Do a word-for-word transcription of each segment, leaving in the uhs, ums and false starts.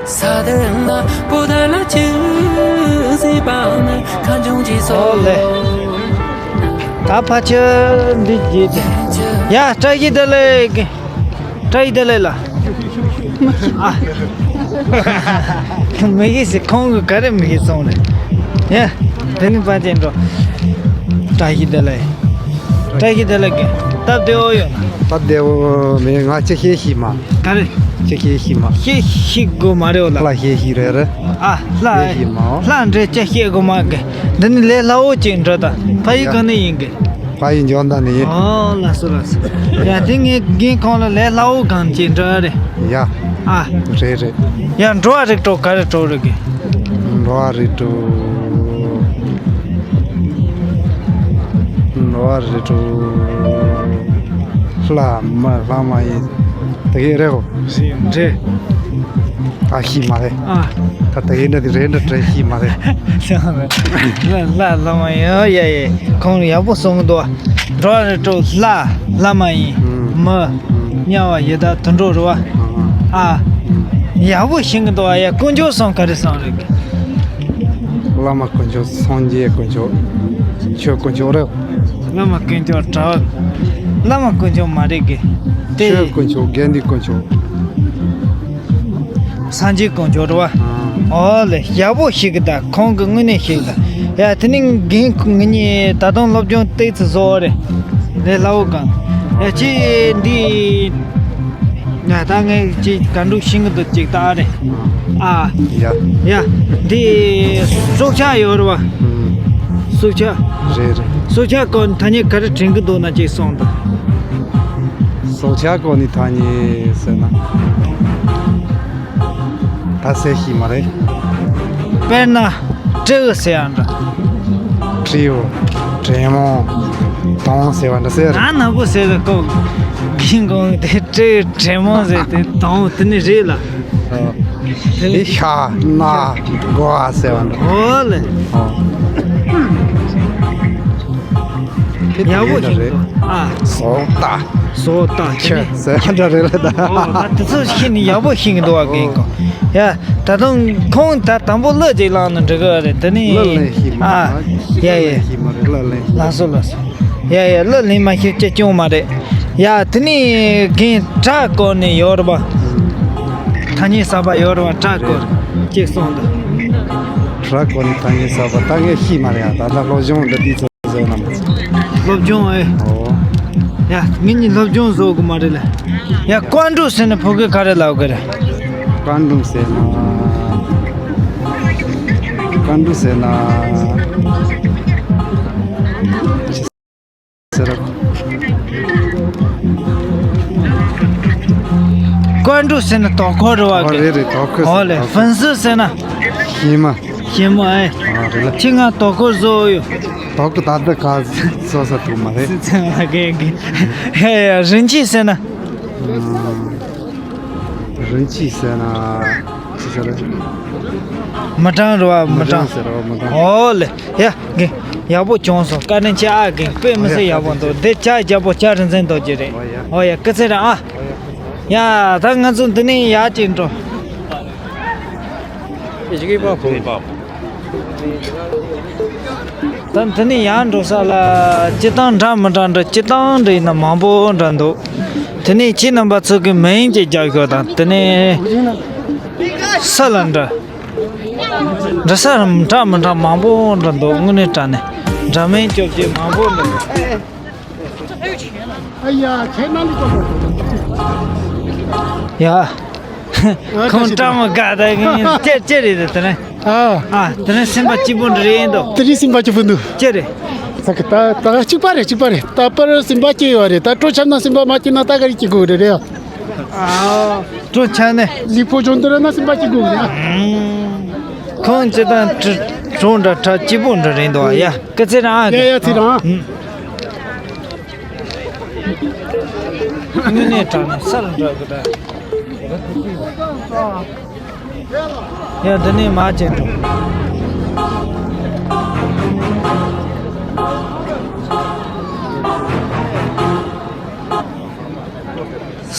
ས་དེ་ན་པོ་ད་ལ་ཆུ་སི་པ་ན་ཁ་འབྱུང་གི་སོ་ཨོ་ལེ། ད་ཕ་ཆེ་འདི་གྱིས་ཏེ། ཡ་བཀྲ་ཤིས་བདེ་ལེགས། བཀྲ་ཤིས་བདེ་ལེགས་ལ། ཨ། མི་གིས་སི་ཁོང་གི་ག་རེ་མི་གིས་སོང་རེད། ཡ། དེ་ནི་ཕ་ཆེ་འགྲོ། བཀྲ་ཤིས་བདེ་ལེགས། བཀྲ་ཤིས་བདེ་ལེགས་ཀྱི་སྟབས་བདེ་བོ་ཡོད་ན། སྟབས་བདེ་བོ་མེད། ང་ཅི་ཤེས་ཤིག་མ། ག་རེ། ཅི་ཤེས་ཤིག་མ། ཤེས་ཤིག་དགོས་མ་རེད་ལ། ལྷ་ཤེས་ཤིག་རེད་རེད། ཨ་ལྷ། ཤེས་ཤིག་མ། ལྷ་འདྲེ་ཅི་ཤེས་དགོས་མ་གི། འདི་ནི་ལས་སླ་བོ་ཅིག་འགྲོ་ད། ཕ་ཡུལ་ག་ནས་ཡིན་གི། ཕ་ཡུལ་འཇོ་མདའ་ནས་ཡིན། ཨོ་ལགས་སོ་ལགས་སོ། ཡ་དེ་ངས་རྒན་ཁོང་ལ་ལས་སླ་བོ་གང་ཅིག་འགྲོ་རེད། ཡ། ཨ། རེད་རེད། ཡ་འགྲོ་བ་རིགས་དྲུག་ག་རེ་དྲུག་རེད་གི། འགྲོ་བ་རིགས་དྲུག་འགྲོ་བ་རིགས་དྲུག་ལྷ་མི་ལྷ་མ་ཡིན། དེ་གས་རེད་གོ། རེད། ཨ་ཤི་མ་རེད། ཨ། ད་དེ་གས་འདྲ་དེ་རེད་འདྲ་དྲན་ཤི་མ་རེད། ལྷ་ལྷ་ལྷ་མ་ཡིན། ཡ་ཡ། ཁོང་ཡག་པོ་གསུང་གི་འདུག་འགྲོ་བ་རིགས་དྲུག་ལྷ་ལྷ་མ་ཡིན། ཨུམ། མི། ཨུམ། དམྱལ་བ་ཡི་དྭགས་དུད་འགྲོ་རེད་བ། ཨ། ཡག་པོ་ཤེས་ཀྱི་འདུག་ཡ། དཀོན་མཆོག་གསུམ་ག་རེ་གསུམ་རེད། བླ་མ་དཀོན་མཆོག་སངས་རྒྱས་དཀོན་མཆོག་ཆོས་དཀོན་མཆོག་རེད། བླ་མ་དཀོན་མཆོག་གྲྭ་བ། བླ་མ་དཀོན་མཆོག་མ་རེད་གི། དེ། ཆོས་དཀོན་མཆོག་དགེ་འདུན་དཀོན་མཆོག་སངས་རྒྱས་དཀོན་མཆོག་རེད་བ། ཨ། ཨོ་ལེ། ཡག་པོ་ཤེས་གི་ད། ཁོང་གི་དངོས་གནས་ཤེས་གི་ད། ཡ་དེ་ནི་རྒན་ཁོང་ངེད་གཉིས་ད་དུང་སློབ་སྦྱོང་ཏོག་ཙམ་བཟོ་བ་རེད། ལས་སླ་བོ་གང་། ཡ་ཅི་འདི། ཡ་ད་ངས་ཅི་ག་འགྲོ་ཤེས་གི་འདུག་ཅིག་ད་རེད། ཨ། ཡ། ཡ། འདི་སྲོག་ཆགས་ཡོད་རེད་བ། ཨུམ། སྲོག་ཆགས། རེད་རེད། སྲོག་ཆགས་སྐོར་ཐ་སྙད་ག་རེ་དྲན་གི་འདུག་ན་ཅིག་གསུངས་དང་། སྲོག་ཆགས་སྐོར་ནས་ཐ་སྙད་ཟེར་ན། ད་ཟེར་ཤེས་མ་རེད། དཔེར་ན། སྤྲེའུ་ཟེར་ཡ་འདྲ། སྤྲེའུ། དྲེད་མོང་། དོམ་ཟེར་བ་འདྲ་ཟེར། ཨ་ནག་པོ་ཟེར་བའི་སྐོར། གིན་གོང་དེ་སྤྲེའུ་དྲེད་མོང་ཟེར་དེ་དོམ་དེ་ནི་རེད་ལ། ཨ། དེ་ཤ་ན་གོ་ཨ་ཟེར་བ་འདྲ། ཨོ་ལེ། ཨོ། དེ་ཡག་པོ་ཤེས་འདུག་ཨ། བཟོ་ལྟ། བཟོ་ལྟ་ཁྱི་ཟེར་འདྲ་རེད་ལ་ད། ཨོ་ད་དེ་ཚོ་ཤེས་ནི་ཡག་པོ་ཤེས་ཀྱི་འདུག་བ་རྒན་ཁོང་། ཡ་ད་དུང་ཁོང་ད་དང་པོ་གླུ་ཅིག་བླངས་ན་འགྲིག་གི་རེད་དེ་ནི། གླུ་ལེན་ཤེས་མ་ཨ། རེད། ཡ་ཡ། ཤེས་མ་རེད། གླུ་ལེན་ཤེས། ལགས་སོ་ལགས་སོ། ཡ་ཡ་གླུ་ལེན་མ་ཤེས་ཅི་སྐྱོན་མ་རེད། ཡ་དེ་ནི་རྒན་སྒྲ་སྐོར་ནས་ཡོད་རེད་པ། ཐ་སྙད་གསར་པ་ཡོད་རེད་པ། སྒྲ་སྐོར་ཅིག་གསུངས་དང་། སྒྲ་སྐོར་ནས་ཐ་སྙད་གསར་པ་ད་ངས་ཤེས་མ་རེད་ཡ། ད་ལྟ་སློབ་སྦྱོང་འདི་དུས་ཚོད་བཟོས་ན་མ་ཚད། སློབ་སྦྱོང་ཨེ། ཨོ། ཡ་ངེད་གཉིས་སློབ་སྦྱོང་བཟོ་དགོས་མ་རེད་ལ། ཡ་བཀའ་འགྲོ་ཟེར་ན་ཕོ་སྐད་ག་རེ་ལབ་དགོས་རེད། བཀའ་འགྲོ་ཟེར་ན། བཀའ་འགྲོ་ཟེར་ན། ཟེར། བཀའ་འགྲོ་ཟེར་ན་དོ་ཁུར་རེད་བ། ཨོ་རེད་རེད། དོ་ཁུར་ཟེར། ཨོ་ལེ། ཧྥན་སི་ཟེར་ན། ཞི་མ། ཞི་མ་ཨེ། ཨ་རེད་ལ། ཁྱི་ང་དོ་ཁུར་བཟོ་ཡོད། དོ་ཁུར་ད་ལྟ་ག་བཟོ་ས་ཐུག་མ་རེད། ཧེ་ཧེ། རིན་ཆེན་ཟེར་ན། རིན་ཆེན་ཟེར་ན། ཅི་ཟེར་རེད། མི་གྲངས་རེད་བ། མི་མི་གྲངས་གྲངས། ཟེར་རོ་མི་གྲངས། ཨོ་ལེ། ཡ། རྒན། ཡག་པོ་བྱུང་སོང་། བཀའ་དྲིན་ཆེ་ཨ་རྒན། དཔེ་མི་སྲིད་ཡག་པོ་འདུག་འདི་ཅག་རྒྱལ་པོ་ལྕགས་རི་འཛིན་རྡོ་རྗེ་རེད། ཨོ་ཡ། ཨོ་ཡ། སྐུ་ཚེ་རིང་ཨ། ཡ་ད་ང་ཚོ་འདི་ནས་ཡར་ཅིག་འགྲོ། ད་འདི་ནས་ཡར་འགྲོ་ས་ལ་སྤྱིར་བཏང་འདྲ་མི་འདྲ་འདྲ། སྤྱིར་བཏང་འདྲ་ཡིན་ན་མང་པོ་འདྲ་འདུག་དེ་ནས་ཁྱེད་རྣམ་པ་ཚོ་གི་མིང་ཅིག་རྒྱག་ཤོག་དང་། དེ་ནས་ས་ལ་འདྲ། འདྲ་ས་འདྲ་མི་འདྲ་མང་པོ་འདྲ་འདུག་དངོས་གནས་དྲང་གནས་འདྲ་མིན་སྐྱོབ་བྱེད་མང་པོ་འདྲ་འདུག་ཨ་ཡ། ཁྱེད་ན་ལི་ཀོ་ཡ། ཁོང་བཀྲ་མི་དགའ་ད་གིན་ཅེར་ཅེར་རེད་དེ་ནས། ཨ། ཨ་དེ་ནས་སེམས་པ་སྐྱིད་པོ་འདྲ་རེད་འདུག་དེ་རིང་སེམས་པ་སྐྱིད་པོ་འདུག་ཅེར་རེད། ད་ད་གཅིག་པ་རེད། གཅིག་པ་རེད། ད་པར་སེམས་པ་སྐྱིད་ཡོད་རེད། ད་སྤྲོ་འཆམ་ན་སེམས་པ་མ་སྐྱིད་ན་ད་ག་རེ་སྐྱིད་དགོས་རེད་རེད། ཨ། སྤྲོ་འཆམ་ནས། ལི་ཕོ་ཇོན་དུ་ར་ན་སེམས་པ་སྐྱིད་དགོས་རེད། ཁོང་ཅི་དང་གྲོང་འདྲ་གྲ་སྐྱིད་པོ་འདྲ་རེད་འདུག་ཡ། སྐུ་ཚེ་རིང་ཨ། ཡ་ཡ། ཚེ་རིང་། ཨ། དངོས་གནས་དྲང་གནས་ས་ལ་འགྲོ་གི་འདྲ། ཡ་འདི་ནས་མར་ཅིག་འགྲོ།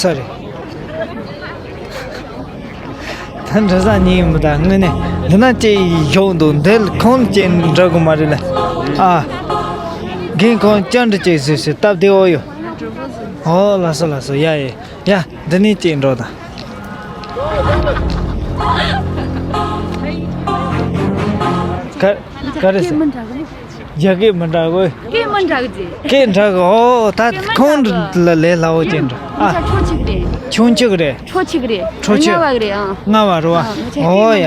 ས་རེད། ད་ འགྲོ་ས་ཉིན་མི་ད་དངོས་གནས་འདི་ན་ཅིག་ཡོང་འདུག་འདི་ཁོང་ཅིག་འགྲོ་གི་མ་རེད་ལ། ཨ། རྒན་ཁོང་བཅར་འདྲི་ཅིག་བཟོས་ཟེར་སྟབས་བདེ་བོ་ཡོད། ཨོ་ལགས་སོ་ལགས་སོ། ཡ་ཡ་ཡ། འདི་ནས་ཅིག་འགྲོ་དང་། ག་ག་རེ་ཟེར། རྒྱ་སྐད་མི་འདྲ་གོ། སྐད་མི་འདྲ་གི་ཟེར། སྐད་འདྲ་གི། ཨོ་ད་ཁོང་ལ་ལས་སླ་བོ་ཅན་འདྲ། ཨ། ཁྱོད་ཆོ་ཆིག་རེད། ཁྱོད་ཆིག་རེད། ཁྱོད་ཆིག་རེད། ཁྱོད་ཆིག་ལྔ་བ་རེད། ཨ། ལྔ་བ་རེད་བ། ཨོ་ཡ།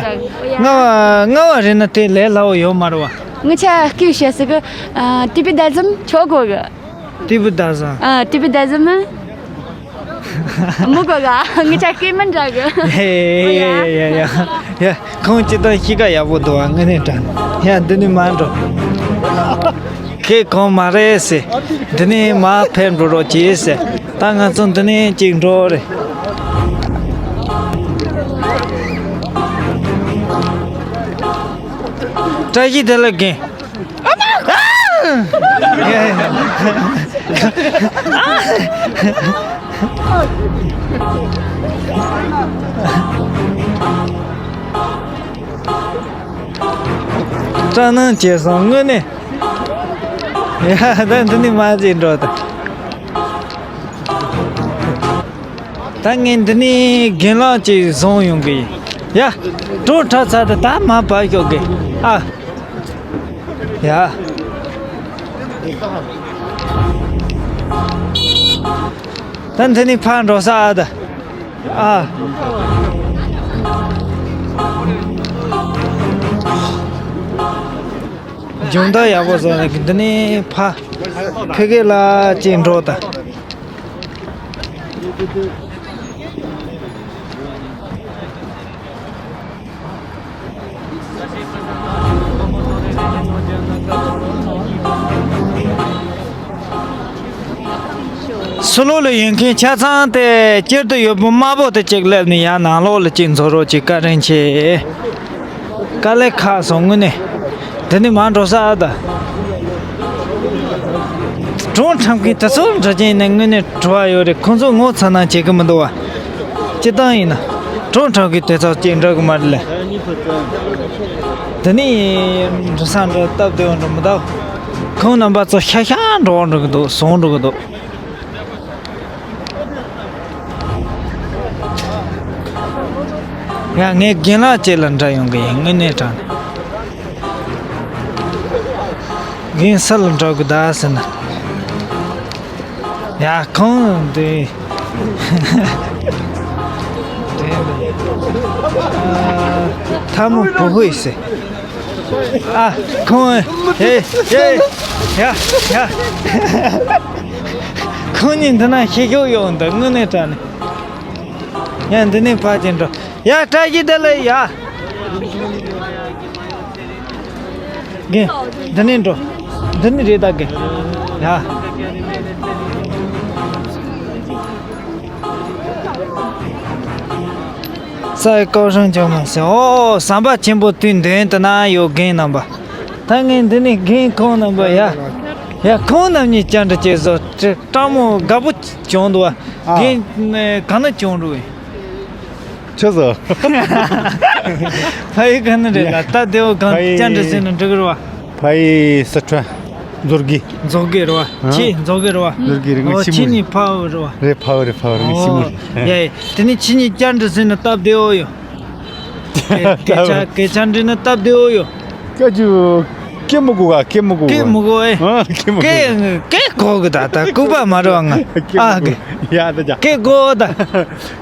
ལྔ་བ་ལྔ་བ་རེད་ན་དེ་ལས་སླ་བོ་ཡོད་མ་རེད་བ། ང་ཆ་སྐད་བཤད་ཟེར་གི། ཨ། ཏི་པི་ད་ཟམ་ཆོ་གོ་གི། ཏི་པི་ད་ཟམ། ཨ། ཏི་པི་ད་ཟམ། མི་གོ་ག་ངི་ཆ་སྐད་མི་འདྲ་གི། ཡ་ཡ་ཡ་ཡ། ཡ། ཁོང་ཅི་ལྟར་གཤིས་ཀ་ཡག་པོ་འདུག་བ། དངོས་གནས་དྲང་། ཡ། འདི་ནས་མར་འགྲོ། ཁྱེད་གོང་མ་རེད་ཟེར། འདི་ནས་མར་ཕེབས་འགྲོ་རོགས་གྱིས་ཟེར། ད་ང་ཚོ་འདི་ནས་གཅིག་འགྲོ་རེད། བཀྲ་ཤིས་བདེ་ལེགས་རྒན། སྐྲག་སྣང་བྱས་སོང་དངོས་གནས། ཡ། ད་འདི་ནས་མར་ཅིག་འགྲོ་ད། ད་ངས་འདི་ནས་རྒན་ལགས་ཅིག་བཟུང་ཡོང་གི་ཡིན། ཡ། གྲོགས་འཕྲད་ཚར་དུས་ད་མར་བབས་ཤོག་གི། ཨ། ཡ། ད་འདི་ནས་ཕར་འགྲོ་ས། ཨ་ད། ཨ། སྦྱོང་བརྡར་ཡག་པོ་བཟོ་ནས་འདི་ནས་ཕར་ཕ་གི་ལ་ཅིག་འགྲོ་ད། ཕྱི་ལོགས་ལ་ཡོད་མཁན་ཆ་ཚང་དེ་དཀྱིལ་དུ་ཡོད་པོ་དམར་པོ་དེ་གཅིག་སླེབས་ནས་ཡར་ནང་ལོགས་ལ་གཅིག་འཛུལ་རོགས་གྱིས། བཀའ་དྲིན་ཆེ། དཀའ་ལས་ཁག་སོང་དངོས་གནས། འདི་ནས་མར་འགྲོ་ས། ཨ་ད། གྲོགས་འཁྲབ་མཁན་དེ་ཚོ་འདྲ་ཅན་ནས་དངོས་གནས་བྲོ་བ་ཡོད་རེད། ཁོང་ཚོ་ངོ་ཚ་ན་བྱེད་གི་མི་འདུག་བ། སྤྱིར་བཏང་ཡིན་ན། གྲོགས་འཁྲབ་མཁན་དེ་ཚོ་གཅིག་འདྲ་གི་མ་རེད་ལ། འདི་ནས་འགྲོ་ས་འགྲོ་སྟབས་བདེ་བོ་འགྲོ་མི་འདུག་ཁོང་རྣམ་པ་ཚོ་ཤ་ཤ་འགྲོ་འགྲོ་གི་འདུག་བཟུང་འགྲོ་གི་འདུག་ཡ། ངས་རྒན་ལགས་བཅས་ལ་འདྲ་ཡོང་གི་ཡིན། དངོས་གནས་དྲང་ནས། རྒན་ས་ལ་འགྲོ་གི་ད་ཟེར་ན། ཡ། ཁོང་འདི། ཐ་མོ་བུ་ཧུས་ཟེར། ཨ། ཁོང་། ཧེ་ཧེ། ཡ་ཡ། ཁོང་གཉིས་འདི་ན་ཤི་ཤོག་ཡོང་འདུག་དངོས་གནས་དྲང་ནས། ཡ། འདི་ནས་ཕར་ཅིག་འགྲོ། ཡ། བཀྲ་ཤིས་བདེ་ལེགས། ཡ། རྒན། འདི་ནས་འགྲོ། འདི་ནས་རེད་ད་རྒན། ཡ། ས་ཡི་ཀའོ་ཧྲང་ཅོ་མ་ཟེར། ཨོ། ཟམ་པ་ཆེན་པོ་དུས་མདུན་དུ་ན་ཡོད་རྒན་རྣམ་པ། ད་ངས་འདི་ནས་རྒན་ཁོང་རྣམ་པ། ཡ། ཡ། ཁོང་རྣམ་གཉིས་བཅར་འདྲི་བྱེད་བཟོ། སྤྲ་མོ་དགའ་པོ་བྱུང་འདུག་བ། ཨ། རྒན་ག་ན་བྱུང་རུང་། ཆི་ཟེར། ཕ་ཡུལ་ག་ན་རེད་ལ། ད་དེའོ་གང་ཕ་ཡུལ་བཅར་འདྲི་ཟེར་ན་འགྲིག་གི་རེད་བ། ཕ་ཡུལ་སི་ཁྲོན། མཛོད་དགེ། མཛོད་དགེ་རེད་བ། ཨ། ཁྱེད་མཛོད་དགེ་རེད་བ། མཛོད་དགེ་རེད། ཨོ། ངའི་ཁྱེད་ཆི་མོ་གཉིས་ཕ་བུ་རེད་བ། རེད། ཕ་བུ་རེད། ཕ་བུ་རེད། ངའི་ཆི་མོ་རེད། ཨོ། ཡ་ཡ། དེ་ནས་ཁྱེད་གཉིས་བཅར་འདྲི་ཟེར་ན་སྟབས་བདེ་བོ་ཡོད། སྐད་ཆ་སྐད་ཆ་འདྲི་ན་སྟབས་བདེ་བོ་ཡོད། སྐད་ཅིག་སྐད་མི་གོ་ག་སྐད་མི་གོ་ག་སྐད་མི་གོ་ཨེ། ཨ། སྐད་མི་གོ། སྐད་སྐད་གོ་གི་ད། ད་ལྐུགས་པ་མ་རེད་བ་ང་། སྐད་མི་ཨ་གོ། གི། ཡ་ད་ཅག་སྐད་གོ་ད།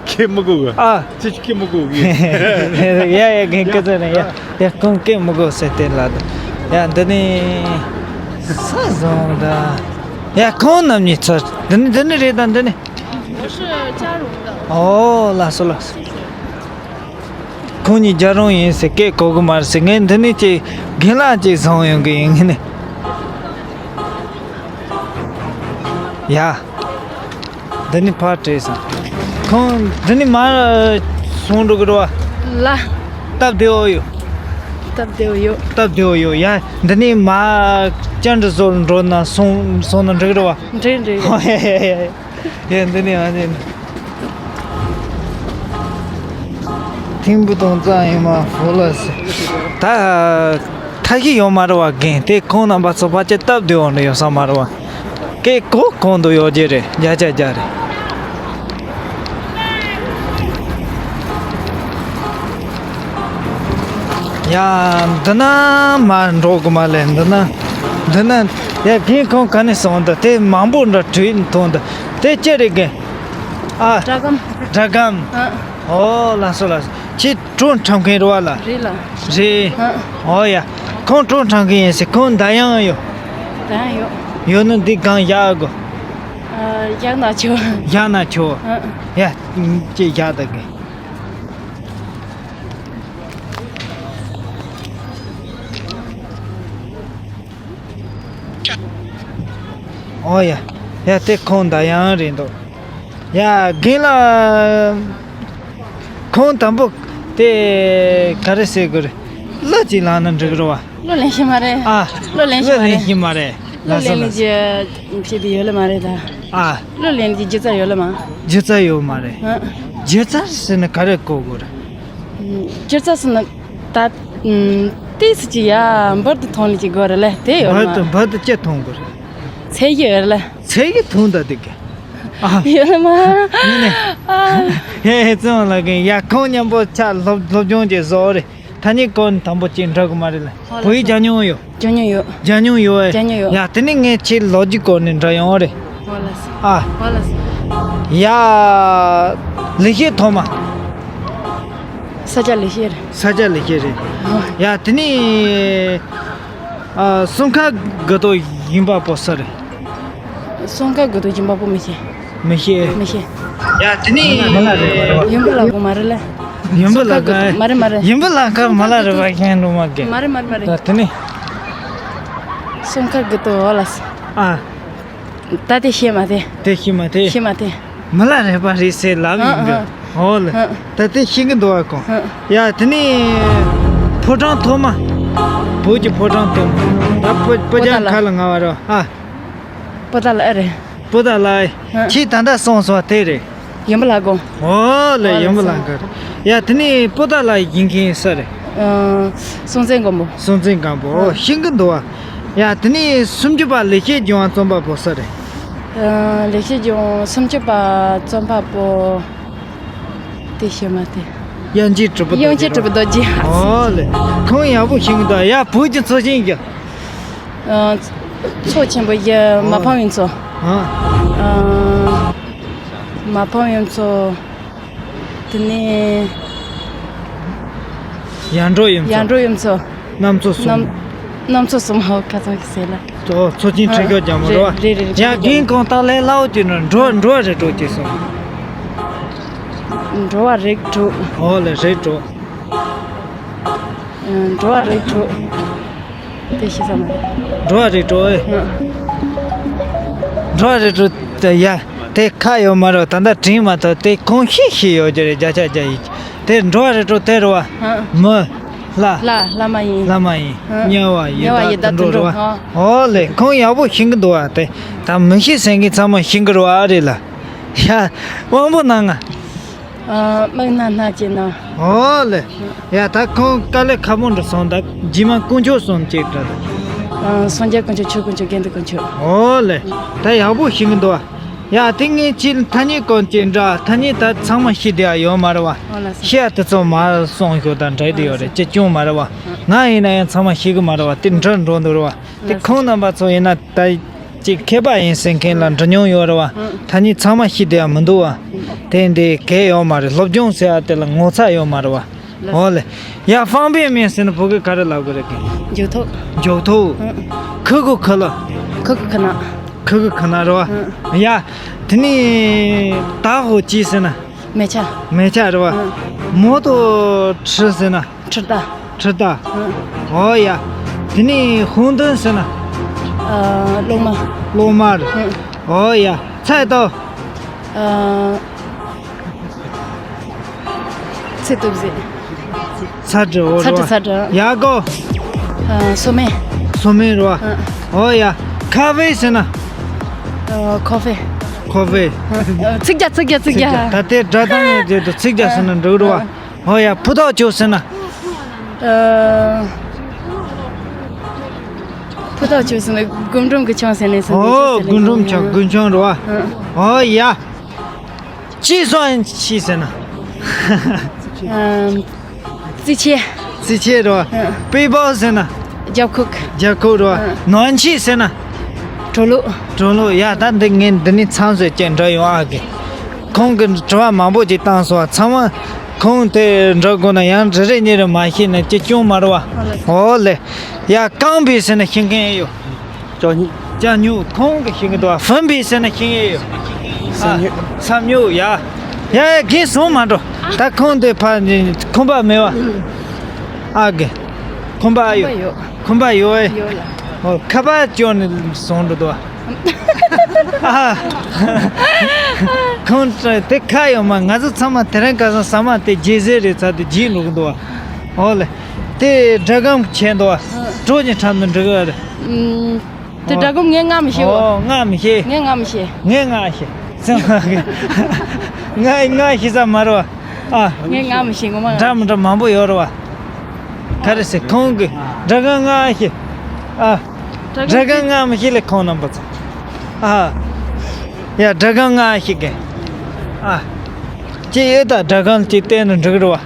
སྐད་མི་གོ་གི། ཨ། ཅི་ཅི་སྐད་མི་གོ་གི། ཡ་ཡ། རྒན་སྐད་ཚོད་ནས་ཡ། ཡ། ཁོང་སྐད་མི་གོ་ཟེར་དེ་ལ་ད། ཡ། འདི་ནས་ས་བཟུང་ད། ཡ། ཁོང་རྣམ་གཉིས་ཚོ་འདི་ནས་འདི་ནས་རེད་ད། འདི་ནས། 我是加绒的。 ཨོ། ལགས་སོ་ལགས་སོ། ཁོང་གཉིས་རྒྱ་རོང་ཡིན་ཟེར། སྐད་གོ་གི་མ་རེད་ཟེར། ངས་འདི་ནས་ཅིག་རྒན་ལགས་ཅིག་བཟུང་ཡོང་གི་ཡིན་ངས་ནི། ཡ། འདི་ནས་ཕར་བྲོས་སོང་། ཁོང་འདི་ནས་མར་སོང་འགྲོ་གི་རེད་བ། ལ། སྟབས་བདེ་བོ་ཡོད། སྟབས་བདེ་བོ་ཡོད། སྟབས་བདེ་བོ་ཡོད། ཡ། འདི་ནས་མར་བཅར་འདྲི་བཟོ་འགྲོ་ན་སོང་སོང་ན་འགྲིག་གི་རེད་བ། འགྲིག་འགྲིག་ཡ་ཡ་ཡ་ཡ། ཡ། འདི་ནས་ཨ་ནི། ཐིམ་བུ་དང་རྩྭ་ཡིན་མ་ཧོ་ལ་སི། ད་ཐ་ཤི་ཡོད་མ་རེད་བ། རྒན་དེ་ཁོང་རྣམ་པ་ཚོ་ཕལ་ཆེར་སྟབས་བདེ་བོ་འདྲ་ཡོད་ས་མ་རེད་བ། ཀེ་གོ་གོང་དུ་ཡོད་རྒྱུ་རེད། བརྒྱ་ཆ་བརྒྱ་རེད། ཡ། འདི་ན་མ་འགྲོ་གི་མ་ལས། འདི་ན་འདི་ན་ཡ་རྒན་ཁོང་ག་ནས་སོང་འདི། དེ་མང་པོ་འདྲ་བྲིས་མཐོང་འདི། དེ་ཅི་རེད་རྒན། ཨ། སྦྲ་སྒམ། སྦྲ་སྒམ། ཨ། ཨོ་ལགས་སོ་ལགས་སོ། ཁྱེད་གྲོ་འཁྲབ་མཁན་རེད་བ་ལ། རེད་ལ། རེད། ཨ། ཨོ་ཡ། ཁོང་གྲོ་འཁྲབ་མཁན་ཡིན་ཟེར། ཁོང་མདའ་ཡང་ཡོད། མདའ་ཡང་ཡོད། ཡོད་ན་འདི་སྒང་བཞག་དགོས། ཨ། བཞག་ན་ཆོག། བཞག་ན་ཆོག། ཨ། ཡ། ཅེས་བཞག་ད་གི། ཨོ་ཡ། ཡ་དེ་ཁོང་མདའ་ཡང་རེད་འདུག། ཡ་རྒན་ལགས། ཁོང་དང་པོ་དེ་ག་རེ་ཟེར་དགོས་རེད། གླུ་ཅིག་བླངས་ན་འགྲིག་རེད་བ། གླུ་ལེན་ཤེས་མ་རེད། ཨ། གླུ་ལེན་ཤེས་མ་རེད། གླུ་ལེན་ཤེས་མ་རེད། ལགས་སོ་ལགས་སོ། གླུ་ལེན་ལེན་རྒྱུ་ཅིག་དེ་ཡོད་ལེ་མ་རེད་ད། ཨ། གླུ་ལེན་རྒྱུ་སྒྱུ་རྩལ་ཡོད་ལེ་མ། སྒྱུ་རྩལ་ཡོད་མ་རེད། ཨ། སྒྱུ་རྩལ་ཟེར་ན་ག་རེ་གོ་དགོས་རེད། སྒྱུ་རྩལ་ཟེར་ན་ད་ཏིས་ཅི་ཡ་འབུར་དུ་ཐོན་ལེ་ཅིག་དགོས་རེད་ལེ། དེ་ཡོད་ལེ་མ། འབུར་དུ་འབུར་དུ་ཅི་ཐོན་དགོས་རེད། ཚད་ཡོད་ལེ། ཚད་ཀྱི་ཐུང་ད་དེ་གི། ཨ། ཡོད་ལེ་མ། ཡིན་ནས། ཨ། ཧེ་ཧེ་བཙོན་ལ་གི་ཡ་ཁོང་མཉམ་པོ་ཆ་སློབ་སློབ་སྦྱོང་བྱེད་བཟོ་རེད། ཐ་སྙད་སྐོར་ནས་དང་པོ་ཅིག་འདྲི་གི་མ་རེད་ལ། ཧོ་ལ་བོད་ཡིག་སོ། སྦྱང་མྱོང་ཡོད། སྦྱང་མྱོང་ཡོད། སྦྱང་མྱོང་ཡོད་ཨེ། སྦྱང་མྱོང་ཡོད། ཡ་དེ་ནས་ངས་ཁྱེད་ལོ་རྒྱུས་སྐོར་ནས་འདྲི་ཡོང་རེད། ཧོ་ལ་སོ། ཨ། ཧོ་ལ་སོ། ཡ། ལེགས་བཤད་ཐོག་མ། ས་སྐྱ་ལེགས་བཤད་རེད། ས་སྐྱ་ལེགས་བཤད་རེད། ཧོ། ཡ་དེ་ནས། ཨ། གསུམ་ཁ་དགུ་ཏོ་ཡིན་པ་པོ་སུ་རེད། གསུམ་ཁ་དགུ་ཏོ་ཡིན་པ་པོ་མི་ཤེས། མི་ཤེས། མི་ཤེས། ཡ་དེ་ནས་མི་ལ་རེད་པ་རེད་པ། ཡོན་པོ་ལ་གོ་མ་རེད་ལ། ཡོན་པོ་ལ་ག་མ་རེད་མ་རེད། ཡོན་པོ་ལ་ག་མ་ལ་རེད་པ་ཁྱེད་ལོ་མ་གེ། མ་རེད་མ་རེད་མ་རེད། ད་དེ་ནས། གསུམ་ཁ་དགུ་ཏོ་ཨོ་ལ་སི། ཨ། ད་དེ་ཤེས་མ་དེ། དེ་ཤེས་མ་དེ། ཤེས་མ་དེ། མི་ལ་རེད་པ་རེད་ཟེར་ལབ་ཡིན་གི། ཨ། ཨོ་ལ། ཨ། ད་དེ་ཤེས་གི་འདུག་ཨ་ཁོང་། ཨ། ཡ་དེ་ནས་ཕོ་བྲང་ཐོག་མ། བོད་ཀྱི་ཕོ་བྲང་ཐོག་མ། ད་སྤུ་སྤུ་རྒྱལ་ཁ་ལ་ང་བ་རོ། ཨ། པོ་ཏཱ་ལ་ཨེ་རེད། པོ་ཏཱ་ལ་ཨེ། ཨ། ཁྱེད་ད་ལྟ་སོང་སོང་དེ་རེད། ཡོན་པོ་ལ་གོ། ཨོ་ལེ། ཨོ་ལེ། ཡོན་པོ་ལ་ག་རེད། ཡ་དེ་ནས་པོ་ཏཱ་ལ་ཡིན་མཁན་སུ་རེད། ཨ། སྲོང་བཙན་སྒམ་པོ། སྲོང་བཙན་སྒམ་པོ། ཨོ། ཤིང་གི་འདུག་བ། ཡ་དེ་ནས་སུམ་ཅུ་པ་ལེགས་བཤད་ལྗོན་དབང་རྩོམ་པ་པོ་སུ་རེད། ཨ། ལེགས་བཤད་ལྗོན་དབང་སུམ་ཅུ་པ་རྩོམ་པ་པོ། དེ་ཤེས་མ་དེ། དབྱངས་ཅན་གྲུབ་པ་རྡོ་རྗེ། དབྱངས་ཅན་གྲུབ་པ་རྡོ་རྗེ། ཨོ་ལེ། ཁོང་ཡག་པོ་ཤེས་གི་འདུག། ཡ་བོད་ཀྱི་ཚོ་ཆེན་གྱི། ཨ། མཚོ་ཆེན་པོ་ཡ་མ་ཕམ་གཡུ་མཚོ། ཨ། ཨ། མ་ཕམ་གཡུ་མཚོ། དེ་ནས་ཡར་འབྲོག་གཡུ་མཚོ། ཡར་འབྲོག་གཡུ་མཚོ། གནམ་མཚོ་གསུམ། གནམ་གནམ་མཚོ་གསུམ། ཧོ། ཁ་སང་གི་ཟེར་ལ། ཨོ། མཚོ་ཆེན་ཁྲི་ཤོར་རྒྱལ་མོ་རེད་བ། རེད་རེད་རེད། ཡ་རྒན་ཁོང་ད་ལས་སླ་བོ་དེ་ནི་འགྲོ་འགྲོ་བ་རེད་འགྲོ་ཅེས་སོང་། འགྲོ་བ་རིགས་དྲུག། ཨོ་ལེ། རིགས་དྲུག། ཨ། འགྲོ་བ་རིགས་དྲུག། དེ་ཤེས་ས་མ་རེད། འགྲོ་བ་རིགས་དྲུག་ཨེ། ཨ། འགྲོ་བ་རིགས་དྲུག་དེ་ཡ། དེ་ཁ་ཡོད་མ་རེད། ད་ལྟ་དྲན་མ་ཐུབ། དེ་ཁོང་ཤེས་ཤེས་ཡོད་རྒྱུ་རེད། བརྒྱ་ཆ་བརྒྱ་ཡིན། དེ་འགྲོ་བ་རིགས་དྲུག་དེ་རེད་བ། ཨ། མི། ལྷ། ལྷ། ལྷ་མ་ཡིན། ལྷ་མ་ཡིན། ཨ། དམྱལ་བ་ཡི་དམྱལ་བ་དྭགས། ཡི་དྭགས། དུད་འགྲོ་དུད་འགྲོ་རེད་བ། ཨ། ཨོ་ལེ། ཁོང་ཡག་པོ་ཤེས་གི་འདུག་བ། དེ་ད་མི་ཤེས་ཟེར་མཁན་ཚང་མ་ཤེས་གི་རེད་བ། ཨ་རེད་ལ། ཡ། དབང་པོ་གནང་ང་། ཨ། དམག་སྣ་སྣ་བྱེད་ན། ཨོ་ལེ། ཡ་ད་ཁོང་དཀའ་ལས་ཁག་པོ་འདྲ་སོང་། ད་རྗེས་མ་དཀོན་མཆོག་གསུམ་ཅིག་འདྲ་ད། ཨ། སངས་རྒྱས་དཀོན་མཆོག་ཆོས་དཀོན་མཆོག་དགེ་འདུན་དཀོན་མཆོག། ཨོ་ལེ། ད་ཡག་པོ་ཤེས་གི་འདུག་བ། ཡ་དེ་ངས་ཁྱེད་ཐ་སྙད་སྐོར་ཅིག་འདྲ། ཐ་སྙད་ད་ཚང་མ་ཤེས་བསྡད་ཡ་ཡོད་མ་རེད་བ། ཨོ་ལ་སོ། ཤེས་ཡ་དེ་ཚོ་མར་སོང་ཤོག་ད་འདྲ་བསྡད་ཡོད་རེད། ཅི་སྐྱོན་མ་རེད་བ། ང་ཡིན་ན་ཡང་ཚང་མ་ཤེས་གི་མ་རེད་བ། དེ་འདྲ་འགྲོ་འདུག་རེད་བ། དེ་ཁོང་རྣམ་པ་ཚོ་ཡིན་ན་ད་ཅིག་མཁས་པ་ཡིན་ཟེར་མཁན་ལ་འདྲི་མྱོང་ཡོད་རེད་བ། ཐ་སྙད་ཚང་མ་ཤེས་བསྡད་ཡ་མི་འདུག་བ། དེ་འདི་གལ་ཡོད་མ་རེད། སློབ་སྦྱོང་ཟེར་ཡ་དེ་ལ་ངོ་ཚ་ཡོད་མ་རེད་བ། ཨོ་ལེ། ཡ་方便面ཟེར་ན་བོད་སྐད་ག་རེ་ལབ་དགོས་རེད་གི། འཇོག་ཐོ། འཇོག་ཐོ། ཁུ་གུ་ཁུ་ལ། ཁུ་གུ་ཁུ་ན། ཁུ་གུ་ཁུ་ན་རེད་བ། ཡ། དེ་ནས་ད་ཧོ་ཅི་ཟེར་ན། མེ་ཆ། མེ་ཆ་རེད་བ། མོ་ཏོ་ཁྲི་ཟེར་ན། ཁྲི་ད། ཁྲི་ད། ཨོ་ཡ། དེ་ནས་ཧུང་ཏོན་ཟེར་ན། ཨ། གློག་མ། གློག་མ་རེད། ཨོ་ཡ། ཚ་ཏོ། ཨ། ཚེ་སྟོབས་ཟེར། ཚ་དྲི། འོ་ཚ་དྲི་རེད་བ། ཚ་དྲི། ཡ་གོ། ཨ། སོ་སྨན། སོ་སྨན་རེད་བ། ཨ། འོ་ཡ། ཁ་ཕེ་ཟེར་ན། ཨ། ཁོ་ཕེ། ཁོ་ཕེ། ཨ། ཚིག་རྒྱ་ཚིག་རྒྱ་ཚིག་རྒྱ། ད་ལྟའི་སྒྲ་གདངས་ཡོད་དེ་དུ་ཚིག་རྒྱ་ཟེར་ན་འགྲིག་རེད་བ། ཨ། ཨོ་ཡ། ཕུ་ཐག་ཆོད་ཟེར་ན། ཨ། ཕུ་ཐག་ཆོད་ཟེར་ན་རྒུན་འབྲུམ་གྱི་ཆང་ཟེར་ནས་ཟེར་ནས། ཨོ། ཟེར་ནས་རྒུན་འབྲུམ་ཆང་། ཨ། རྒུན་ཆང་རེད་བ། ཨ། ཨོ་ཡ། ཅི་སོང་ཡིན་ཅི་ཟེར་ན། ཨ། རྩི་ཆས། རྩི་ཆས་རེད་བ། ཨ། པེ་པའོ་ཟེར་ན། རྒྱབ་ཁུག་རྒྱབ་ཁུག་རེད་བ། ཨ། ནོན་ཆས་ཟེར་ན། གྲོ་ལུག་གྲོ་ལུག་ཡ། ད་འདི་ངས་འདི་ནས་མཚམས་བཟོས་ཀྱི་འགྲོ་ཡོང་ཨ་གི། ཁོང་གིས་དྲི་བ་མང་པོ་ཅིག་བཏང་སོང་བ། ཚང་མ་ཁོང་དེ་འདྲི་དགོས་ན་ཡང་རེ་རེ་གཉིས་རེ་མ་ཤེས་ན་ཅི་སྐྱོན་མ་རེད་བ། ཨོ་ལེ། ཡ། རྐང་པའི་ཟེར་ན་ཤེས་མཁན་ཡོད། ཅ་སྨྱུག་ཅ་སྨྱུག་ཁོང་གིས་ཤེས་ཀྱི་འདུག་བ། ཧྥུན་པའི་ཟེར་ན་ཤེས་མཁན་ཡོད། ཨ། ས་སྨྱུག་ཡ། ཡ་ཡ། རྒན་སོང་མ་འགྲོ། ད་ཁོང་དེ་ཕ་ནི་ཁོམ་པ་མེད་བ། ཨ་གི། ཁོམ་པ་ཨ་ཡོད། ཁོམ་པ་ཡོད། ཁོམ་པ་ཡོད་ཨེ། ཡོད་ལ། ཨོ། ཁ་པར་བཅོལ་ནས་སོང་འགྲོ་འདུག་བ། ཨ། ཁོང་དེ་ཁ་ཡོད་མ། ང་ཚོ་ཚང་མ་དེ་རིང་ཁ་སང་ཟ་མ་དེ་རྗེས་ཟས་རེད་ཚར་དེ་རྗེས་འགྲོ་གི་འདུག་བ། ཨོ་ལེ། དེ་སྒྲ་སྒམ་ཆེ་འདུག་བ། གྲོ་ནས་འཁྲབ་ནས་འགྲོ་གི་རེད། ཨུམ། དེ་སྒྲ་སྒམ་ངས་ང་མི་ཤེས་བ། ཨོ། ང་མི་ཤེས། ངས་ང་མི་ཤེས། ངས་ང་ཤེས། ང་ང་ཤེས་ས་མ་རེད་བ། ཨ། ངས་ང་མི་ཤེས་ངོ་མ། འདྲ་མི་འདྲ་མང་པོ་ཡོད་རེད་བ། ག་རེ་ཟེར། ཁོང་གི་སྒྲ་སྒམ་ང་ཤེས། ཨ། སྒྲ་སྒམ་ང་མི་ཤེས་ལེ་ཁོང་རྣམ་པ་ཚོ། ཨ། ཡ། སྒྲ་སྒམ་ང་ཤེས་གི། ཨ། ཅི་ཡོད་ད། སྒྲ་སྒམ་ཅིག་བསྟན་ན་འགྲིག་རེད་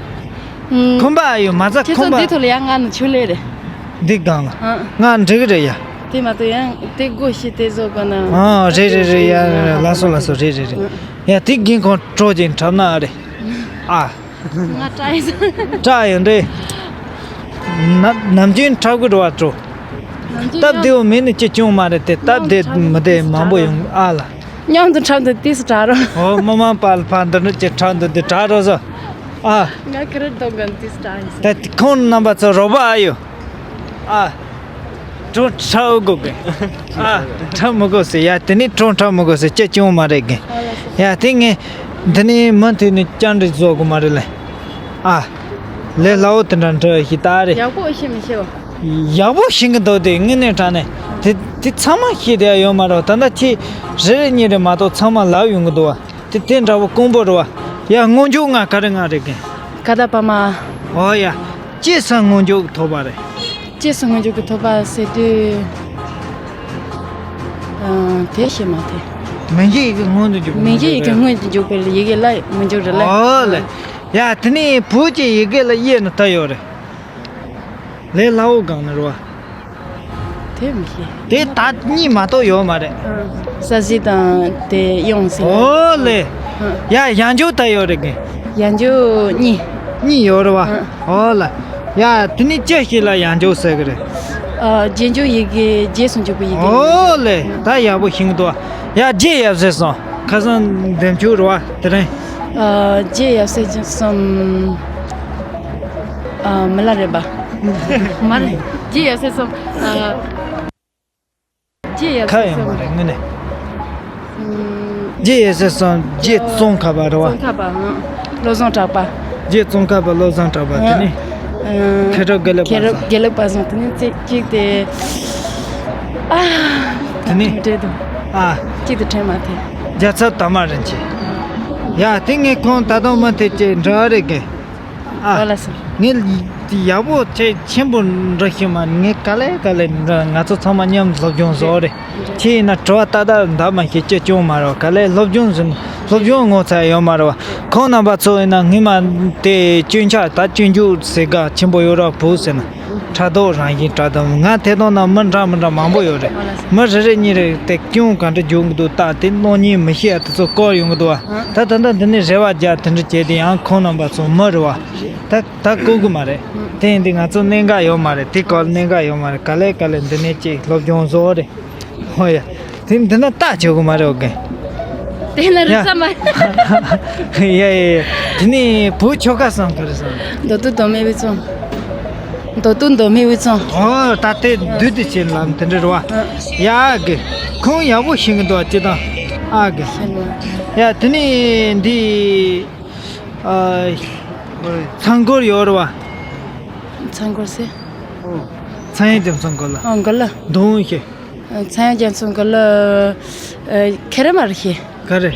བ། ཁོམ་པ་ཨ་ཡོད་མ་ཚ། ཁྱེད་ཚོ་ཁོམ་པ། འདི་ཐོག་ལ་ཡང་ང་ནི་ཆུ་ལེ་རེད། འདི་སྒང་ལ། ཨ། ང་འགྲིག་རེད་ཡ། དེ་མ་གཏོགས་ཡང་དེ་སྒོ་ཕྱེ་དེ་བཟོ་དགོས་ན། ཨ། རེད་རེད་རེད་ཡ། རེད་རེད། ལགས་སོ་ལགས་སོ། རེད་རེད་རེད། ཡ། དེ་རྒན་ཁོང་གྲོ་ཅིག་འཁྲབ་ན་ཨ་རེད། ཨ། ང་སྐྲག་ཡིན་ས། སྐྲག་ཡོང་རེད། ན་ནམ་རྒྱུན་འཁྲབ་གི་འགྲོ་བ་གྲོ། ནམ་རྒྱུན་སྟབས་བདེ་བོ་མེད་ནི་ཅི་བྱུང་མ་རེད་དེ། སྟབས་བདེ་མི་བདེ་མང་པོ་ཡོང་ཨ་ལ། མཉམ་དུ་འཁྲབ་འདུག་དུས་སུ་དྲག་རོགས། ཨོ། མི་མང་པ་ལ་ཕར་འདི་འདྲ་ཅིག་འཁྲབ་འདུག་དུས་དྲག་རོགས་སོ། ཨ། ང་ཁེར་རོ་འདུག་གམ་དུས་སུ་དྲག་ཡིན་ས། ད་ཁོང་རྣམ་པ་ཚོ་རོགས་པ་ཨ་ཡོད། ཨ། གྲོ་འཁྲབ་དགོས་གི། ཨ། འཁྲབ་མི་དགོས་ཟེར་ཡ། དེ་ནས་གྲོ་འཁྲབ་མི་དགོས་ཟེར་ཅི་བྱུང་མ་རེད་གི། ཡ། དེ་ངས་འདི་ནས་མུ་མཐུད་ནས་བཅར་འདྲི་བཟོ་དགོས་མ་རེད་ལེ། ཨ། ལས་སླ་བོ་དེ་འདྲ་འདྲ་ཞིག་ད་རེད། ཡག་པོ་ཤེས་མི་ཤེས་བ། ཡག་པོ་ཤེས་ཀྱི་འདུག་དེ་དངོས་གནས་དྲང་གནས། དེ་དེ་ཚང་མ་ཤེས་བསྡད་ཡོད་མ་རེད། ད་ལྟ་ཁྱེད་རེ་རེ་གཉིས་རེ་མ་གཏོགས་ཚང་མ་ལབ་ཡོང་གི་འདུག་བ། དེ་དེ་འདྲ་བོ་དཀོན་པོ་རེད་བ། ཡ། སྔོན་འཇུག་ང་ག་རེ་ང་རེད་གི། ཁ་ད་པ་མ། ཨོ་ཡ། ཅི་ས་སྔོན་འཇུག་ཐོབ་པ་རེད། ཅི་ས་སྔོན་འཇུག་གི་ཐོབ་པ་ཟེར་དུས། ཨ། དེ་ཤེས་མ་དེ། མིང་གཞི་ཡི་གེ་སྔོན་དུ་འཇུག་པ། མིང་གཞི་ཡི་གེ་སྔོན་དུ་འཇུག་པའི་ཡི་གེ་ལ་སྔོན་འཇུག་རེད་ལ། ཨོ་ལེ། ཡ། དེ་ནས་བོད་ཀྱི་ཡི་གེ་ལ་དབྱེ་ན་ད་ཡོད་རེད། ལས་སླ་བོ་སྒང་ནས་རེད་བ། དེ་མི་ཤེས། དེ་ད་གཉིས་མ་གཏོགས་ཡོད་མ་རེད། ཨ། ས་གཞི་དང་དེ་དབྱངས་ཟེར། ཨོ་ལེ། ཨ། ཡ། ཡང་འཇུག་ད་ཡོད་རེད་གི། ཡང་འཇུག་གཉིས། གཉིས་ཡོད་རེད་བ། ཨ། ཨོ་ལེ། ཡ། དེ་ནས་ཅི་ཞིག་ལ་ཡང་འཇུག་ཟེར་གི་རེད། ཨ། རྗེས་འཇུག་ཡི་གེ་རྗེས་སུ་འཇུག་པའི་ཡི་གེ། ཨོ་ལེ། ད་ཡག་པོ་ཤེས་ཀྱི་འདུག་བ། ཡ། རྗེ་ཡབ་སྲས་གསུམ། ཁ་སང་འདེམས་ཆོག་རེད་བ་དེ་རིང་། ཨ། རྗེ་ཡབ་སྲས་གསུམ། ཨ། མི་ལ་རས་པ། མ་རེད། རྗེ་ཡབ་སྲས་གསུམ། ཨ། རྗེ་ཡབ་ཁ་སྲས་ཡོད་མ་གསུམ། རེད་དངོས་གནས། ཨུམ། རྗེ་ཡབ་སྲས་གསུམ། རྗེ་ཙོང་ཁ་པ་རེད་བ། ཙོང་ཁ་པ། ཨང་། བློ་བཟང་གྲགས་པ། རྗེ་ཙོང་ཁ་པ་བློ་བཟང་གྲགས་པ། དེ་ནས་ཨང་། མཁས་གྲུབ་དགེ་ལེགས་པ་བཟང་། མཁས་གྲུབ་དགེ་ལེགས་པ་བཟང་། དེ་ནས་གཅིག་གཅིག་དེ། ཨ། དེ་ནས། མི་འགྲིག་འདུག་ཨ། གཅིག་དེ་དྲན་མ་ཐེ། རྒྱལ་ཚབ་དར་མ་རིན་ཆེན། ཡ། དེ་ངས་ཁོང་ད་དུང་མུ་མཐུད་ཅིག་འདྲི་བ་རེད་གི། ཨ། ཨོ་ལགས་སོ། ངས་ཡག་པོ་ཆེ་ཆེན་པོ་འདྲི་ཤེས་མ། ངས་ག་ལེ་ག་ལེ་འདྲི། ང་ཚོ་ཚང་མ་མཉམ་སློབ་སྦྱོང་བཟོ་རེད། ཁྱེད་ཡིན་ན་དྲི་བ་ཏག་ཏག་འདྲི་མ་ཤེས་ཅི་བྱུང་མ་རེད་བ། ག་ལེ་སློབ་སྦྱོང་ཟིན། སློབ་སྦྱོང་ངོ་ཚ་ཡོད་མ་རེད་བ། ཁོང་རྣམ་པ་ཚོ་ཡིན་ན་སྔོན་མ་དེ་སྤྱོད་འཆར། ད་སྤྱོད་འཇུག་ཟེར་ག་ཆེན་པོ་ཡོད་ར་བུ་ཟེར་ན། ཕྲག་དོག་རང་བཞིན་དྲག་དང་། ང་ཐད་གཏོང་ན་མི་འདྲ་མི་འདྲ་མང་པོ་ཡོད་རེད། མི་རེ་རེ་གཉིས་རེ་དེ་སྐྱོན་ག་འདྲ་འཇུག་གི་འདུག་ད་དེ་གློག་བརྙན་མི་ཤེས་ཡ་དེ་ཚོ་བཀོད་ཡོང་གི་འདུག་བ། ད་ད་ལྟ་འདི་ནས་རེ་བ་རྒྱག་དེ་འདྲ་བྱས་ཏེ་ཡང་ཁོང་རྣམ་པ་ཚོ་མི་རེད་བ། ད་ད་བཀོད་གི་མ་རེད། དེ་ཡིན་དུས་ང་ཚོ་གནད་འགག་ཡོད་མ་རེད། དེ་སྐོར་གནད་འགག་ཡོད་མ་རེད། ག་ལེ་ག་ལེ་འདི་ནས་ཅིག་སློབ་སྦྱོང་བཟོ་རེད། ཧོ་ཡ། དེ་འདི་ན་ལྟ་ཆོག་གི་མ་རེད། ཨོ་གེ། དེ་ན་རིག་ས་མ། ཡ་ཡ་ཡ། དེ་ནས་བུ་ཁྱོ་ག་སང་ག་རེ་སང་། མདོ་སྟོད་མདོ་སྨད་དབུས་གཙང་། མདོ་སྟོད་མདོ་སྨད་དབུས་གཙང་། ཨོ། ད་ལྟའི་བདུད་དེ་ཆེན་ལམ་དེ་འདྲ་རེད་བ། ཡ་གི། ཁོང་ཡག་པོ་ཤེས་ཀྱི་འདུག་ཅི་དང་། ཨ་གི། ཤེས་ལ། ཡ་དེ་ནས་འདི། ཨ། ཚང་སྐོར་ཡོད་རེད་བ། ཚང་སྐོར་ཟེར། ཚངས་དབྱངས་རྒྱ་མཚོ་མགོན་ལ། ཨ། མགོན་ལ། མདོ་དབང་ཞེས། ཚངས་དབྱངས་རྒྱ་མཚོ་མགོན་ལ། ཨ། ཁེ་རེ་མ་རེད་ཤེས། ག་རེ།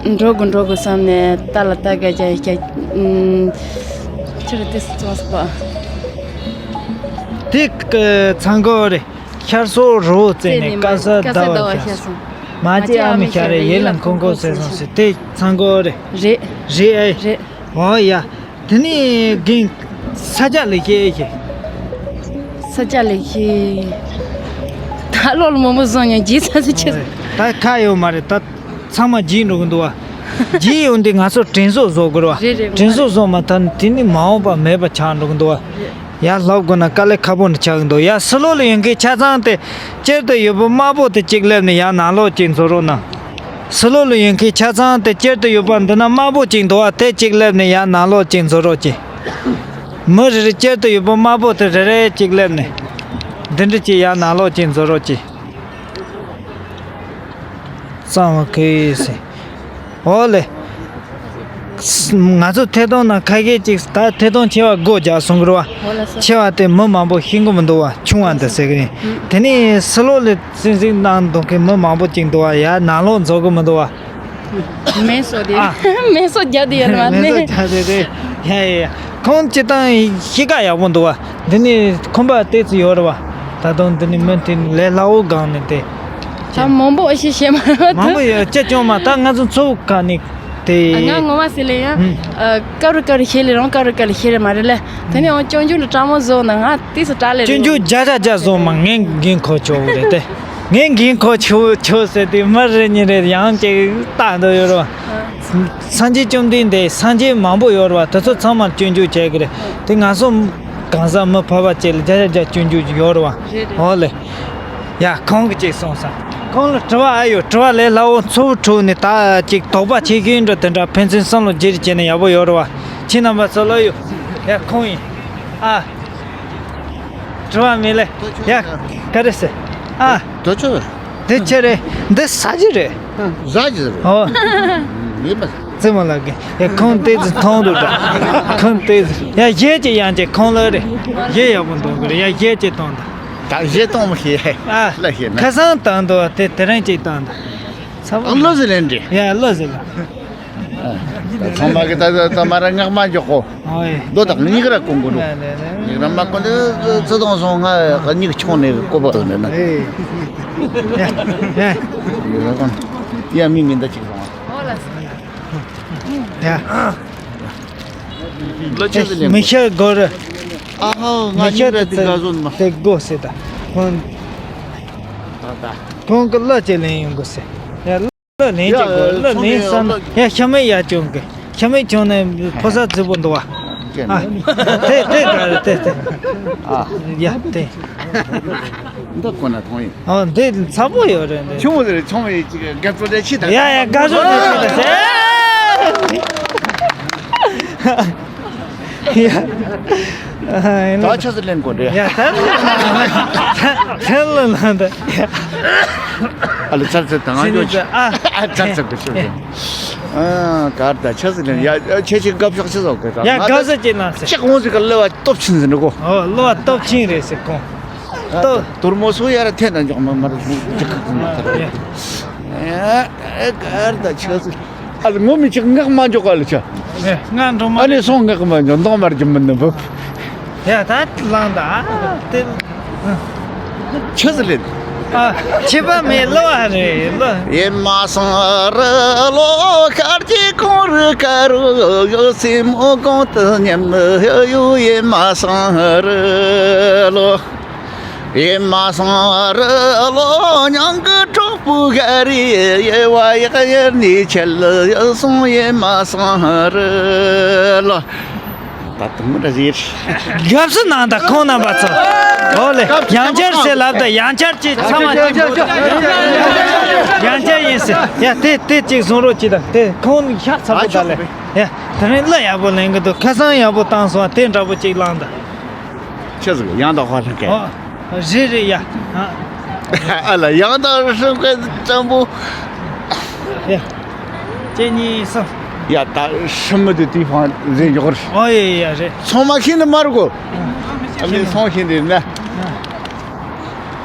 ཨ། འགྲོ་དགོས་འགྲོ་དགོས་བསམ་ནས་ལྟ་ལ་ལྟ་ག་རྒྱ་རྒྱ་ཨུམ། ཕྱིར་དེ་སོང་སོང་བ། དེ་ཚང་གོ་རེད། ཤར་སོག་རི་བོ་རྩེ་ནས་དཀར་གསལ་ཟླ་བ་ཤར་སོང་། མ་བརྗེད་ཨ་མའི་ཞལ་རས་ཡིད་ལ་འཁོར་འཁོར་ཟེར་སོང་ཟེར་དེ་ཚང་གོ་རེད། རེད། རེད་ཨེ། རེད། འོ་ཡ། དེ་ནས་རྒན། ས་སྐྱ་ལེགས་བཤད་ཨེ་ཤེས། ས་སྐྱ་ལེགས་བཤད། ད་ལོ་ལ་མང་པོ་བཟང་ཡང་རྗེས་ས་ས་ཆེ། ད་ཁ་ཡོད་མ་རེད། ད་ཚང་མ་བརྗེད་འགྲོ་གི་འདུག་བ། རྗེས་ཡོང་དུས་ང་ཚོ་དྲན་གསོ་བཟོ་དགོས་རེད་བ། རེད་རེད། དྲན་གསོ་བཟོ་མ་ཐག་ནས་དེ་ནི་མ་འོངས་པ་མེད་པ་ཆགས་འགྲོ་གི་འདུག་བ། རེད། ཡར་ལྷོད་དགོས་ན་དཀའ་ལས་ཁག་པོ་འདྲ་ཆགས་ཀྱི་འདུག་ཡར་ཕྱི་ལོགས་ལ་ཡོང་མཁན་ཆ་ཚང་དེ་དཀྱིལ་དུ་ཡོད་པ་དམར་པོ་དེ་གཅིག་སླེབས་ནས་ཡར་ནང་ལོགས་གཅིག་འཛུལ་རོགས་གནང་། ཕྱི་ལོགས་ལ་ཡོང་མཁན་ཆ་ཚང་དེ་དཀྱིལ་དུ་ཡོད་པ་འདི་ན་དམར་པོ་གཅིག་འདུག་བ། དེ་གཅིག་སླེབས་ནས་ཡར་ནང་ལོགས་གཅིག་འཛུལ་རོགས་གྱིས། མི་རེ་རེ་དཀྱིལ་དུ་ཡོད་པ་དམར་པོ་དེ་རེ་རེ་གཅིག་སླེབས་ནས་འདི་འདྲ་གཅིག་ཡར་ནང་ལོགས་གཅིག་འཛུལ་རོགས་གྱིས། གཙང་བ་གི་ཟེར། འོ་ལེ། ང་ཚོ་ཐད་གཏོང་ནང་ཁ་ཤས་ཅིག་ད་ཐད་གཏོང་ཆེ་བ་སྒོ་རྒྱག་སོང་གི་རེད་བ། འོ་ལགས་སོ། ཆེ་བ་དེ་མི་མང་པོ་ཤེས་ཀྱི་མི་འདུག་བ། ཆུང་བ་འདི་ཟེར་གི་རེད། ཨུམ། དེ་ནས་ཕྱི་ལོགས་ལ་སིང་སིང་གནང་འདུག་མཁན་མི་མང་པོ་ཅིག་འདུག་བ། ཡར་ནང་ལོགས་འཛུལ་གི་མི་འདུག་བ། མེ་སོ་དེ། ཨ། མེ་སོ་རྒྱག་དེ་ཡོད་མ་མེ་སོ་རེད། རྒྱག་དེ་རེད། ཡ་ཡ་ཡ། ཁོང་སྤྱིར་བཏང་གཤིས་ཀ་ཡག་པོ་འདུག་བ། འདི་ནི་ཁོམ་པ་ཏོག་ཙམ་ཡོད་རེད་བ། ད་དུང་འདི་ནི་མི་དེ་ལས་སླ་བོ་སྒང་ནས་དེ། ད་མང་པོ་ཨ་ཤེས་ཤེས་མ་རེད། མང་པོ་ཡོད་ཅེས་ཅུང་མ། ད་ང་ཚོ་མཚོ་ཁ་ནས་དེ། ང་ངོ་མ་ཟེར་ལེ་ཡང་། ཨུམ། ཨ། ཀ་རུ་ཀ་རུ་ཤེས་ལེ་རང་ཀ་རུ་ཀ་རུ་ཤེས་རེད་མ་རེད་ལེ། དེ་ནས་འོང་སྐྱོན་བརྗོད་ལ་སྤྲང་མོ་བཟོ་ན་ང་ཏོག་ཙམ་སྐྲག་ལེ་རེད། སྐྱོན་བརྗོད་བརྒྱ་ཆ་བརྒྱ་བཟོ་མ། ངས་འགན་འཁུར་ཆོག་གི་རེད་དེ། ངས་འགན་འཁུར་ཆོག་ཆོག་ཟེར་དུས་མི་རེ་གཉིས་རེ་ཡང་ཅིག་ལྟ་འདོད་ཡོད་རེད་བ། སངས་རྒྱས་བཅོམ་ལྡན་འདས་སངས་རྒྱས་མང་པོ་ཡོད་རེད་བ། དེ་ཚོ་ཚང་མར་སྐྱོན་བརྗོད་བྱེད་ཀྱི་རེད། དེ་ང་ཚོ་གང་ཟག་མི་ཕལ་པ་ཅིག་ལ་བརྒྱ་ཆ་བརྒྱ་སྐྱོན་བརྗོད་ཡོད་རེད་བ། རེད་རེད། འོ་ལེ། ཡ་ཁོང་གིས་ཅིག་གསུངས་སོང་། ཁོང་ལ་དྲི་བ་ཨ་ཡོད། དྲི་བ་ལས་སླ་བོ། མཚོ་བོ་དྲུག་ནས་ད་ཅིག་དོགས་པ་ཆེ་ཤོས་འདྲ་དེ་འདྲ་ཕན་ཚུན་བསམ་བློ་བརྗེ་རེས་བྱས་ན་ཡག་པོ་ཡོད་རེད་བ། ཁྱེད་རྣམ་པ་ཚོ་ལ་ཡོད། ཡ་ཁོང་ཡིན། ཨ། དྲི་བ་མེད་ལེ། ཡ། ག་རེ་ཟེར། ཨ། དོ་ཆོ། འདི་ཆི་རེད། འདི་ཟ་རྒྱུ་རེད། ཟ་རྒྱུ་རེད། ཨོ། མེད་པ། ཙི་མ་ལགས་ཀྱིས། ཡ་ཁོང་ཏོག་ཙམ་མཐོང་འདུག་ད། ཁོང་ཏོག་ཙམ། ཡ་གཞས་ཅིག་ཡང་ཅིག་ཁོང་ལ་རེད། གཞས་ཡག་པོ་འདོན་གི་རེད། ཡ་གཞས་ཅིག་གཏོང་ད། ད་གཞས་གཏོང་མི་ཤེས། ཨ། ལ་ཤེས་ན། ཁ་སང་བཏང་འདུག་དེ་དེ་རིང་ཅིག་བཏང་ད། ཚ་བོ། ཨ། བློ་ཟེར་ལེན་འདྲི། ཡ་བློ་ཟེར་ལ། ཚང་མ་གི་ད་ད་ད་མ་ར་ངག་མ་འཇོག་གོ། ཨོ་ཡེ། མདོ་དག་མྱིག་ར་ཀུན་དགོས་འགྲོ། ལེ་ལེ་ལེ། མྱིག་ར་མ་ཀུན་ཏེ་ཚུར་གཏོང་སོང་། ང་མྱིག་ཆུང་ནས་ཀོ་བ་ནས་ན། ཨེ། ཡ་མི་མི་འདའ་ཅིག་སོང་། ཨོ་ལ་སོང་། ཡ། ལོ་ཆེ་ཟེར་ལེན། མི་ཤ་གོ་ར། ཨ་ཧོ། ང་མི་ཤ་མྱིག་ར་དེ་དེ་ག་བཟོ་ནི་མ། དེ་དགོས་ཟེར་ད། ཁོང་། ད་ད། ཁོང་གི་ལོ་ཆེ་ལེན་ཡོང་དགོས་ཟེར། ཡ། ལོ་ལེན་ཡ་བྱེད་དགོས། ལོ་ཚོང་ལེན་གི་བསམ་ལོ། ཡ་ཤ་མེད་ཡ་ཅུང་གི། ཤ་མེད་ཅུང་ནས་ཕོ་གསར་རྫིག་པོ་འདུག་བ། ཨ། དེ་དེ་ག་རེད་དེ་དེ། ཨ། ཡ་དེ། འདི་ཁོ་ན་ཐོང་ཡིན། ཨ། འདི་ཚ་པོ་ཡོད་རེད་འདི། ཆུང་བ་རེད། ཆུང་བའི་ཅིག་དགའ་སྤྲོ་ལས་ཕྱི་དང་། ཡ་ཡ་དགའ་སྤྲོ་ལས་ཕྱི་དང་ཟེར། ཡ། ད་ཆ་ཚ་ལེན་དགོས་འདྲ། ཡ་ད་ལ་ལ་ད། ཨ་ལ་ཚར་ཚར་དང་ང་ཡོད་ཅི། ཨ། ཨ་ཚར་ཚར་གི་ཤོད་ཅི། ཨ་གར་ད་ཆ་ཚ་ལེན། ཡ་ཁྱེད་ཅིག་སྐབས་ཤོག་ཆི་ཟོག་གི་ད། ཡ་ག་ས་ཅི་ལ་ཟེར། ཅི་གོང་ཟིག་ག་ལ་བ་སྟོབས་ཆེན་ཟིན་འགྲོ་གོ། ཨོ་ལ་བ་སྟོབས་ཆེན་རེད་ཟེར་གོང་། ཏོ། དོར་མོ་སོ་ཡར་འཐེན་ན་འཇོག་མ་མར་འཇིག་ཁུག་མ་ཐར། ཨེ་གར་ད་ཆི་ཟིག། ཨ་ལ་ངོ་མི་ཅིག་ངག་མ་འཇོག་ག་ལ་ཆ། ངག་འགྲོ་མ། ཨ་ནི་སོང་ངག་མ་འཇོག་མདོང་མར་རྒྱུ་མིན་ནི་བུབ། ཡ་ད་ལང་ད་ཨ་དེ། ཆི་ཟིག་ལེན། ཨ་ཆི་པ་མེད་ལོ་ཨ་རེ་ལོ། ཡེ་མ་སང་རི་ལོ། ཤར་གྱི་གངས་རི་དཀར་རོ་སེ་མོ་གང་དུ་ཉམས་ཡོད། ཡེ་མ་སང་རི་ལོ། ཡེ་མ་སང་རི་ལོ། ཉང་གི་གྲོགས་པོ་ག་རེ་ཡེ་བ་ཡག་ཡེ་ནི་ཆེ་ལ་ཡེ་སོང་། ཡེ་མ་སང་རི་ལོ། ད་དུང་མི་འདྲ་ཟེར། དགའ་བསུ་གནང་དང་ཁོང་རྣམ་པ་ཚོ། ཨོ་ལེ། ཡང་བསྐྱར་ཟེར་ལབ་དང་ཡང་བསྐྱར་གྱི་ཚང་མ་གཅིག་ཡང་བསྐྱར་ཡིན་ཟེར། ཡ་དེ་དེ་གཅིག་བཟུང་རོགས་གྱིས་དང་དེ་ཁོང་ཤ་ཚ་པོ་ད་ལེ། ཡ་དེ་རིང་གླུ་ཡག་པོ་ལེན་གི་འདུག་ཁ་སང་ཡག་པོ་བཏང་སོང་། དེ་འདྲ་པོ་གཅིག་བླངས་དང་། ཆི་ཟིག་ཡང་དག་ཧ་ལྷག་གི། ཨོ། རེད་རེད་ཡ། ཨ། ཨ་ལ་ཡང་དག་ཧྲིལ་གི་ཙམ་པོ། ཡ། གཅིག་གཉིས་གསུམ། ཡ་ད་ཧྲིལ་མི་དེ་དུས་ཕང་རེད་ཡོག་རེད། ཨོ་ཡ་ཡ་རེད། ཚང་མ་ཤེས་ནི་མ་རེད་གོ། ཨ་ལེ་སོང་ཤེས་ནི་ན།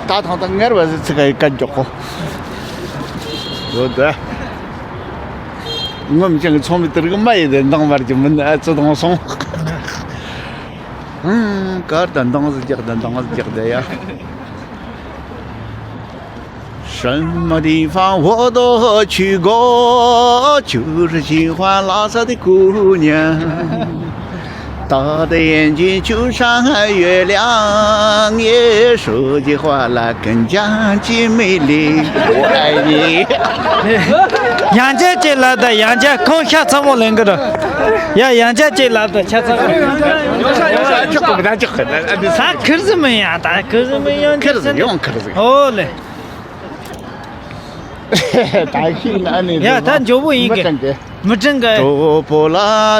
ད་ཐང་ད་ངར་བ་ཟི་ཚི་ག་ཡི་ཀ་མགྱོགས་གོ། ཡོད་དེ། ངོམ་ཅང་ཚོང་མི་དེར་གི་མ་ཡི་དེ་འདང་བར་གྱི་མིན་ཨ་ཙི་དང་སོང་། ཧུམ། གར་དང་འདང་ཟི་རྒྱག་དང་འདང་ཟི་རྒྱག་དེ་ཡ། 什么地方我都去过，就是喜欢拉萨的姑娘。大的眼睛就像月亮，也说起话来更加的美丽。我爱你。 ཡང་བསྐྱར་ཅིག་ལབ་དང་། ཡང་བསྐྱར་ཁོང་ཤ་ཚ་མོ་ལེན་གི་རེད། ཡ། ཡང་བསྐྱར་ཅིག་ལབ་དང་། ཤ་ཚ་མོ། ད་ཁིར་ཟི་མི་ཡང་ད་ཁིར་ཟི་མི་ཡང་ཁིར་ཟི་ཡོང་ཁིར་ཟི། ཨོ་ལེ། ད་ཤིག་ན་ནི་ཡ། ད་མགྱོགས་པོ་ཡིན་གི། མི་དྲན་གི། གྲོགས་པོ་ལ་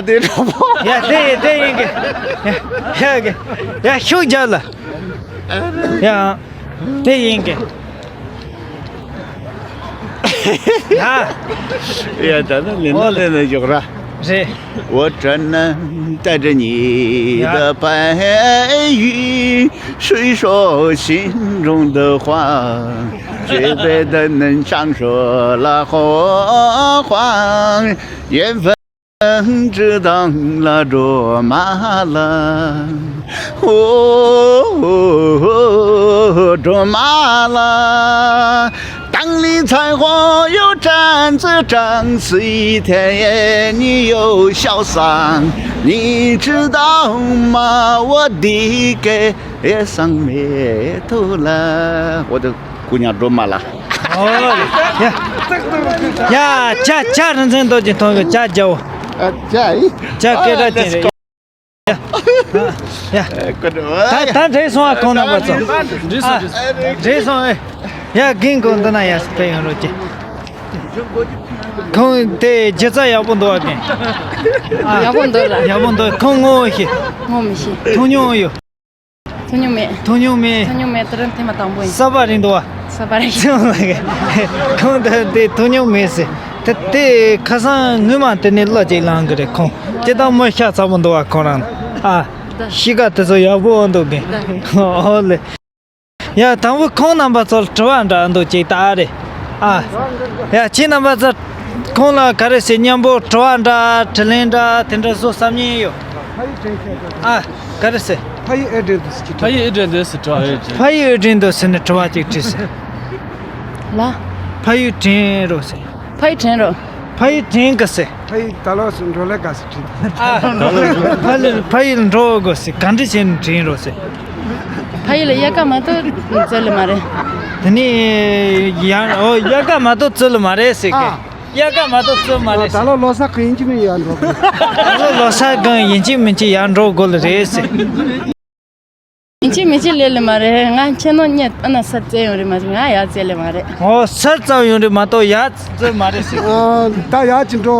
དེ་གྲོགས་པོ། ཡ། དེ་ཡིན་དེ་ཡིན་གི། ཡ་གི། ཡ། ཤུགས་རྒྱབ་ལ། ཡ། དེ་ཡིན་གི། ཡ། ཡ། ད་ནི་ལེན་ན་ལེན་ན་ཞོག་ར། རེད། 我专门带着你的白云，谁说心中的话，绝对的能唱出了火花。缘分知道了，卓玛拉，哦，卓玛拉。 当你在花园站着站一天，你又潇洒，你知道吗？我的歌也上眉头了。我的姑娘卓玛拉。哦，呀，呀，ཇ་ཇ་རིན་ཆེན་རྡོ་རྗེ་མཐོང་གི་ཇ་རྒྱལ་པོ། ཨ། ཇ་ཨི། ཇ་སྐད་གྲགས་ཅན་རེད། ཡ། ད་ད་འགྲིག་སོང་ཨ། ཁོང་རྣམ་པ་ཚོ། འགྲིག་སོང་། ཨ། འགྲིག་སོང་། འགྲིག་སོང་ཨེ། ཡ། རྒན་ཁོང་འདི་ན་ཡ་སྤེལ་ཡོང་རོགས་གྱིས། ཁོང་དེ་སྒྱུ་རྩལ་ཡག་པོ་འདུག་ཨ། རྒན། ཨ། ཡག་པོ་འདུག་ལ། ཡག་པོ་འདུག་ཁོང་ངོ་ཤེས། ངོ་མི་ཤེས། མཐོང་མྱོང་ཡོད། མཐོང་མྱོང་མེད། མཐོང་མྱོང་མེད། མཐོང་མྱོང་མེད། དེ་རིང་ཐེངས་མ་དང་པོ་ཡིན། གསར་པ་རེད་འདུག་བ། གསར་པ་རེད། ཁོང་ད་དེ་མཐོང་མྱོང་མེད་ཟེར། དེ་དེ་ཁ་སང་ངོ་མ་དེ་ནས་གླུ་ཅིག་བླངས་གི་རེད་ཁོང་། ཅི་ལྟར་མོ་ཤ་ཚ་པོ་འདུག་བ་ཁོ་རང་། ཨ། གཤིས་ཀ་དེ་ཚོ་ཡག་པོ་འདུག་གི། ཨོ་ལེ། ཡ། དང་པོ་ཁོང་རྣམ་པ་ཚོར་དྲི་བ་འདྲ་འདུག་ཅིག་ད་རེད། ཨ། ཡ། ཁྱེད་རྣམ་པ་ཚོ་ཁོང་ལ་ག་རེ་ཟེར། མཉམ་པོ་དྲི་བ་འདྲ་དྲིས་ལན་འདྲ་དེ་འདྲ་བཟོ་བསམ་ཉེན་ཡོད། ཨ། ག་རེ་ཟེར། ཕ་ཡུལ་ཨེ་དྲན་འདུག་ཟེར་གྱི། ཕ་ཡུལ་ཨེ་དྲན་འདུག་ཟེར་དྲི་བ། ཕ་ཡུལ་ཨེ་དྲན་འདུག་ཟེར་ནས་དྲི་བ་ཅིག་དྲིས་ཟེར། ལ། ཕ་ཡུལ་དྲན་རོགས་ཟེར། ཕ་ཡུལ་དྲན་རོགས། ཕ་ཡུལ་དྲན་དགོས་ཟེར། ཕ་ཡུལ་ད་ལོགས་སུ་འགྲོ་ལས་དགའ་ཟེར་དྲིས། ཨ། ཕ་ཡུལ་ཕ་ཡུལ་འགྲོ་དགོས་ཟེར། ག་འདྲ་བྱས་ནས་དྲན་རོགས་ཟེར། ཕ་ཡུལ་ལ་དབྱར་ཁ་མ་གཏོགས་བཙལ་ལེ་མ་རེད། དེ་ནས་ཡང་། ཨོ། དབྱར་ཁ་མ་གཏོགས་བཙལ་ལེ་མ་རེད་ཟེར་གི། ཨ། དབྱར་ཁ་མ་གཏོགས་བཙལ་མ་རེད་ཟེར། ད་ལོ་ལོ་གསར་གང་ཡིན་གཅིག་མིན་ཡར་འགྲོ་དགོས། ད་ལོ་ལོ་གསར་གང་ཡིན་གཅིག་མིན་གཅིག་ཡར་འགྲོ་དགོས་ལེ་རེད་ཟེར། ཡིན་གཅིག་མིན་གཅིག་ལེ་ལེ་མ་རེད། ང་ཁྱེད་ནང་གཉིས་ཨ་ན་ས་བཙལ་ཡོང་རེད་མ་གཏོགས་ང་ཡར་བཙལ་ལེ་མ་རེད། ཨོ། ས་བཙལ་ཡོང་རེད་མ་གཏོགས་ཡར་བཙལ་མ་རེད་ཟེར། ཨ། ད་ཡར་གྱི་འགྲོ།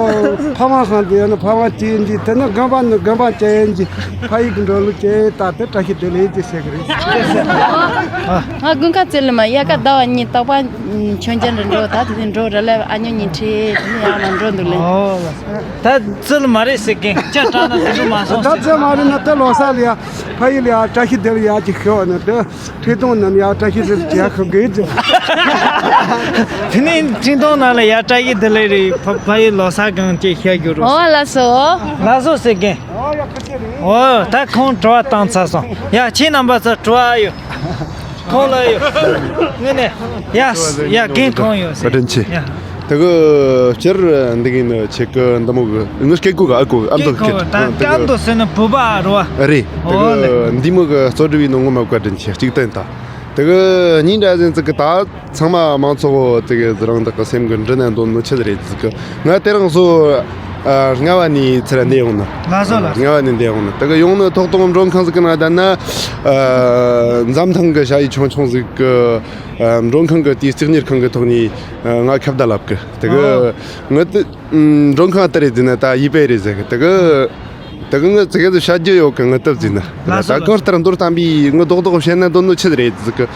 ཕ་མ་ཁང་དུ་ཡོད་ན་ཕ་མ་སྐྱེལ་གྱི། དེ་ནས་དགོན་པ་ནས་དགོན་པ་སྐྱེལ་གྱི། ཕ་ཡུལ་གྱི་འགྲོ་ལུགས་སྐྱེལ། ད་དེ་བཀྲ་ཤིས་བདེ་ལེགས་ཀྱི་ཟེར་གི་རེད། ང་དགུན་ཁ་བཙལ་ལེ་མ། དབྱར་ཁ་ཟླ་བ་གཉིས་རྟག་པར་མཆོད་མཇལ་འདྲ་འགྲོ། ད་དེ་འགྲོ་ར་ལེ་ཨ་ཉོ་གཉིས་ཁྲིད་དེ་ནས་ཡར་ལ་འགྲོ་འདུག་ལེ། ཨོ། ད་བཙལ་མ་རེད་ཟེར་གི། ཅ་དྲག་ན་དེ་འགྲོ་མ་སོང་ཟེར། ད་བཙལ་མ་རེད་ན་དེ་ལོ་གསར་ལ་ཡ། ཕ་ཡུལ་ལ་ཡ་བཀྲ་ཤིས་བདེ་ལེགས་ཡ་ཅིག་ཤོད་ན་དེ། ཁྲི་སྟོང་ནམ་ཡར་བཀྲ་ཤིས་བདེ་ལེགས་ཡར་ཤོད་དགོས་ཀྱི། དེ་ནས་ཁྲི་སྟོང་ནང་ལ་ཡར་བཀྲ་ཤིས་བདེ་ལེགས་རེད། ཕ་ཕ་ཡུལ་ལོ་གསར་གང་ཅིག་ཤོད་རྒྱུ་རོ། ཨོ། ལགས་སོ། ལགས་སོ་ཟེར་གི། ཨོ། ད་ཁོང་དྲི་བ་བཏང་ཚར་སོང་། ཡ། ཁྱེད་རྣམ་པ་ཚོ་དྲི་བ་ཡོད། ཁོང་ལ་ཡོད། ངས་ནས། ཡ། ཡ། རྒན་ཁོང་ཡོད་ཟེར། བཀའ་དྲིན་ཆེ། ཡ། དེ་གི་སྤྱིར་འདི་གི་ནི་ཁྱེད་ཀྱི་འདི་མོ་གི་ངི་སྐད་གོ་གི། ཨ་གོ་གི། ཨ་འདི་ཁྱེད་ཁོང་ད་དེ་གི་ཀ་འདུག་ཟེར་ནི་བུ་པ་རོ་བ། རེད། དེ་ཨོ་ལེ། གི་འདི་མོ་གི་གཙོ་སྒྲུབ་བྱས་ནོ་ངོ་མ་བཀའ་དྲིན་ཆེ། གཅིག་བསྟན་ད། དེ་གི་གཉིས་འདྲ་ཟིན་ཙི་གི་ད་ཚང་མ་མང་ཚོགས་དེ་གི་རང་བདག་གི་སེམས་གི་འདྲི་ན་འདོད་ནོ་ཆི་ཟིག་རེད་ཙི་གི། ང་དེ་རིང་སོ། ཨ། རྔ་བ་ནས་ཚུར་འདི་ཡོང་ནི། ལགས་སོ་ལགས་སོ། རྔ་བ་ནས་འདི་ཡོང་ནི། དེ་གི་ཡོང་ནི་ཐོག་དང་མགྲོན་ཁང་ཟིག་གི་ནང་བསྡད་ན། ཨ། འཛམ་ཐང་གི་ཞ་ཡི་ཆུང་ཆུང་ཟིག་གི། ཨ། མགྲོན་ཁང་གི་དེའི་རྩིག་གཉེར་ཁང་གི་ཐོག་ནས། ཨ། ང་ཁ་བརྡ་ལབ་གི། དེ་གི། ཨོ། ང་དེ། ཨུམ། མགྲོན་ཁང་ལྟར་རེད་ཟེར་ན་ད་ཡིད་པའི་རེད་ཟེར་གི། དེ་གི། དེ་གི་ངི་ཙི་གེ་ཙི་བཤད་རྒྱུ་ཡོད་གི། ངི་སྟབས་ཟིན་ན། ལགས་སོ། ད་གང་ལྟར་མདོར་བསྟན་པའི་ངི་རྡོག་རྡོག་བཤད་ན་འདོད་ནོ་ཆི་ཟིག་རེད་ཟེར་གི།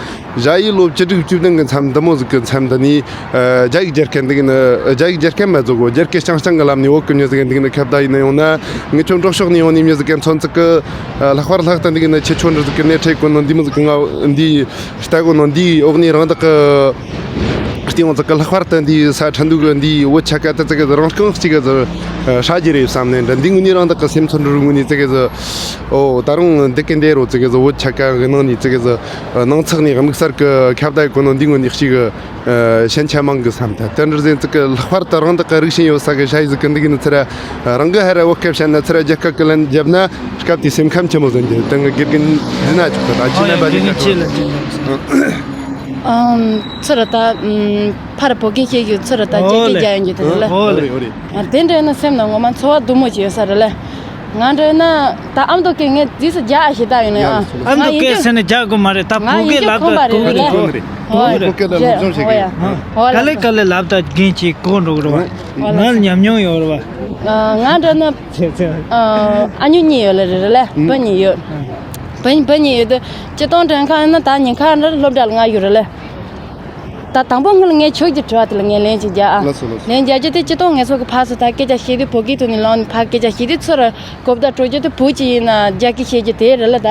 ཞ་ཡི་ལོ་བཅུ་དྲུག་བཅུ་བདུན་གི་མཚམས་འདི་མོ་ཟིག་གི་མཚམས་འདི་ནས། ཨ། རྒྱ་ཡིག་སྦྱར་མཁན་འདི་གི་ནི། རྒྱ་ཡིག་སྦྱར་མཁན་མ་ཟིག་གོ། སྦྱར་མཁན་རྐྱང་རྐྱང་གི་ལམ་ནས་བོད་གི་མྱི་ཟིག་གི་འདི་གི་ནི་ཁ་བརྡ་ཡིན་ན། ཡང་ན་ངི་ཁྱོད་འབྲོག་ཕྱོགས་ནས་ཡོང་ནི་མྱི་ཟིག་གི་མཚོན་ཚིག་གི། ཨ། ལྷག་པར་ལྷག་ཏུ་འདི་གི་ནི་ཁྱེད་ཆོ་འདྲ་ཟིག་གི་ནས་ཁྲེལ་གོ་ནོ་འདི་མོ་ཟིག་གི། ང་འདི་ལྟ་གོ་ནོ་འདིའི་འོག་ནས་རང་བདག་གི། དེ་ཡང་ཙི་གི་ལྷག་པར་དུ་འདིའི་ས་ཁྲ་འདུག་གི་འདིའི་བོད་ཆ་ག་དེ་ཙི་གི་རང་རྐང་གཅིག་གི་ཟིག་ཧྲ་རྒྱུ་རེད་བསམ་ནས་འདྲ། འདི་ངུ་ནི་རང་དག་གི་སེམས་ཚོར་འགྲོ་ངུ་ནི་ཙི་གི་ཟིག་ཨོ་ད་རུང་འདི་གི་འདི་རོ་ཙི་གི་ཟིག་བོད་ཆ་ག་གི་ནང་ནས་ཙི་གི་ཟིག་ནང་ཚགས་ནས་དམིགས་བསལ་གི་ཁ་བརྡ་གི་ནང་འདི་ངུ་ནི་གཅིག་གི་ཞན་ཆ་མང་གི་བསམ་ད། དེ་འདྲ་ཟིན་ཙི་གི་ལྷག་པར་དུ་རང་དག་གི་རིགས་ཞེན་ཡོད་ས་གི་ཞ་ཡི་ཟིག་གི་འདི་གི་ནི་ཚི་ར་རང་གི་ཧ་ར་བོད་སྐད་བཤད་ན་ཚི་ར་རྒྱ་སྐད་གི་ལན་རྒྱབ་ན་སྐབས་དེ་སེམས་ཁམས་ཆེན་མོ་ཟིན་གི་དེ་ངི་དགེ་རྒན་འཛིན་ན་ཆོག་གི་ད་ཅི་ན་འབད་ནི་ག་ཆེ་ལ་འཛིན་ཨམ་ཚུར་ད་ཨམ་ཕར་བོད་སྐད་བཤད་རྒྱུ་ཚུར་ད་ཨོ་རྒྱ་སྐད་ལེ། རྒྱག་ཡོང་རྒྱུ་དེ་རེད་ལེ། ཨོ་ཨོ་རེད་ཨོ་རེད། ཨ་དེ་འདྲ་ཡིན་ན་སེམས་ལ་ངོ་མ་ཚོར་བ་སྡུག་མོ་ཅིག་ཡོད་ས་རེད་ལེ། ང་འདྲ་ཡིན་ན་ད་ཨ་མདོ་སྐད་ངས་རྗེས་སུ་རྒྱག་ཨ་ཞེ་ད་ཡོང་ནས་ཡ་ཨ་ལགས་སོ་ཨ་ལགས་སོ། མདོ་སྐད་ཟེར་ནས་རྒྱག་དགོས་མ་རེད། ད་ང་བོད་ཡིན་སྐད་རྒྱུ་ལབ་ཁོམ་པ་ད་རེད་གོ་རེད་ལེ། གོ་རེད། ཧོ་ཡ་བོད་སྐད་ལ་སློབ་སྦྱོང་བྱེད་ཀྱི་ཧོ་ཡ་ཧོ་ག་ལེ་ལགས་སོ། ག་ལེ་ག་ལེ་ལབ་ད་རྒན་གྱིས་གོ་འགྲོ་གི་རེད་བ། ང་ལ་ཉམས་མྱོང་ཡོད་རེད་བ། ང་འདྲ་ན་ཚེ་ཚེ། ཨ་ཨ་ཉུ་གཉིས་ཡོད་ལེ་རེད་ལེ། བུ་གཉིས་ཡོད། བུ་བུ་གཉིས་ཡོད་དུ། སྤྱི་དོན་དྲན་ཁ་ཡིན་ན་ད་ཉིན་ཁ་འདྲ་སློབ་གྲྭ་ལ་ང་ཡོད་རེད་ལེ། ད་དང་པོ་སྔོན་ལ་ངས་ཁྱོད་ཀྱི་དྲི་བ་དེ་ལ་ངས་ལན་ཅིག་རྒྱག་ཨ། ལགས་སོ་ལགས་སོ། ལན་རྒྱག་རྒྱུ་དེ་སྤྱི་དོན་ངས་ཚོ་གི་ཕར་ཚུར་ད་སྐད་ཆ་བཤད་དུས་བོད་སྐད་ཐོག་ནས་ལངས་ནས་ཕར་སྐད་ཆ་བཤད་དུས་ཚུར་གོ་བརྡ་སྤྲོད་རྒྱུ་དེ་བོད་ཀྱི་ཡིན་ན་རྒྱ་སྐད་བཤད་རྒྱུ་དེ་རེད་ལེ་ད།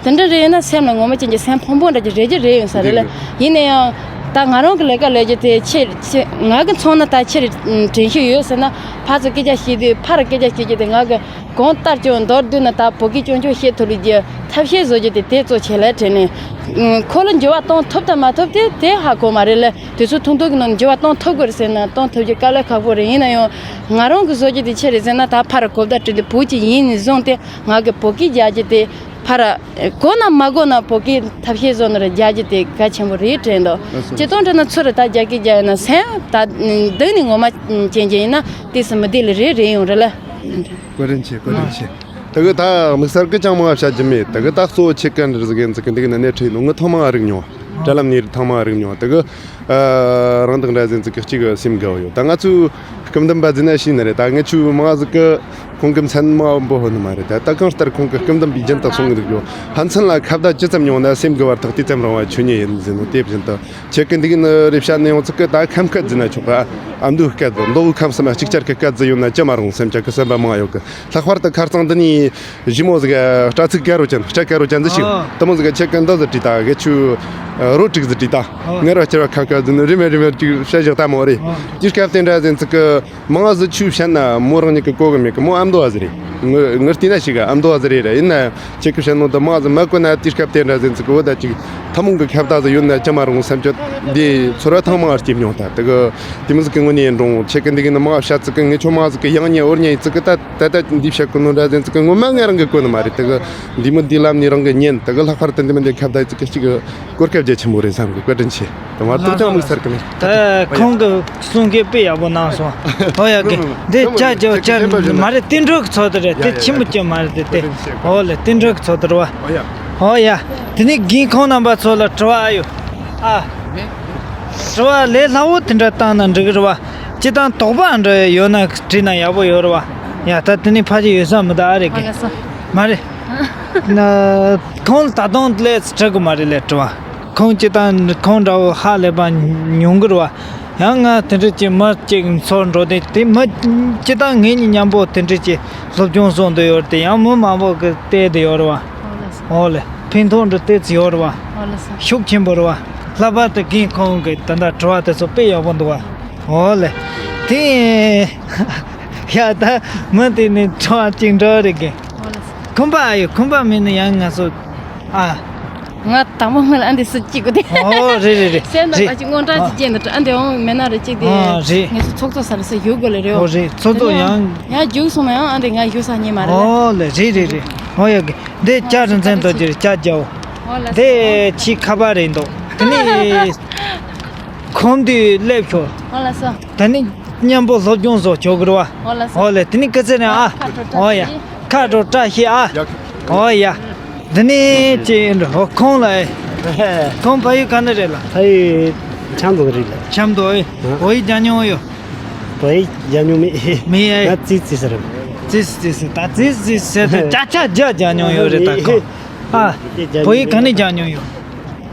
དེ་འདྲ་རེད་ན་སེམས་ལ་ངོ་མ་ཅན་གྱི་སེམས་ཕམ་པོ་འདྲ་ཅིག་རེད་ཀྱི་རེད་ཡོང་ས་རེད་ལ། འདི་ཡིན་ན་ཡང་ད་ང་རང་གི་ལས་ཀ་ལས་རྒྱུ་དེ་ཆེ་ཆེ་ང་གི་མཚོན་ན་ད་ཆེ་རེད་དྲན་ཤེས་ཡོད་ཟེར་ན་ཕར་ཚུར་སྐད་ཆ་བཤད་དུས་ཕར་སྐད་ཆ་བཤད་རྒྱུ་དེ་ང་གི་གང་ལྟར་ཀྱང་མདོར་བསྡུས་ན་ད་བོད་སྐད་རྐྱང་རྐྱང་བཤད་ཐུབ་ལུགས་ཀྱི་ཐབས་ཤེས་བཟོ་རྒྱུ་དེ་དེ་གཙོ་ཆེ་ལ་དྲན་ནས་ཁོ་ལ་འགྱུར་བ་གཏོང་ཐུབ་དང་མ་ཐུབ་དེ་དེ་ཧ་གོ་མ་རེད་ལ། དུས་ཚོད་ཐུང་ཐུང་གི་ནང་འགྱུར་བ་གཏོང་ཐུབ་དགོས་རེད་ཟེར་ན་གཏོང་ཐུབ་རྒྱུ་དཀའ་ལས་ཁག་པོ་རེད། ཡིན་ན་ཡང་ང་རང་གི་བཟོ་རྒྱུ་དེ་ཆེ་རེད་ཟེར་ན་ད་ཕར་གོ་བརྡ་སྤྲད་དུས་བོད་སྐད་ཡིན་ནས་བཟུང་སྟེ་ང་གི་བོད་སྐད་རྒྱག་རྒྱུ་དེ། ཕར། གོ་ན་མ་གོ་ན་བོད་སྐད་ཐབས་ཤེས་བཟོ་ན་ར་རྒྱག་རྒྱུ་དེ་གལ་ཆེན་པོ་རེད་དྲན་འདུག་ལགས་སོ། སྤྱི་དོན་དྲན་ན་ཚུར་ར་ད་རྒྱ་སྐད་རྒྱག་ཡོད་ན་སེམས་ད་འདི་ནི་ངོ་མ་ཅན་ཅན་ཡིན་ན་དེ་སུ་མི་བདེ་ལ་རེད་རེད་ཡོང་རེད་ལ། བཀའ་དྲིན་ཆེ་བཀའ་དྲིན་ཆེ། ད་གི་ད་དམིགས་བསལ་གི་ཅང་མང་བ་བཤད་རྒྱུ་མེད། ད་གི་ད་གཙོ་བོ་ཆེ་ག་འདྲ་ཟིག་ཡིན་ཟིག་གི་འདི་གི་ནི་ནས་ཁྲིད་ནོ་ངི་ཐོག་མ་རིག་མྱོང་། དྲ་ལམ་ནས་ཐོག་མ་རིག་མྱོང་། ད་གི་རང་དང་འདྲ་ཟིན་ཙི་གི་གཅིག་གི་སེམས་དགའ་བོ་ཡོད། ད་ང་ཚོའི་སྐུ་མདུན་པ་ཟིན་ན་ཤེས་ནི་རེད། ད་ངི་ཆུ་མང་ཟིག་གི་ཁོང་གི་མཚན་མ་འབོ་ཧོ་ནི་མ་རེད། ད་ད་གང་ལྟར་ཁོང་གི་སྐུ་མདུན་པའི་རྒྱུན་དུ་སོང་གི་འདུག་ཡོད། ཕན་ཚུན་ལ་ཁ་བརྡ་ཅི་ཙམ་ཡོང་ན་སེམས་དགའ་བར་ཐག་དེ་ཙམ་རིང་བ་ཆོས་ཉིད་ཡིན་ཟིན་ནོ། དེ་བཞིན་དུ་ཁྱེད་ཀྱི་འདི་གི་ནི་རེ་བཤད་ནས་ཡོང་ཙི་གི་ད་ཁམས་སྐད་ཟིན་ན་ཆོག་ག་ཨ་མདོའི་སྐད་དུ་མདོ་བོའི་ཁམས་སམ་གཅིག་ཅར་གི་སྐད་ཟིན་ཡོད་ན་ཅི་མ་རུང་སེམས་ཅག་གི་སེམས་པ་མང་ཡོད་གི། ལྷག་པར་དུ་ཁ་རྩང་འདི་ནི་ཞི་མོ་ཟིག་སྤྲ་ཚིག་དཀར་རོ་ཅན་སྤྲ་དཀར་རོ་ཅན་ཟིག་ཞིག་ཨ། དེ་མོ་ཟིག་ཁྱེད་ཀྱི་འདི་ཟིག་བྲིས་ད་གི་ཆུ་རོ་དྲུག་ཟིག་བྲིས་ད། ཨ། ངར་བ་ཆེ་བ་ཁ་ཁ་ཟིག་ནི་རི་མེ་རི་མེ་ཅིག་བཤད་བཞག་ད་མོ་རེད། ཨ། དེའི་སྐབས་དེ་འདྲ་ཟིན་ཙི་གི་མང་ཟིག་ཆུ་བཤད་ན་མོ་རང་ཉིད་ཀྱི་གོ་གི་མེད་གི། མོ་ཨ་མདོ་བ་ཟིག་རེད། ངི་ངི་བལྟས་ན་ཞིག་ཨ་མདོ་བ་ཟིག་རེད་ར། ཡིན་ན་ཁྱེད་ཀྱི་བཤད་ནོ་འདི་མང་ཟིག་མ་གོ་ན་དེའི་སྐབས་དེ་འདྲ་ཟིན་ཙི་གི་འོ་ད་ཅིག་ཐུན་མོང་གི་ཁ་བརྡ་ཟིག་ཡོད་ན་ཅི་མ་རུང་སེམས་ཅན་འདི་ཚོར་བ་ཐེངས་མང་སྐྱེས་མྱོང་ད། དེ་གི་དེ་མོ་ཟིག་གི་ངོ་ནས་ཡིན་རུང་ཁྱེད་ཀྱི་འདི་གི་ནི་མང་བཤད་ཙི་གི་ངི་ཆོ་མང་ཟིག་གི་ཡང་ཉེ་འོར་ཉེ་ཡིན་ཙི་གི་ད། ད་ལྟ་འདི་བཤད་གི་ནོ་འདྲ་ཟིན་ཙི་གི་ངོ་མ་ངས་རང་གི་གོ་ནི་མ་རེད། དེ་གི་འདི་མོ་འདི་ལམ་ནས་རང་གི་ཉན། དེ་གི་ལྷག་པར་དུ་འདི་མོ་འདི་ཁ་བརྡ་ཙི་གི་གཅིག་གི་གོ་སྐབས་རྒྱ་ཆེན་པོ་རེད་བསམ་གི། བཀའ་དྲིན་ཆེ། དེ་མ་གཏོགས་ཀྱང་དམིགས་བསལ་གི་མེད། ད་ཁོང་གི་གསུང་སྐད་དཔེ་ཡག་པོ་གནང་སོང་། ཨོ་ཡ་གི་འདི་ཅ་ཅོ་ཅ་མ་རེད། བསྟན་འགྲོ་གི་ཚོགས་དེ་རེད། དེ་ཆི་མོ་ཅན་མ་རེད། དེ་དེ་ཨོ་ལེ་བསྟན་འགྲོ་གི་ཚོགས་དེ་རེད་བ། ཨོ་ཡ་དེ་ནས་རྒན་ཁོང་རྣམ་པ་ཚོ་ལ་དྲི་བ་ཨ་ཡོད་ཨ། དྲི་བ་ལས་སླ་བོ་དེ་འདྲ་བཏང་ན་འགྲིག་གི་རེད་བ། སྤྱི་བཏང་དོགས་པ་འདྲ་ཡོད་ན་དྲིས་ན་ཡག་པོ་ཡོད་རེད་བ། ཡ་ད་དེ་ནས་ཕ་ཆེ་ཡོད་ས་མི་ད་ཨ་རེད་གི། མ་རེད། ན་ཁོང་ད་དུང་ལས་དྲི་གི་མ་རེད་ལས་དྲི་བ། ཁོང་སྤྱི་བཏང་ཁོང་འདྲ་བོ་ཧ་ལས་པ་ཉུང་གི་རེད་བ། ཡང་ང་དེ་འདྲ་ཅིག་མི་གཅིག་ཚོར་འགྲོ་དེ་དེ་མི་སྤྱི་བཏང་ངེད་གཉིས་མཉམ་པོ་དེ་འདྲ་ཅིག་སློབ་སྦྱོང་སོང་དུ་ཡོད་དེ་ཡང་མི་མང་པོ་གི་བལྟས་དུ་ཡོད་རེད་བ། ཨོ་ལེ། ཕན་ཐོགས་འདྲ་ཏོག་ཙམ་ཡོད་རེད་བ། ཨོ་ལེ་སོ། ཤུགས་ཆེན་པོ་རེད་བ། ལྷག་པར་དུ་རྒན་ཁོང་གི་ད་ལྟ་དྲི་བ་དེ་ཚོ་དཔེ་ཡག་པོ་འདུག་བ། ཨོ་ལེ། དེ་ཡ་ད་མི་དེ་ནི་དྲི་བ་གཅིག་འདྲ་རེད་གི། ཨོ་ལེ་སོ། ཁོམ་པ་ཨ་ཡོད། ཁོམ་པ་མེད་ན་ཡང་ང་ཚོ་ཨ། ང་དང་པོ་སྔོན་ལ་ཨ་འདི་སུ་གཅིག་གོ་དེ། ཨོ་རེད་རེད་རེད། སེམས་ལ་རེད། ད་ཅིག་སྔོན་དྲག་ཅིག་སྐྱེས་འདུག་ཨ་འདི་འོང་མེད་ན་རེད་གཅིག་དེ། ཨ་རེད། ངེད་ཚོ་ཚོགས་གཙོ་ས་ལ་ས་ཡོད་དགོས་ལེ་རེད། ཨོ་རེད། ཚོགས་གཙོ་ཡང་ཡང་རྒྱུགས་སོང་ན་ཡང་ཨ་འདི་ང་ཡོད་ས་རྙེད་མ་རེད་ལེ། ཨོ་ལེ་རེད་རེད་རེད། ཨོ་ཡ་གི་འདི་ལྕགས་རིན་ཆེན་རྡོ་རྗེ་རེད། ལྕགས་རྒྱལ་པོ། ཨོ་ལེ། འདི་ཕྱི་ཁ་པར་རེད་འདུག་དེ་ནི་ཁོང་དུ་སླེབས་ཤོག་ཨོ་ལེ་སོ། དེ་ནི་མཉམ་པོ་སློབ་སྦྱོང་བཟོ་ཆོག་གི་རེད་བ། ཨོ་ལེ་སོ། ཨོ་ལེ་དེ་ནི་སྐུ་ཚེ་རིང་ཨ། ཨོ་ཡ། ཁ་དྲོ་བཀྲ་ཤིས་ཨ། ཨོ་ཡ། འདི་ནི་ཅི་འདྲ་ཧོ་ཁོང་ལ། ཁོང་ཕ་ཡུལ་ག་ནས་རེད་ལ། ཕ་ཡུལ་ཆབ་མདོ་རེད་ལ། ཆབ་མདོ་ཨེ། ཨ། བོད་ཡིག་སྦྱང་མྱོང་ཡོད། བོད་ཡིག་སྦྱང་མྱོང་མེད། མེད་ཨེ། ང་ཙི་ཙི་ཟེར། ཙི་ཙི་ཟེར་ད་ཙི་ཙི་ཟེར་ད་ཅ་ཅ་རྒྱ་སྦྱང་མྱོང་ཡོད་རེད་ད་ཁོང་། ཨ། བོད་ཡིག་ག་ནས་སྦྱང་མྱོང་ཡོད།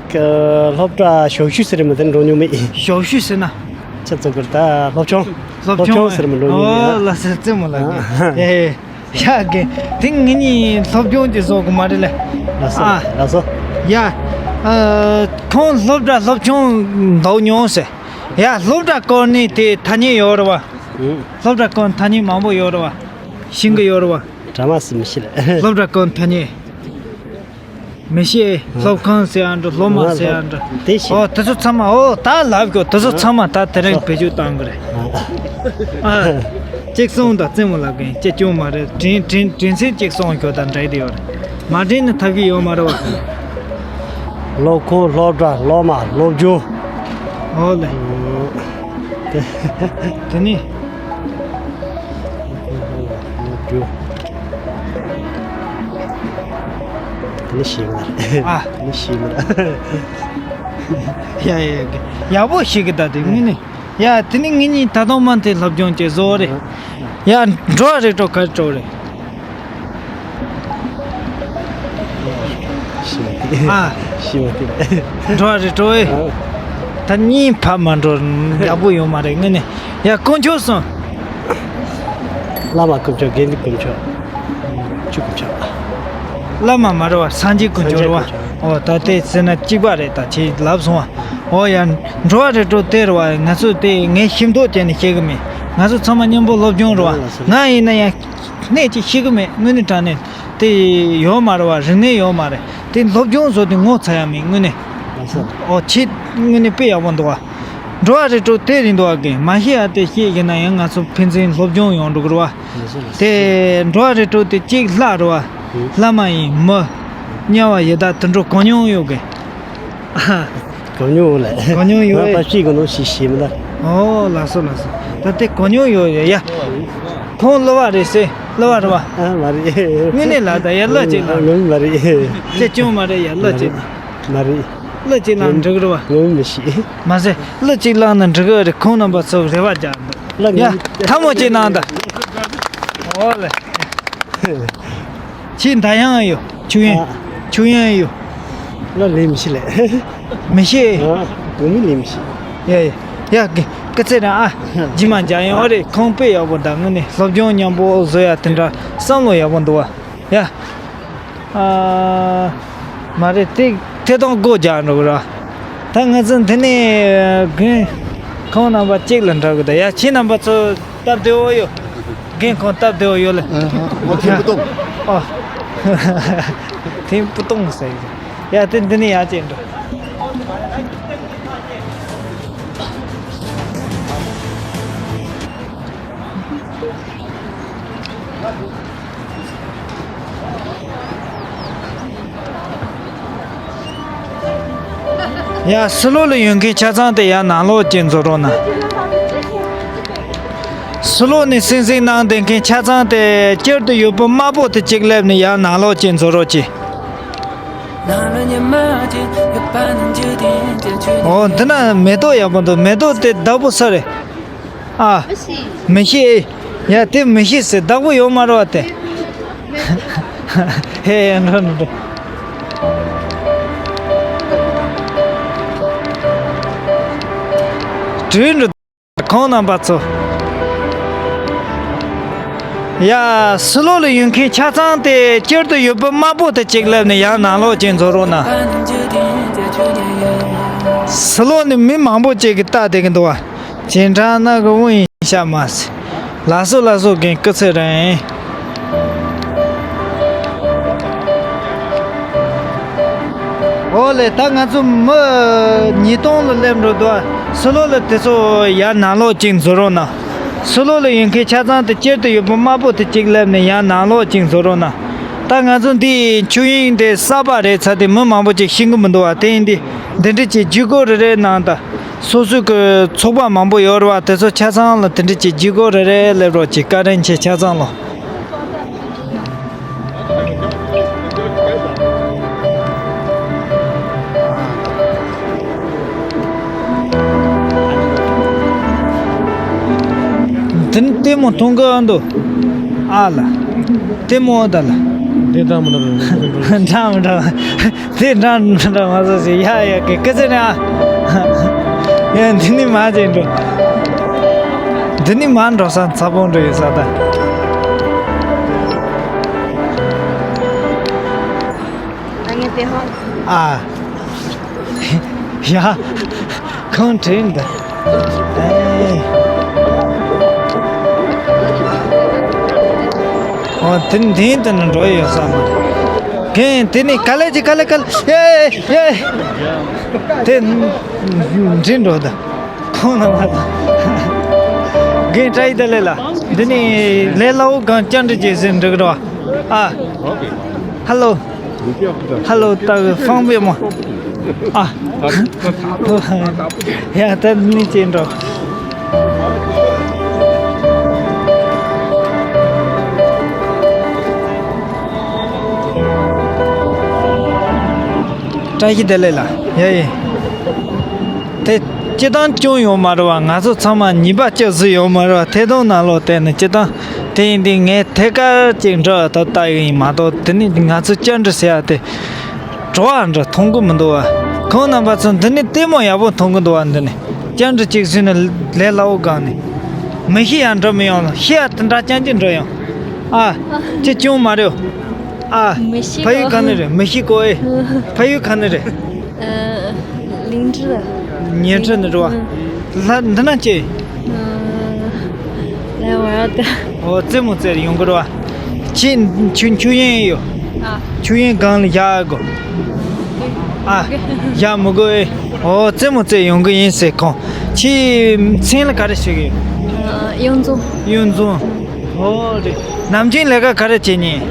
ཀ་སློབ་གྲྭ་ཞོགས་ཞུགས་ཟེར་མི་དེ་འགྲོ་མྱོང་མེད། ཞོགས་ཞུགས་ཟེར་ན། ཆ་ཚང་གི་ད་སློབ་ཆུང་། སློབ་སློབ་ཆུང་ཆུང་ཟེར་མི་འགྲོ་མྱོང་མེད། ཨོ་ལ་ཟེར་རྩེད་མོ་ལ་ཨ་ཨེ། ཡ་གི་དེ་ངེད་གཉིས་སློབ་སྦྱོང་ཅིག་བཟོ་དགོས་མ་རེད་ལེ། ལགས་སོ། ཨ། ལགས་སོ། ཡ། ཨ། ཁོང་སློབ་གྲྭ་སློབ་ཆུང་འདུག་མྱོང་ཟེར། ཡ། སློབ་གྲྭ་སྐོར་ནི་དེ་ཐ་སྙད་ཡོད་རེད་བ། ཨུ། སློབ་གྲྭ་སྐོར་ཐ་སྙད་མང་པོ་ཡོད་རེད་བ། ཤེས་ཀྱི་ཡོད་རེད་བ། གྲྭ་མ་སུ་མི་ཤེས་ལ། སློབ་གྲྭ་སྐོར་ཐ་སྙད། མི་ཤེས། སློབ་ཁང་ཟེར་ཡང་འདྲ། སློབ་མ་ཟེར་ཡང་འདྲ། དེ་ཤེས། ཨོ། དེ་ཚོ་ཚང་མ། ཨོ། ད་ལབ་དགོས། དེ་ཚོ་ཚང་མ་ད་དེ་རིང་བེད་སྤྱོད་གཏང་གི་རེད། ཨ། ཅིག་གསུངས་དང་། རྩེད་མོ་ལབ་མཁན་ཅིག་ཀྱང་མ་རེད། དྲན་དྲན་དྲན་ཚད་ཅིག་གསུངས་དགོས་དང་འདྲ་དེ་ཡོད་རེད། མ་དྲན་ན་ཐབས་ཀྱི་ཡོད་མ་རེད་བ། སློབ་ཁང་། སློབ་གྲྭ། སློབ་མ། སློབ་སྦྱོང་། ཨོ་ལེ། དེ་ནི། དེ་ནི་ཤེས་མ་རེད། ཨ། དེ་ནི་ཤེས་མ་རེད། ཡ་ཡ་ཡ། ཡག་པོ་ཤེས་ཀྱི། ད་དེ་དངོས་གནས། ཡ། དེ་ནི་ངེད་གཉིས་ད་དུང་མ་མཐའི་སློབ་སྦྱོང་བྱེད་བཟོ་རེད། ཡ། འགྲོ་བ་རེ་སྤྲོ་ག་རེ་སྤྲོ་རེད། ཤི་བ་དེ། ཨ། ཤི་བ་དེ། འགྲོ་བ་རེ་སྤྲོ་ཨེ། ཨ། ད་གཉིས་ཕ་མ་འགྲོ་ཡག་པོ་ཡོད་མ་རེད་དངོས་གནས། ཡ། དཀོན་མཆོག་གསུམ། བླ་མ་དཀོན་མཆོག་དགེ་འདུན་དཀོན་མཆོག་ཆོས་དཀོན་མཆོག་བླ་མ་མ་རེད་བ། སངས་རྒྱས་དཀོན་མཆོག་རེད་བ། སངས་རྒྱས་དཀོན་མཆོག་ཨོ། ད་དེ་ཟེར་ན་གཅིག་པ་རེད། ད་ཁྱེད་ལབ་སོང་བ། ཨོ་ཡ། འགྲོ་བ་རེ་སྤྲོ་དེ་རེད་བ། ང་ཚོ་དེ་ངས་ཞིབ་འདོགས་བྱས་ནས་བཤད་གི་མེད། ང་ཚོ་ཚང་མ་མཉམ་པོ་སློབ་སྦྱོང་རེད་བ། ང་ཡིན་ན་ཡང་གནས་ཅིག་ཤེས་གི་མེད། དངོས་གནས་དྲང་གནས་དེ་ཡོད་མ་རེད་བ། རིག་གནས་ཡོད་མ་རེད། དེ་སློབ་སྦྱོང་བཟོ་དུས་ངོ་ཚ་ཡ་མེད་དངོས་གནས། ཨོ། ཁྱེད་དངོས་གནས་དཔེ་ཡག་པོ་འདུག་བ། འགྲོ་བ་རེ་སྤྲོ་དེ་རེད་འདུག་བ། གི་མ་ཤེས་ཡ་དེ་ཤེས་ཡིན་ན་ཡང་ང་ཚོ་ཕན་ཚུན་སློབ་སྦྱོང་ཡོང་འགྲོ་གི་རེད་བ། དེ་འགྲོ་བ་རེ་སྤྲོ་དེ་གཅིག་ལྷ་རེད་བ། ལྷ་མ་ཡིན་མི། དམྱལ་བ་ཡི་དྭགས་དུད་འགྲོ་གང་མྱོང་ཡོད་གི། ཨ། གང་མྱོང་ཡོད་ལ། གང་མྱོང་ཡོད། ང་པ་ཤི་གི་ནོ་ཤི་ཤི་མི་ལ། ཨོ། ལགས་སོ་ལགས་སོ། ད་དེ་གང་མྱོང་ཡོད་ཡ། ཡ། ཁོང་གླུ་བ་རེད་ཟེར། གླུ་བ་རེད་བ། ཨ། མ་རེད། དངོས་གནས་ལ། ད་ཡ་གླུ་གཅིག་ལ། ངོ་མ་རེད། ཅེ་ཅུང་མ་རེད། ཡ། གླུ་གཅིག་ལ། མ་རེད། གླུ་གཅིག་བླངས་འགྲིག་རེད་བ། ངོ་མ་ཤི། མ་ཟད་གླུ་གཅིག་བླངས་ན་འགྲིག་གི་རེད། ཁོང་རྣམ་པ་ཚོ་རེ་བ་རྒྱག་འདུག་ཡ། ཐལ་མོ་གཅིག་གནང་ད། ཨོ་ལེ། ཁྱེད་མདའ་དབྱངས་ཡོད། ཆོས་དབྱིངས། ཨ། ཆོས་དབྱིངས་ཡོད། ལ་ལས་མི་ཤེས་ལས། མི་ཤེས། ཨ། ངོ་མི་ལས་མི་ཤེས། ཡ་ཡ་ཡ། སྐུ་ཚེ་རིང་ཨ། ཇི་མ་འཇའ་ཡོང་རེད། ཁོང་དཔེ་ཡག་པོ་འདུག་དངོས་གནས་སློབ་སྦྱོང་མཉམ་པོ་བཟོ་ཡ་དེ་འདྲ་བསམ་བློ་ཡག་པོ་འདུག་བ། ཡ། ཨ། མ་རེད། དེ་དེ་དང་སྒོ་རྒྱག་འགྲོ་གི་ར། ད་ང་ཚོ་འདི་ནས་རྒན་ཁོང་རྣམ་པ་གཅིག་ལ་འགྲོ་གི་འདུག་ཡ། ཁྱེད་རྣམ་པ་ཚོ་སྟབས་བདེ་བོ་ཡོད། རྒན་ཁོང་སྟབས་བདེ་བོ་ཡོད་ལ། ཨ། ཨོ། ཐེངས་སྤུ་ཏོང་། ཨོ། ཐེངས་སྤུ་ཏོང་ཟེར་གི། ཡ། དེ་འདི་ནས་ཡར་ཅིག་འགྲོ། ཡ། ཕྱི་ལོགས་ལ་ཡོད་མཁན་ཆ་ཚང་དེ་ཡར་ནང་ལོགས་ཅིག་འཛུལ་རོགས་གནང་། ཕྱི་ལོགས་ནས་སིང་སིང་གནང་བསྡད་མཁན་ཆ་ཚང་དེ་དཀྱིལ་དུ་ཡོད་པ་དམར་པོ་དེ་གཅིག་སླེབས་ནས་ཡར་ནང་ལོགས་ཅིག་འཛུལ་རོགས་གྱིས། ཨོ། འདི་ན་མེ་ཏོག་ཡག་པོ་འདུག་མེ་ཏོག་དེ་བདག་པོ་སུ་རེད། ཨ། མི་ཤེས། མི་ཤེས་ཨེ། ཡ། དེ་མི་ཤེས་ཟེར། བདག་པོ་ཡོད་མ་རེད་བ་དེ། ཧེ། ཡ། འགྲོ་འགྲོ་འགྲོ། དྲུད་འགྲོ། ཁོང་རྣམ་པ་ཚོ། ཡ། ཕྱི་ལོགས་ལ་ཡོད་མཁན་ཆ་ཚང་དེ་དཀྱིལ་དུ་ཡོད་པ་དམར་པོ་དེ་གཅིག་སླེབས་ནས་ཡར་ནང་ལོགས་ཅིག་འཛུལ་རོགས་གནང་། ཕྱི་ལོགས་ནས་མི་མང་པོ་ཅིག་གིས་ལྟ་བསྡད་ཀྱི་འདུག་བ། ཅན་ཁྲ་ནག་གི་དབུ་ཡིན་ཤག་མ་ཟད། ལགས་སོ་ལགས་སོ། རྒན་སྐུ་ཚེ་རིང་། ཨོ་ལེ། ད་ང་ཚོ་མི་ཉིས་སྟོང་ལ་སླེབས་འགྲོ་འདུག་ཕྱི་ལོགས་ལ་དེ་ཚོ་ཡར་ནང་ལོགས་ཅིག་འཛུལ་རོགས་གནང་། ཕྱི་ལོགས་ལ་ཡོད་མཁན་ཆ་ཚང་དེ་དཀྱིལ་དུ་ཡོད་པ་དམར་པོ་དེ་གཅིག་སླེབས་ནས་ཡར་ནང་ལོགས་ཅིག་འཛུལ་རོགས་གནང་། ད་ང་ཚོ་འདི་ཆོས་དབྱིངས་དེ་གསར་པ་རེད་ཚར་དེ་མི་མང་པོ་ཅིག་ཤེས་ཀྱི་མི་འདུག་བ། དེ་ཡིན་དུས་འདི་འདྲ་ཅིག་བརྒྱུད་སྐུར་རེ་རེ་གནང་དང་། སོ་སོའི་གི་ཚོགས་པ་མང་པོ་ཡོད་རེད་བ། དེ་ཚོ་ཆ་ཚང་ལ་དེ་འདྲ་ཅིག་བརྒྱུད་སྐུར་རེ་རེ་སླེབས་རོགས་གྱིས། བཀའ་དྲིན་ཆེ་ཆ་ཚང་ལ། འདི་ནི་ལྟད་མོ་མཐོང་གི་འདུག་ཨ་ལ། ལྟད་མོ་ད་ལ། འདི་འདྲ་མི་འདྲ་བ། འདྲ་མི་འདྲ་བ། དེ་འདྲ་འདྲ་མ་བཟོ་ཞིག་ཡ་ཡ་གི་སྐུ་ཚེ་ནི་ཨ། ཡ། འདི་ནི་མ་བྱེད་འགྲོ། འདི་ནི་མ་འགྲོ་ས་ཚ་པོ་འགྲོ་ཡོད་ས་ད། ཨ། ཡ། ཁོང་དྲན་འདི། ཨེ། ཨོ་དེ་འདི་དེ་ནས་འགྲོ་ཡི་ཡོད་ས་མ་རེད། གན་དེ་ནས་ག་ལེ་ཅི་ག་ལེ་ག་ལེ། ཡེ་ཡེ། དེ་འདྲི་འགྲོ་ད། ཁོང་ན་མ་ད། གན་བཀྲ་ཤིས་བདེ་ལེགས་ལ། འདི་ནས་ལས་སླ་བོ་གང་བཅར་འདྲི་བྱེད་ཟེར་འགྲིག་རོགས། ཨ། ཧ་ལོ། ཧ་ལོ་ད་ཧྥང་པེ་མོ། ཨ། ཡ་ད་ནི་ཅེས་འགྲོ། བཀྲ་ཤིས་བདེ་ལེགས་ལ། ཡ་ཡེ། དེ་སྤྱི་བཏང་སྐྱོན་ཡོད་མ་རེད་བ། ང་ཚོ་ཚང་མ་ཉེས་པ་སྐྱོན་ཟིག་ཡོད་མ་རེད་བ། ཐད་གཏོང་ནང་ལོགས་བལྟས་ནས་སྤྱི་བཏང་དེ་ཡིན་དུས་ངས་ཐད་ཀར་ཅིག་འདྲི་བ་ད་ལྟ་ཡིན་མ་གཏོགས། དེ་ནི་ང་ཚོ་བཅར་འདྲི་ཟེར་ཡ་དེ་བྲོ་བ་འདྲ་མཐོང་གི་མི་འདུག་བ། ཁོང་རྣམ་པ་ཚོ་འདི་ནི་ལྟད་མོ་ཡག་པོ་མཐོང་གི་འདུག་བ། འདི་ནི་བཅར་འདྲི་ཅིག་བཟོས་ནས་ལས་སླ་བོ་གང་ནས། མི་ཤེས་ཡ་འདྲ་མི་ཡོང་ལ། ཤེས་ཡ་དེ་འདྲ་རྐྱང་རྐྱང་འདྲ་ཡོང་། ཨ། ཅི་ཅུང་མ་རེད། ཨ། མི་ཤེས་ཕ་ཡུལ་གོ། ག་ནས་རེད། མི་ཤེས་གོ་ཨེ། ཕ་ཡུལ་ག་ནས་རེད། ཨ། ལིང་ཁྲི་ལ། ཉན་ཁྲི་ནས་རེད་བ། ལྷ་འདི་ན་ཅི། ཨ། ལ་བ་ད། ཨོ་རྩེད་མོ་རྩེར་ཡོང་གི་རེད་བ། ཁྱི་ཆུ་ཆུ་ཡན་ཡོད། ཨ། ཆུ་ཡན་སྒང་ལ་བཞག་གོ། ཨ། བཞག་མི་དགོས་ཨེ། ཨོ་རྩེད་མོ་རྩེར་ཡོང་གི་ཡིན་ཟེར་ཁོང་། ཁྱི་མཚན་ལ་ག་རེ་ཞིག་ཡོད། ཨ། གཡུ་མཚོ། གཡུ་མཚོ། ཨོ་རེད། ནམ་རྒྱུན་ལས་ཀ་ག་རེ་བྱེད་ཉེན།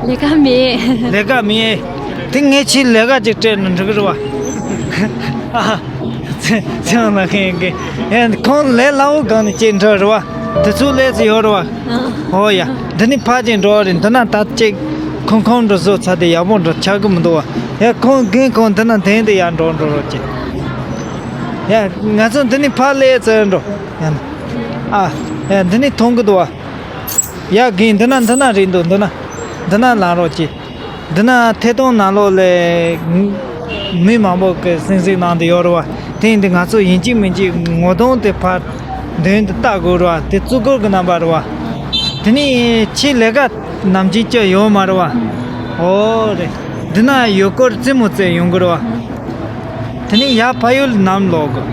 ལས་ཀ་མེད། ལས་ཀ་མེད། དེ་ངས་ཁྱི་ལས་ཀ་ཅིག་སྤྲད་ན་འགྲིག་གི་རེད་བ། ཨ། ཚེ་ཚེ་ལ་ཁེངས་ཀྱི། ཡང་ཁོང་ལས་སླ་བོ་སྒང་ནས་ཅིག་འགྲོ་རེད་བ། དེ་ཚོ་ལས་ཚེ་ཡོད་རེད་བ། ཨོ་ཡ། འདི་ནི་ཕར་ཅིག་འགྲོ་རེད། འདི་ན་ད་ཅིག་ཁོང་ཁོང་འགྲོ་བཟོ་ཚར་དེ་ཡག་པོ་འགྲོ་ཆགས་གི་མི་འདུག་བ། ཡ་ཁོང་རྒན་ཁོང་འདི་ན་དེང་དེ་ཡར་འགྲོ་འགྲོ་རོགས་ཅིག། ཡ་ང་ཚོ་འདི་ནི་ཕར་ལས་ཚེ་འགྲོ། ཡ་ན། ཨ། ཡ་འདི་ནི་མཐོང་གི་འདུག་བ། ཡ་རྒན་འདི་ན་འདི་ན་རེད་འདུག། འདི་ན་འདི་ན་ལངས་རོགས་གྱིས། འདི་ན་ཐད་གཏོང་ནང་ལོགས་ལ་མི་མང་པོ་གི་གཟིགས་གཟིགས་གནང་དུ་ཡོད་རེད་བ། དེ་ཡིན་དུས་ང་ཚོ་ཡིན་གཅིག་མིན་གཅིག་ངོ་གདོང་དེ་ཕར་མདུན་དུ་ལྟ་དགོས་རེད་བ། དེ་བཙུགས་སྐོར་གྱི་རྣམ་པ་རེད་བ། དེ་ནི་ཁྱེད་ལས་ཀ་ནམ་རྒྱུན་བྱས་ཡོད་མ་རེད་བ། ཨོ་རེད། འདི་ན་ཡུལ་སྐོར་རྩེད་མོ་རྩེ་ཡོང་གི་རེད་བ། དེ་ནས་ཡར་ཕ་ཡུལ་ནམ་ལོག་གི།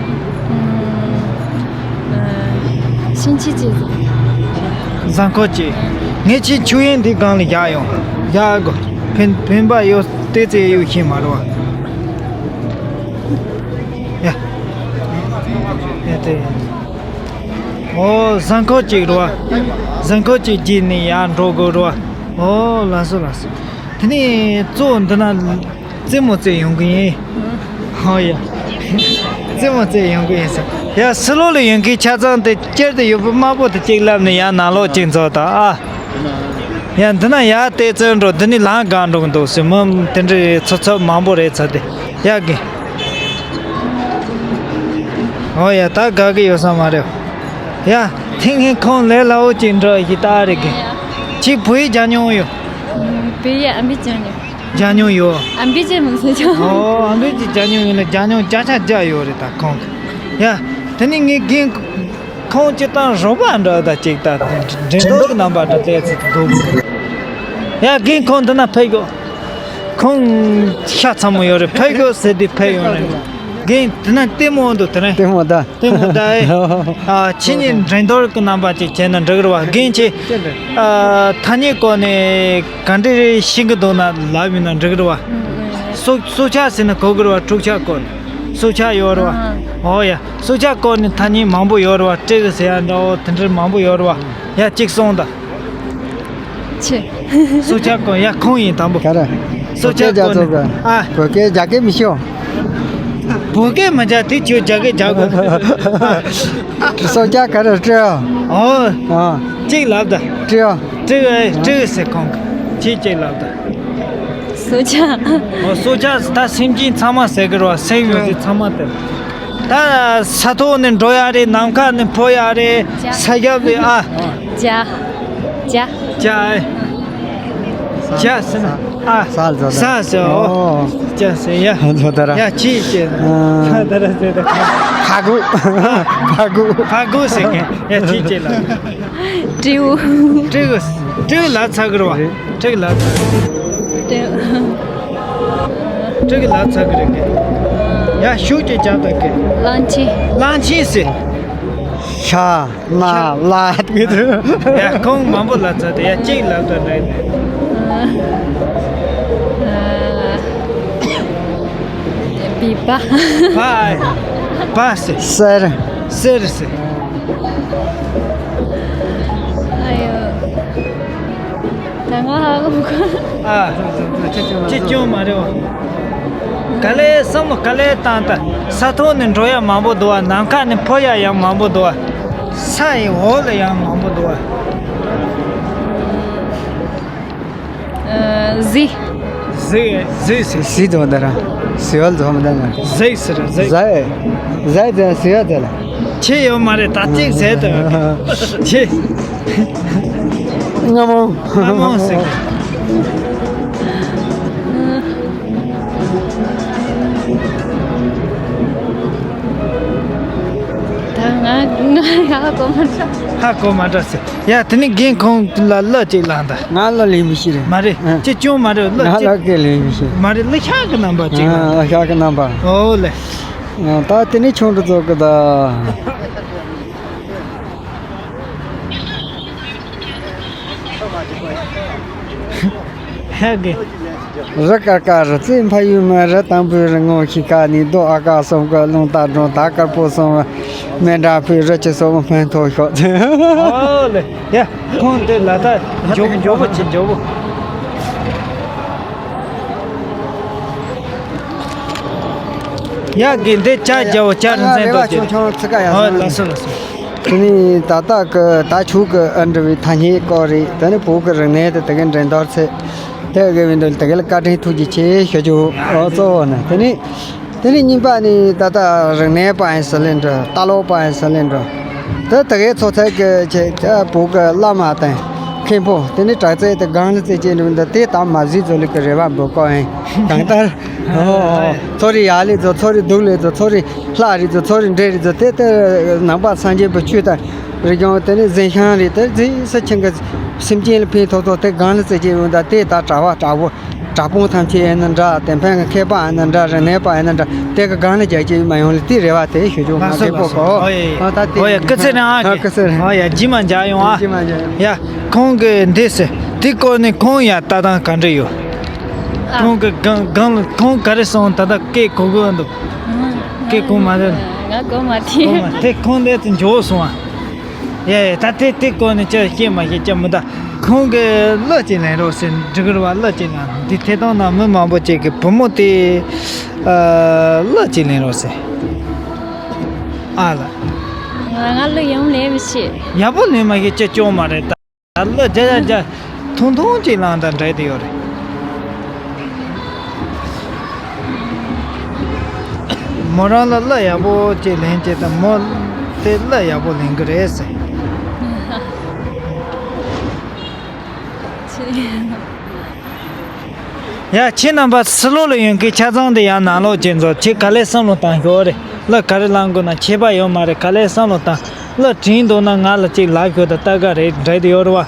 ཨ། ཕྱིན་ཆད་ཅིག། གཟའ་འཁོར་གཅིག། ངས་ཁྱེད་ཆུ་ཡན་འདི་སྒང་ལ་བཞག་ཡོང་། བཞག་གོ། ཕན་ཕན་པ་ཡོད་དེ་ཙེ་ཡོད་ཤེས་མ་རེད་བ། ཡ། ཡ་དེ། ཨོ་གཟའ་འཁོར་གཅིག་རེད་བ། གཟའ་འཁོར་གཅིག་བརྒྱུད་ནས་ཡར་འགྲོ་དགོས་རེད་བ། ཨོ་ལགས་སོ་ལགས་སོ། དེ་ནས་གཙོ་བོ་འདི་ན། རྩེད་མོ་རྩེ་ཡོང་གི་ཡིན། ཧོ་ཡ། རྩེད་མོ་རྩེ་ཡོང་གི་ཡིན་ཟེར། ཡ་ཕྱི་ལོགས་ལ་ཡོང་མཁན་ཆ་ཚང་དེ་སྤྱིར་དུ་ཡོད་པ་དམར་པོ་དེ་གཅིག་ལབ་ནས་ཡར་ནང་ལོགས་གཅིག་འཛུལ་དང་ཨ། ཡ་འདི་ན་ཡར་བལྟས་ཚོད་འགྲོ། འདི་ནི་ལམ་སྒང་འགྲོ་གི་འདུག་ཟེར། མི་དེ་འདྲ་ཚོ་ཚོ་མང་པོ་རེད་ཚ་དེ། ཡ་གི། ཧོ་ཡ་ད་དགའ་གི་ཡོད་ས་མ་རེད། ཡ་དེ་ངས་ཁོང་ལས་སླ་བོ་ཅིག་འགྲོ་ཞིག་ལྟ་རེད་གི། ཁྱེད་བོད་ཡིག་སྦྱང་མྱོང་ཡོད། བོད་ཡིག་ཨམ་བི་སྦྱང་མྱོང་། སྦྱང་མྱོང་ཡོད། ཨམ་བི་ཅན་མི་ཟེར་ཀྱང་། ཨོ་ཨམ་བི་ཅན་སྦྱང་མྱོང་ཡོད་ན། སྦྱང་མྱོང་བརྒྱ་ཆ་བརྒྱ་ཡོད་རེད་ད་ཁོང་གི། ཡ་དེ་ནི་ངའི་རྒན་ཁོང་སྤྱིར་བཏང་རོགས་པ་འདྲ་ད་ཅིག་ད་འགྲན་བསྡུར་གྱི་རྣམ་པ་འདྲ་ལས་ཚིག་འདུག། ཡ་རྒན་ཁོང་འདི་ན་ཕེབས་དགོས། ཁོང་ཤ་ཚ་མོ་ཡོད་རེད། ཕེབས་དགོས་ཟེར་དུས་ཕེབས་ཡོང་རེད། རྒན་འདི་ན་ལྟད་མོ་འདུག་དེ་རིང་། ལྟད་མོ་ད། ལྟད་མོ་ད་ཨེ། ཨ་ཁྱེད་གཉིས་འགྲན་བསྡུར་གྱི་རྣམ་པ་ཅིག་བྱས་ན་འགྲིག་གི་རེད་བ། རྒན་ཁྱེད། ཨ་ཐ་སྙད་སྐོར་ནས་ག་འདྲ་རེ་ཤེས་ཀྱི་འདུག་ན་ལབ་ཡིན་ན་འགྲིག་གི་རེད་བ། སྲོག་སྲོག་ཆགས་ཟེར་ན་གོ་གི་རེད་བ། འཁྲུག་ཆ་སྐོར་ནས་སྲོག་ཆགས་ཡོད་རེད་བ། ཨོ་ཡ་སྲོག་ཆགས་སྐོར་ནས་ཐ་སྙད་མང་པོ་ཡོད་རེད་བ། སྤྲེའུ་ཟེར་ཡ་འདྲ་བོ་དེ་འདྲ་མང་པོ་ཡོད་རེད་བ། ཡ་གཅིག་གསུངས་དང་། ཆེ། སྲོག་ཆགས་སྐོར་ཡ་ཁོང་ཡིན་དང་པོ། ག་རེ། སྲོག་ཆགས་སྐོར་ནས། ཨ། བོད་སྐད་རྒྱ་སྐད་མི་ཤེས། བོད་སྐད་མ་རྒྱག་དེ་ཁྱོད་རྒྱ་སྐད་རྒྱག་དགོས། སྲོག་ཆགས་ག་རེ་སྤྲེའུ། ཨོ། ཨ། གཅིག་ལབ་ད། སྤྲེའུ། སྤྲེའུ་ཨེ་སྤྲེའུ་ཟེར་ཁོང་གིས། ཁྱེད་གཅིག་ལབ་ད། སྲོག་ཆགས། ཨོ་སྲོག་ཆགས་ད་སེམས་ཅན་ཚང་མ་ཟེར་གི་རེད་བ། སེམས་ཡོད་དེ་ཚང་མ་དེ། ད་ས་ཐོག་ནས་འགྲོ་ཡ་རེད། ནམ་མཁའ་ནས་འཕུར་ཡ་རེད། ས་རྒྱབ་ལས་ཨ། བྱ། བྱ། བྱ་ཨེ། བྱ་ཟེར་ན་ཨ། ས་ལ་ཟ་ས་ཟེར། ཨོ། ཨོ། བྱ་ཟེར་ཡ། ཨ་ཟོ་ད་ར། ཡ་ཁྱི་ཟེར། ཨ། ད་ར་ཟེར་ད། ཕ་གུ། ཕ་གུ། ཕ་གུ་ཟེར་མཁན་ཡ་ཁྱི་ཅེ་ལ། སྤྲེའུ། སྤྲེའུ། སྤྲེའུ་ལ་ཚ་གི་རེད་བ། སྤྲེའུ་ལ་ཚ་གི། སྤྲེའུ། སྤྲེའུ་ལ་ཚ་གི་རེད་གི། ཡ་ཤུགས་ཀྱིས་རྒྱག་དང་གི། གླང་ཆེན། གླང་ཆེན་ཟེར། ཤ། ན། ལ། ཡ་ཁོང་མང་པོ་ལབ་ཚར་དེ་ཡ་གཅིག་ལབ་དང་འདྲ་ཡིན། ཨ། ཨ། བི་པ། པ། པ་ཟེར། གསེར། གསེར་ཟེར། ཨ་ཡོ། ད་ང་ཧ་གོ་གི། ཨ། ཅི་སྐྱོན་མ་རེད་བ། ག་ལེ་བསམ་བློ་ག་ལེ་བཏང་ད། ས་ཐོག་ནས་འགྲོ་ཡ་མང་པོ་འདུག་བ། ནམ་མཁའ་ནས་འཕུར་ཡ་ཡང་མང་པོ་འདུག་བ། ས་ཡི་འོག་ལ་ཡང་མང་པོ་འདུག་བ། ཨ། གཟིག་གཟིག་གཟིག་ཟེར། གཟིག་དང་ད་ར། གཟིག་བལ་དང་མི་འདྲ་ན། གཟིག་ཟེར་གཟིག་གཟིག་གཟིག་དང་གཟིག་བལ་དེ་ལ། ཁྱེད་ཡོད་མ་རེད་ད་གཅིག་ཟེར་དང་། ཁྱེད། སྔ་མོ། སྔ་མོ་ཟེར། ད་ང་ང་ཧ་གོ་མ་འདྲ། ཧ་གོ་མ་འདྲ་ཟེར། ཡ་དེ་ནི་རྒན་ཁོང་ལ་གླུ་གཅིག་བླངས་དང་། ང་གླུ་ལེན་མི་ཤེས་རེད། མ་རེད། ཨ། ཅི་སྐྱོན་མ་རེད། གླུ་ང་གཅིག་གླུ་གཅིག་ལེན་མི་ཤེས། མ་རེད། གླུ་ཤག་གི་རྣམ་པ་གཅིག་ཨ། ལ། གླུ་ཤག་གི་རྣམ་པ། ཨོ་ལེ། ཨ། ད་དེ་ནི་ཆུང་དུ་ཚོགས་གི་ད། ཧ་གི། རི་དཀར་དཀར་རི་རྩེ་ཕ་ཡུལ་མ། རི་དང་པོའི་རི་ངོ་ཤིང་ཁ་ནས། རྡོ་ཨ་ཀ་གསུམ་གྱི་རླུང་རྟ་སྒྲོན། དར་དཀར་པོ་གསུམ་མེ་འདྲ་ཕུད། རི་ཆུ་སོགས་སྨན་ཐོག་ཤོག་ཨོ་ལེ། ཡ་ཁོང་དེ་ལ་ད་མགྱོགས་མགྱོགས་པོ་བྱེད་མགྱོགས་པོ། ཡ་གི་འདི་ཇ་རྒྱལ་པོ་ཇ་རིན་ཆེན་རེ་བ་ཆུང་ཆུང་ཚིག་ཀ་ཡ། ཨོ་ལགས་སོ་ལགས་སོ། དེ་ནི་ད་ལྟ་གི་ད་ཆུ་གི་ཨ་འབྲི་བའི་ཐ་སྙད་སྐོར་རེད། དེ་ནི་བོད་ཀྱི་རིག་གནས་དེ་དེ་གའི་འགྲན་བསྡུར་ཚེ་དེ་གའི་བིན་དུ་དེ་གའི་ལ་བཀའ་དྲིན་ཐུགས་རྗེ་ཆེ་ཞུ་རྒྱུ། ཨོ་གཙོ་བོ་ནི་དེ་ནི་དེ་ནི་གཉིས་པ་ནི་ད་ལྟ་རིག་གནས་པ་ཡིན་ཟེར་ལེན་འགྲོ། ལྟ་ལོག་པ་ཡིན་ཟེར་ལེན་འགྲོ། དེ་དེ་གའི་ཚོ་ཚད་ཀྱི་ཆེ་བོད་ཀྱི་བླ་མ་དང་མཁན་པོ་དེ་ནི་དྲག་རྩལ་དེ་སྒང་ལ་རྩེ་ཅན་འདུག་འདི་དེ་དང་མ་གཟིགས་ཚོ་ལུག་གི་རེ་བ་འབུལ་གོ་ཡིན། གང་ལྟར་ཚོ་རི་ཡག་ལེ་ཚོ་ཚོ་རི་སྡུག་ལེ་ཚོ་ཚོ་རི། ལྷ་རིགས་ཚོ་ཚོ་རིགས་འདྲེ་རིགས་ཚོ་དེ་ལྟར་ནང་པ་སངས་རྒྱས་པའི་ཆོས་དང་རིག་གཞུང་དེ་ནི་གཟན་ཤམ་རིགས་དེ་རྫིག་ས་ཆེན་གྱི་སེམས་ཅན་ལ་ཕན་ཐོགས་ཐོགས་དེ་སྒང་ལ་རྩེ་ཅན་ཡོང་ད་དེ་ད་གྲྭ་བ་གྲྭ་བོ་གྲྭ་དཔོན་ཐམས་ཅད་ཡིན་ན་འདྲ། དེ་ཕན་གྱི་མཁས་པ་ཡིན་ན་འདྲ། རིག་གནས་པ་ཡིན་ན་འདྲ། དེ་གི་སྒང་ལ་རྒྱ་ཆེ་མ་ཡོང་ལ་དེ་རེ་བ་དེ་ཞུ་ཆོག་ང་ལགས་སོ་དེ་པོ་ལགས་སོ། གོ་ཨོ་ཡེ། ཨ་ད་དེ་ཨོ་ཡེ་སྐུ་ཚེ་རིང་ཨ། ཨ་སྐུ་ཚེ་རིང་། ཨོ་ཡ་རྗེས་མ་མཇལ་ཡོང་ཨ། རྗེས་མ་མཇལ་ཡོང་། ཡ་ཁོང་གི་འདི་ཟེར་དེ་སྐོར་ནས་ཁོང་ཡ་ལྟ་སྟངས་ག་འདྲ་ཡོད། ཨ། ཁོང་གི་སྒང་སྒང་ལ་ཁོང་ག་རེ་སོང་ད་ལྟ་སྐད་གོ་གི་འདུག་སྐད་གོ་མ་རེད། ང་གོ་མ་ཐིག་གོ་མ་ཐིག་ཁོང་འདི་ཚོ་འཇོག་སོང་ཨ། ཡ་ཡ་ད་དེ་དེ་སྐོར་ནས་ཅི་ཤེས་མ་ཤེས་ཅི་མི་ད། ཁོང་གི་གླུ་ཅིག་ལེན་རོགས་ཟེར་འབྲི་གི་རེད་བ། གླུ་ཅིག་ལེན་འདི་ཐད་གཏོང་ནང་མི་མང་པོ་ཅིག་གི་བུ་མོ་དེ་ཨ་གླུ་ཅིག་ལེན་རོགས་ཟེར། ཨ་ལ། ང་ང་གླུ་ཡང་ལེན་མི་ཤེས། ཡག་པོ་ལེན་མ་ཤེས་ཅི་སྐྱོན་མ་རེད་ད། ད་གླུ་རྒྱ་རྒྱ་རྒྱ་ཐུང་ཐུང་ཅིག་བླངས་དང་འདྲ་དེ་ཡོད་རེད། མོ་རང་ལ་གླུ་ཡག་པོ་ཅིག་ལེན་ཅིག་དང་མོ་དེ་གླུ་ཡག་པོ་ལེན་གི་རེད་ཟེར། ཡ་ཁྱེད་རྣམ་པ་ཕྱི་ལོགས་ལ་ཡོད་མཁན་ཆ་ཚང་དེ་ཡང་ནང་ལོགས་ཅིག་འཛོམས། ཁྱེད་ག་ལེ་བསམ་བློ་བཏང་ཤོག་རེད། གླུ་ག་རེ་བླངས་དགོས་ན་ཁྱད་པར་ཡོད་མ་རེད། ག་ལེ་བསམ་བློ་བཏང་། གླུ་དྲན་འདུག་ན་ང་ལ་ཅིག་ལབ་ཤོག་ད་ལྟ་ག་རེད་འདྲ་དེ་ཡོད་རེད་བ།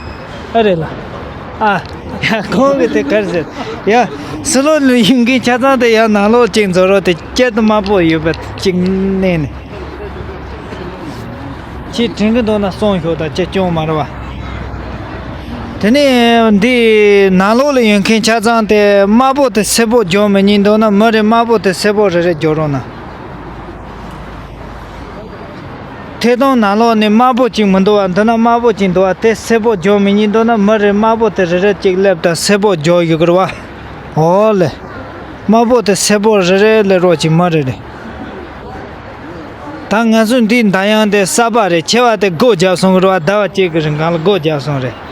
ཨ་རེད་ལ། ཨ། ཡ་ཁོང་གིས་དེ་ག་རེ་ཟེར། ཡ། ཕྱི་ལོགས་ལ་ཡོད་མཁན་ཆ་ཚང་དེ་ཡང་ནང་ལོགས་ཅིག་འཛོམས་རོགས། དེ་སྐྱིད་དུ་དམར་པོ་ཡོད་པ་ཅིག་གནས་ནས། ཁྱེད་དྲན་གི་འདུག་ན་གསུངས་ཤོག་ད་ཅི་སྐྱོན་མ་རེད་བ། དེ་ནས་འདི་ནང་ལོགས་ལ་ཡོད་མཁན་ཆ་ཚང་དེ་དམར་པོ་དེ་སེར་པོ་སྦྱོར་མི་ཉན་འདུག་ན་མི་རེ་དམར་པོ་དེ་སེར་པོ་རེ་རེ་སྦྱོར་རོགས་གནང་། ཐད་གཏོང་ནང་ལོགས་ནས་དམར་པོ་གཅིག་མི་འདུག་བ། འདི་ན་དམར་པོ་གཅིག་འདུག་བ། དེ་སེར་པོ་སྦྱོར་མི་ཉན་འདུག་ན་མི་རེ་དམར་པོ་དེ་རེ་རེ་གཅིག་སླེབས་དང་སེར་པོ་སྦྱོར་ཡོད་གི་རེད་བ། ཨོ་ལེ། དམར་པོ་དེ་སེར་པོ་རེ་རེ་སླེབས་རོགས་གཅིག་མི་རེ་རེ། ད་ང་ཚོ་འདིའི་མདའ་ཡང་དེ་གསར་པ་རེད། ཆེ་བ་དེ་སྒོ་བརྒྱབ་སོང་གི་རེད་བ། ཟླ་བ་གཅིག་གི་རིང་གང་ལ་སྒོ་བརྒྱབ་སོང་རེད།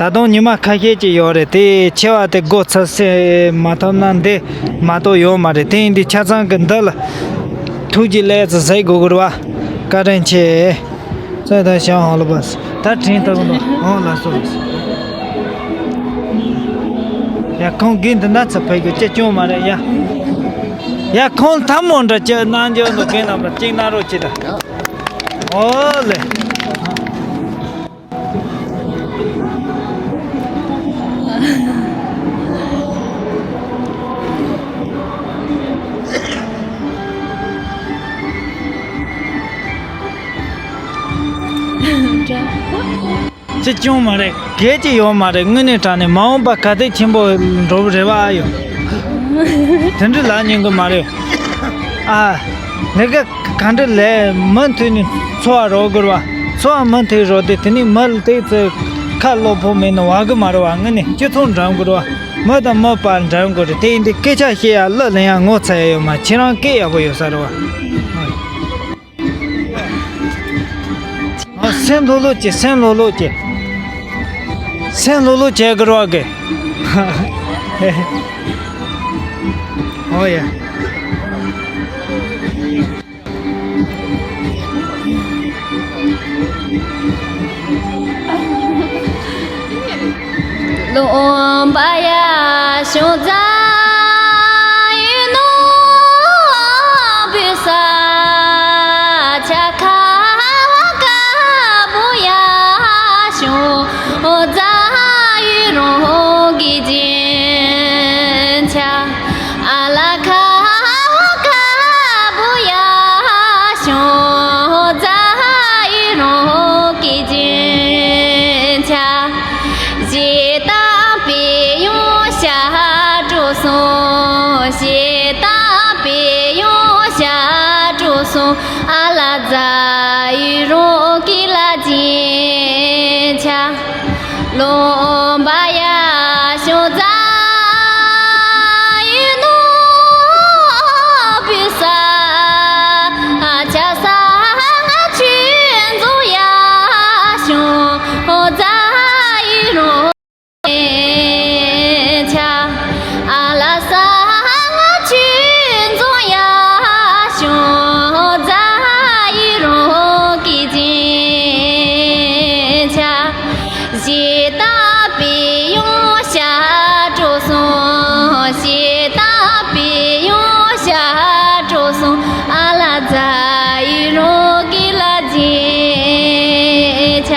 ད་དུང་ཉི་མ་ཁ་ཤས་ཅིག་ཡོད་རེད། དེ་ཆེ་བ་དེ་སྒོ་ཚུར་སེ་མ་ཐོབ་ན་འདི་མ་གཏོགས་ཡོད་མ་རེད། དེ་ཡིན་དུས་ཆ་ཚང་གི་འདི་ལ་ཐུགས་ཀྱི་ལས་ཚུལ་ཟེར་དགོས་གི་རེད་བ། བཀའ་དྲིན་ཆེ། ཙེ་ད་ཞང་ཧོ་ལོ་བས། ད་དྲིན་ཐག་ནོ་ཧོ་ལ་སོ། ཡ་ཁོང་གིན་དུ་ན་ཚ་ཕེ་གི་ཅེ་ཅུང་མ་རེད་ཡ། ཡ་ཁོང་ཐ་མོ་འདྲ་ཅེ་ནང་འཇོག་འདུག་གིན་ནམ་ར་ཅིག་ན་རོ་ཅི་ད། ཨོ་ལེ། ཅུང་མ་རེད། གལ་ཅི་ཡོད་མ་རེད། དངོས་གནས་དྲང་གནས་མ་འོངས་པ་ག་དུས་ཆེན་པོ་འགྲོ་གི་རེད་བ། ཨ་ཡོ། དེ་འདྲ་ལབ་ཉན་གི་མ་རེད། ཨ། ལས་ཀ་ག་འདྲ་ལས་མུ་མཐུད་ནས་འཚོ་བ་རོལ་དགོས་རེད་བ། འཚོ་བ་མུ་མཐུད་རོལ་ཏེ་དེ་ནས་མི་ལ་དེ་ཚོ་ཁ་བློ་ཕོག་མེད་ན་བ་གི་མ་རེད་བ། དངོས་གནས་སྤྱི་ཚོགས་འགྲིམ་དགོས་རེད་བ། མི་དང་མི་བར་འགྲིམ་དགོས་རེད། དེ་ཡིན་དུས་སྐད་ཆ་བཤད་ཡ་གླུ་ལེན་ཡ་ངོ་ཚ་ཡ་ཡོད་མ། ཁྱེད་རང་སྐད་ཡག་པོ་ཡོད་ས་རེད་བ། ཨ། སེམས་ལྷོད་ལྷོད་བྱེད། སེམས་ལྷོད་ལྷོད་བྱེད། སེམས་ལྷོད་ལྷོད་བྱེད་དགོས་རེད་གི། ཨོ་ཡ། ལུང་པ་ཡ་ཤོང་རྩ་ཡི་ནོར་བུ་ས་ཆ་ཁ་བ་དཀར་པོ་ཡ་ཤོང་རྩ་ཡི་རང་གི་རྒྱན་ཆ། ཨ་ལ་ཁ་བ་དཀར་པོ་ཡ་ཤོང་རྩ་ཡི་རང་གི་རྒྱན་ཆ། ཞེ་སྡང་པའི་ཡང་ཤ་དྲོ་སོང་། ཞེ་སྡང་པའི་ཡང་ཤ་དྲོ་སོང་། ཨ་ལ་རྩ་ཡི་རང་གི་ལ་རྒྱན་ཆ། ལུང་པ་ཡ་ཤོང་རྩ་ཡི་ནོར་བུ་ས་ཆ་ས་ང་ཆུ་འཛོམས་ཡ་ཤོང་རྩ་ཡི་རང་ཆ། ཨ་ལ་ས་ང་ཆུ་འཛོམས་ཡ་ཤོང་རྩ་ཡི་རང་གི་རྒྱན་ཆ། ཞེ་སྡང་པའི་ཡང་ཤ་དྲོ་སོང་། ཞེ་སྡང་པའི་ཡང་ཤ་དྲོ་སོང་། ཨ་ལ་རྩ་ཡི་རང་གི་ལ་རྒྱན་ཆ།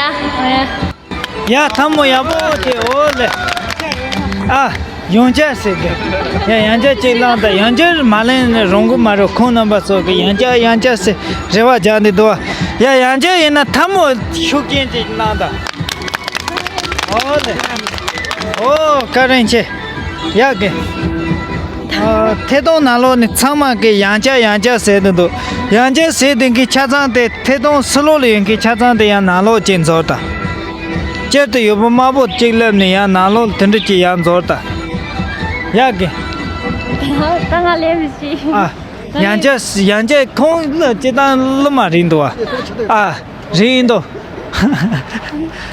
ཡ། ཐལ་མོ་ཡག་པོ་དེ། ཨོ་ལེ། ཨ། ཡང་བསྐྱར་ཟེར་གི། ཡ། ཡང་བསྐྱར་ཅིག་བླངས་དང་། ཡང་བསྐྱར་མ་ལེན་ན་རུང་གི་མ་རེད། ཁོང་རྣམ་པ་ཚོ་གི་ཡང་བསྐྱར་ཡང་བསྐྱར་ཟེར་རེ་བ་རྒྱག་འདི་འདུག་བ། ཡ། ཡང་བསྐྱར་ཡིན་ན་ཐལ་མོ་ཤུགས་རྐྱེན་ཅིག་གནང་དང་། ཨོ་ལེ། ཨོ། བཀའ་དྲིན་ཆེ། ཡག་གི། ཨ། ཐད་གཏོང་ནང་ལོགས་ནས་ཚང་མ་གི་ཡང་བསྐྱར་ཡང་བསྐྱར་ཟེར་དུ་འདུག། ཡང་བསྐྱར་ཟེར་དུས་ཀྱི་ཆ་ཚང་དེ། ཐད་གཏོང་ཕྱི་ལོགས་ལ་ཡོད་མཁན་ཆ་ཚང་དེ་ཡང་ནང་ལོགས་ཅིག་འཛུལ་དང་། སྤྱིར་དུ་ཡོད་པོ་དམར་པོ་གཅིག་སླེབས་ནས་ཡང་ནང་ལོགས་དེ་འདྲ་ཅིག་ཡར་འཛུལ་དང་། ཡག་གི། ད་ང་སླེབས་ཤིག། ཨ། ཡང་བསྐྱར་ཡང་བསྐྱར། ཁོང་ལ་སྤྱིར་བཏང་གླུ་མ་རིང་འདུག་བ། ཨ། རིང་འདུག།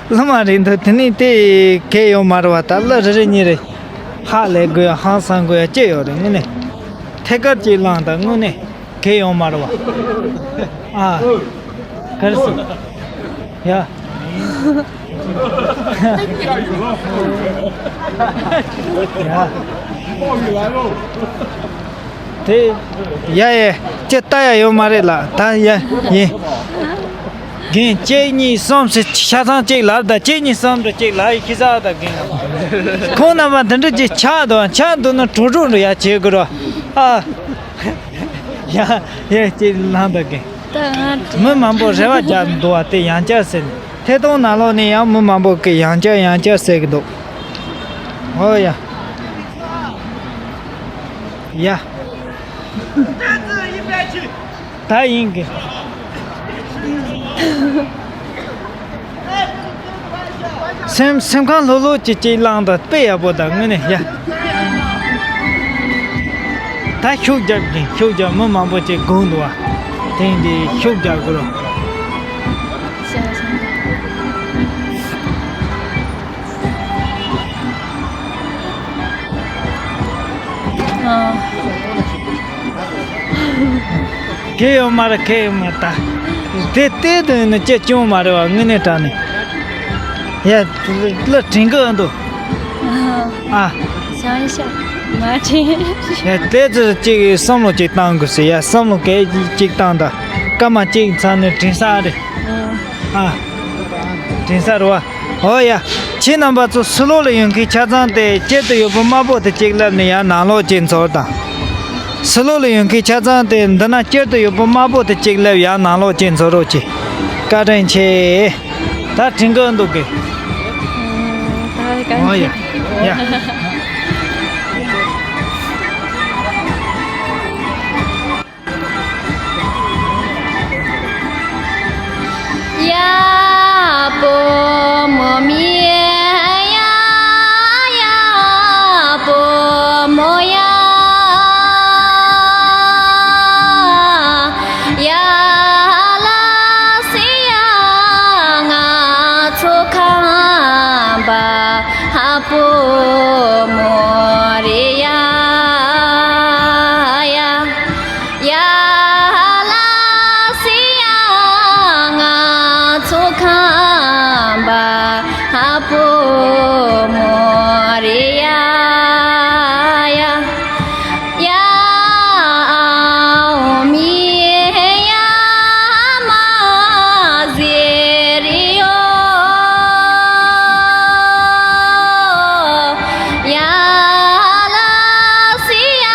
གླུ་མ་རིང་འདུག། དེ་ནས་དེ་གལ་ཡོད་མ་རེད་བ། ད་གླུ་རེ་རེ་གཉིས་རེ་ཧ་ལས་དགོས་ཡ། ཧང་སང་དགོས་ཡ་ཅི་ཡོད་རེད། དངོས་གནས་ཐད་ཀར་ཅིག་བླངས་དང་། དངོས་གནས་གལ་ཡོད་མ་རེད་བ། ཨ། ག་རེ་ཟེར། ཡ། ཡ། དེ། ཡ་ཡ། ཅི་ལྟ་ཡ་ཡོད་མ་རེད་ལ། ད་ཡ་ཡིན། རྒན་གཅིག་གཉིས་གསུམ་ཟེར་ཆ་ཚང་གཅིག་ལབ་དང་། གཅིག་གཉིས་གསུམ་དུ་གཅིག་ལབ་ཡི་ཁྱི་ཟ་དང་། རྒན་ཁོང་རྣམ་པ་འདི་འདྲ་ཅིག་ཆགས་འདུག། ཆགས་འདུག་ན་གྲོགས་གྲོགས་འདྲ་ཡ་བྱེད་དགོས་རོ། ཨ། ཡ་ཡ། ཅིག་ལངས་དང་། རྒན། ད་ང་དྲན། མི་མང་པོ་རེ་བ་རྒྱག་འདུག་བ། དེ་ཡང་བསྐྱར་ཟེར་ནས། ཐད་གཏོང་ནང་ལོགས་ནས་ཡང་མི་མང་པོ་གིས་ཡང་བསྐྱར་ཡང་བསྐྱར་ཟེར་གི་འདུག། ཨོ་ཡ། ཡ། ད་ཡིན་གི། སེམས་སེམས་ཁམས་ལྷོད་ལྷོད་ཅིག་ཅིག་བླངས་དང་། དཔེ་ཡག་པོ་དང་། དངོས་གནས་ཡ། ད་ཤུགས་རྒྱབ་གི། ཤུགས་རྒྱབ། མི་མང་པོ་ཅིག་སྒུག་འདུག་བ། དེ་འདི་ཤུགས་རྒྱག་དགོས་རོ། ཨ། གལ་ཡོད་མ་རེད། གལ་ཡོད་མ་རེད། ད་དེ་ལྟས་དུ་ཡིན་ན་ཅི་ཅུང་མ་རེད་བ། དངོས་གནས་དྲང་གནས། ཡ། གླུ་དྲན་གི་འདུག། ཨ། བྱང་ཤ་མ་དྲན། ཡ། དེ་ཚོ་ཅིག་བསམ་བློ་ཅིག་བཏང་དགོས་ཟེར། ཡ། བསམ་བློ་གལ་ཅིག་བཏང་དང་། སྐར་མ་གཅིག་ཚར་ནས་དྲན་ས་རེད། ཨ། དྲན་ས་རེད་བ། ཨོ་ཡ། ཁྱེད་རྣམ་པ་ཚོ་ཕྱི་ལོགས་ལ་ཡོད་མཁན་ཆ་ཚང་དེ་སྤྱིར་དུ་ཡོད་པོ་དམར་པོ་དེ་གཅིག་སླེབས་ནས་ཡར་ནང་ལོགས་ཅིག་འཛུལ་དང་། ཕྱི་ལོགས་ལ་ཡོད་མཁན་ཆ་ཚང་དེ་འདི་ན་སྤྱིར་དུ་ཡོད་པོ་དམར་པོ་དེ་གཅིག་སླེབས། ཡར་ནང་ལོགས་ཅིག་འཛུལ་རོགས་གྱིས། བཀའ་དྲིན་ཆེ། ད་དྲན་གི་འདུག་གི། ཨོ་ཡ། ཡ། ཡ་བུ་མོ་མི་ཡ། ཡ་བུ་མོ་ཡ། ཡ་ལ་སི་ཡ། ང་ཚོ་ཁམས་པ་བུ་མོ་རེད་ཡ། ཡ། ཡ་ལ་སི་ཡ། ང་ཚོ་ཁམས་པ་བུ་མོ་རེད་ཡ། ཡ། ཡ། ཨའོ་མི་ཡ་མ་ཟེར་ཡོ། ཡ་ལ་སི་ཡ།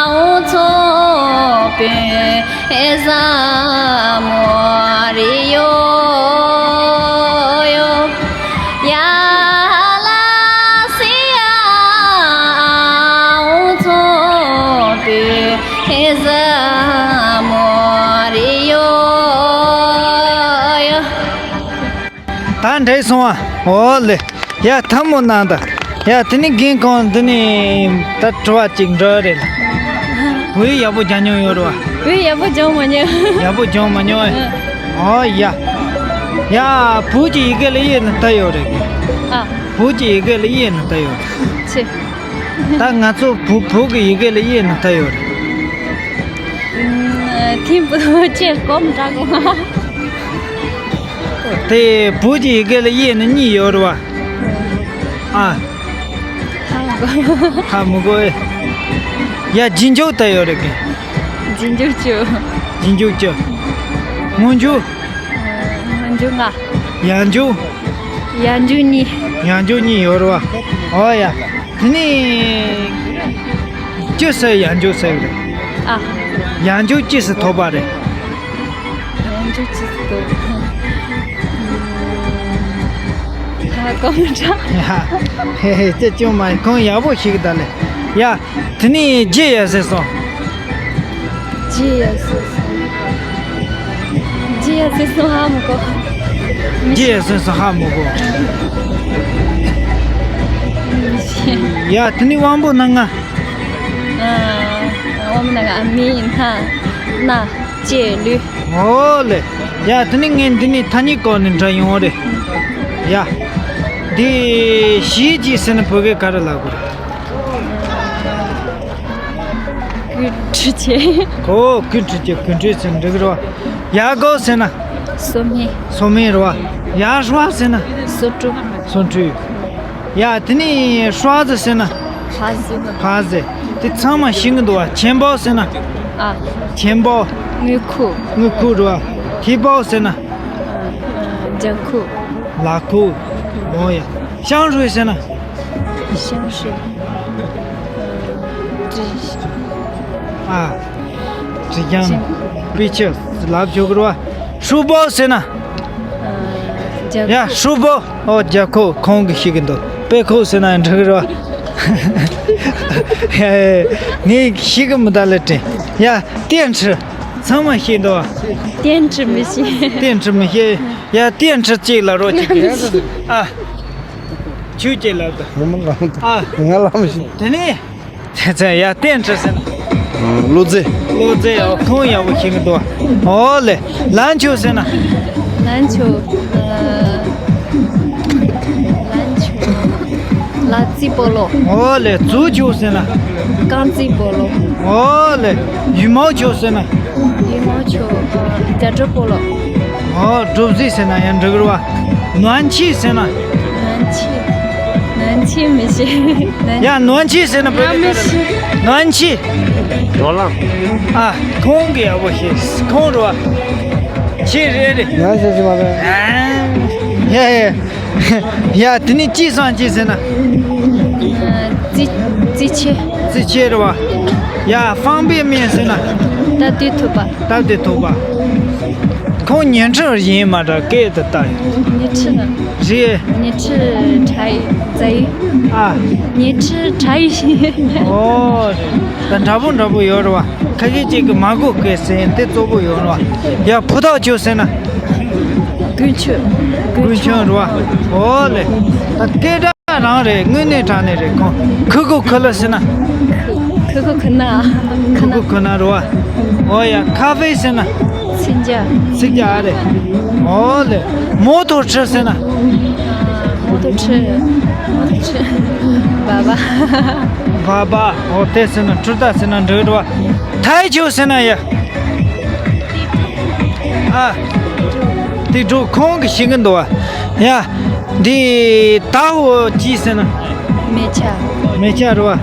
ཨའོ་ཚོ་པེ་ཟ་མོ་རེ་ཡོ་ཡོ། ཡ་ལ་སི་ཡ། ཨའོ་ཚོ་པེ་ཟ་མོ་རེ་ཡོ་ཡོ། ད་འགྲིག་སོང་ཨ། ཨོ་ལེ། ཡ་ཐལ་མོ་གནང་དང་། ཡ་དེ་ནི་རྒན་ཁོང་འདི་ནི་ད་དྲི་བ་གཅིག་འདྲི་རེད་ལ། འོས་ཡག་པོ་རྒྱག་མྱོང་ཡོད་རེད་བ། འོས་ཡག་པོ་རྒྱག་མ་མྱོང་། ཡག་པོ་རྒྱག་མ་མྱོང་ཨེ། ཨོ་ཡ། ཡ་བོད་ཀྱི་ཡི་གེ་ལ་དབྱེ་ན་ད་ཡོད་རེད། ཨ། བོད་ཀྱི་ཡི་གེ་ལ་དབྱེ་ན་ད་ཡོད་རེད། ཆེ། ད་ང་ཚོ་བོད་བོད་ཀྱི་ཡི་གེ་ལ་དབྱེ་ན་ད་ཡོད་རེད། ཨ། ཐིམ་བུ་ཆེ་གོམ་འདྲ་གོ། དེ་བོད་ཀྱི་ཡི་གེ་ལ་དབྱེ་ན་གཉིས་ཡོད་རེད་བ། ཨ། ཧ་མི་གོ། ཧ་མི་གོ་ཨེ། ཡ་རྗེས་འཇུག་ད་ཡོད་རེད་གི། རྗེས་འཇུག་བཅུ། རྗེས་འཇུག་བཅུ། སྔོན་འཇུག་སྔོན་འཇུག་ལྔ། ཡང་འཇུག་ཡང་འཇུག་གཉིས། ཡང་འཇུག་གཉིས་ཡོད་རེད་བ། ཨོ་ཡ། དེ་ནི། ཅི་ཟེར་ཡང་འཇུག་ཟེར་གི་རེད། ཨ། ཡང་འཇུག་ཅི་ཟེར་ཐོབ་པ་རེད། ཡང་འཇུག་ཅི་ཟེར་ཐོབ། ཧ་གོ་མི་འདྲ། ཧེ་ཧེ་ཅི་ཅུང་མ་ཁོང་ཡག་པོ་ཞིག་ད་ལེ། ཡ། དེ་ནི་རྗེས་ཡ་ཟེར་སོང་། རྗེས་ཡ་ཟེར་སོང་། རྗེས་ཡ་ཟེར་སོང་ཧ་མི་གོ། རྗེས་ཡ་ཟེར་སོང་ཧ་མི་གོ། མི་ཤེས། ཡ་དེ་ནི་དབང་པོ་སྣ་ལྔ། ཨ། དབང་པོ་སྣ་ལྔ། མིག་སྣ། སྣ། ལྕེ། ལུས། ཨོ་ལེ། ཡ་དེ་ནི་ངས་འདི་ནི་ཐ་སྙད་བཀོད་ནས་འདྲ་ཡོང་རེད། ཡ། འདི་གཞས་ཅིག་ཟེར་ན་བོད་སྐད་ག་རེ་ལབ་དགོས་རེད། གུས་ཁྲི་ཆེ། ཨོ་གུས་ཁྲི་ཆེ། གུས་ཁྲི་ཟེར་འགྲིག་རེད་བ། ཡར་སྒོག་ཟེར་ན། སོ་སྨན། སོ་སྨན་རེད་བ། ཡར་ཧྲ་ཟེར་ན། སོ་བཀྲུ། སོ་བཀྲུ། ཡ་དེ་ནི་ཧྲ་ཟེར་ཟེར་ན། ཧ་ཟེར། ཧ་ཟེར། དེ་ཚང་མ་ཤེས་ཀྱི་འདུག་བ། ཆེན་པོ་ཟེར་ན། ཨ། ཆེན་པོ། དངུལ་ཁུག་དངུལ་ཁུག་རེད་བ། ཐིགས་པོ་ཟེར་ན། ཨ། ལྗང་ཁུག་ལག་ཁུག་ཨོ་ཡ། ཤང་ཧྲུལ་ཟེར་ན། ཤང་ཧྲུལ། ཨ། དྲི་ཞིམ། དཔེ་ཆ་ལབ་ཆོག་གི་རེད་བ། ཧྲུལ་པོ་ཟེར་ན། ཡ་ཧྲུལ་པོ། ཨོ་རྒྱ་ཁོག་ཁོང་གི་ཤེས་ཀྱི་འདུག་དཔེ་ཁོག་ཟེར་ན་འགྲིག་གི་རེད་བ། ངས་ཤེས་ཀྱི་མི་འདུག་ལེ་དྲན། ཡ་ཏེན་ཁྲི། ཚང་མ་ཤེས་འདུག་བ། ཏེན་ཁྲི་མི་ཤེས། ཏེན་ཁྲི་མི་ཤེས། ཡ་ཏེན་ཁྲི་གཅིག་ལབ་རོགས་གྱིས། ཨ། ཁྱོད་ཀྱིས་ལབ་དང་། ང་ལ་མི་ཤེས། དེ་ནས། དེ་ཚེ་ཡ་ཏེན་ཁྲི་ཟེར་ན། བློ་རྩེ། བློ་རྩེ། ཨོ་ཁོང་ཡག་པོ་ཤེས་ཀྱི་འདུག་བ། ཨོ་ལེ། ལན་ཆོད་ཟེར་ན། ལན་ཆོད། ཨ། ལན་ཆོད། ལ་རྩེ་སྤོ་ལོ། ཨོ་ལེ། རྫུ་ཆུ་ཟེར་ན། རྐང་རྩེ་སྤོ་ལོ། ཨོ་ལེ། ཡུ་མོ་ཆུ་ཟེར་ན། ཡུ་མོ་ཆུ། ཨ། རྒྱ་གྲོ་སྤོ་ལོ། ཨོ་གྲུ་བཞི་ཟེར་ན་ཡང་འགྲིག་རེད་བ། ནོན་ཆི་ཟེར་ན། ནོན་ཆི། ནོན་ཆི་མི་ཤེས། ནོན། ཡ་ནོན་ཆི་ཟེར་ན་བོད་སྐད་ག་རེ་ལབ། ནོན་ཆི། ནོར་ལངས། ཨ། ཁོང་གིས་ཡག་པོ་ཤེས། ཁོང་རེད་བ། ཆི་རེད་རེད། ང་ཤེས་ཀྱི་མ་རེད། ཨ། ཡ་ཡ། ཡ་དེ་ནི་ཅི་སང་ཅི་ཟེར་ན། ཨ། རྩི། རྩི་ཆེ། རྩི་ཆེ་རེད་བ། ཡ་ཧྥང་པའེ་མེན་ཟེར་ན། སྟབས་བདེ་ཐུག་པ། སྟབས་བདེ་ཐུག་པ། ཁོང་ཉི་ཁྲི་ཡིན་མ་འདྲ་སྐད་དུ་བཏང་ཡོད། ཉི་ཁྲི་ནི། རེད། ཉི་ཁྲི་ཁྲ་ཡི་ཛའི། ཨ། ཉི་ཁྲི་ཁྲ་ཡི་ཤི། ཨོ། ད་འདྲ་པོ་འདྲ་པོ་ཡོད་རེད་བ། ཁ་ཤས་ཅིག་གི་མ་གོ་སྐད་ཟེར་དེ་གཙོ་བོ་ཡོད་རེད་བ། ཡ་ཕུ་ཐག་ཆོད་ཟེར་ན། དགུན་ཆོད། དགུན་ཆོད་རེད་བ། ཨོ་ལེ། ད་སྐད་སྒྲ། རང་རེད། དངོས་གནས་དྲང་གནས་རེད། ཁོང་ཁུ་ཁུ་ཁུ་ལ་ཟེར་ན། ཁུ་ཁུ་ཁུ་ན། ཁུ་ཁུ་ཁུ་ན་རེད་བ། ཨོ་ཡ། ཁ་ཧྥེ་ཟེར་ན། སིང་ཇ། སིང་ཇ་རེད། ཨོ་ལེ། མོ་ཐོ་ཁྲི་ཟེར་ན། མོ་ཐོ་ཁྲི། མོ་ཐོ་ཁྲི། བ་བ། བ་བ། ཨོ་དེ་ཟེར་ན་ཁྲི་ད་ཟེར་ན་འགྲིག་རེད་བ། ཐའི་ཆུ་ཟེར་ན་ཡ། ཨ། དེ་འགྲོ་ཁོང་གི་ཤེས་ཀྱི་འདུག་བ། ཡ། འདི་ད་འོ་ཅི་ཟེར་ན། མེ་ཆ། མེ་ཆ་རེད་བ།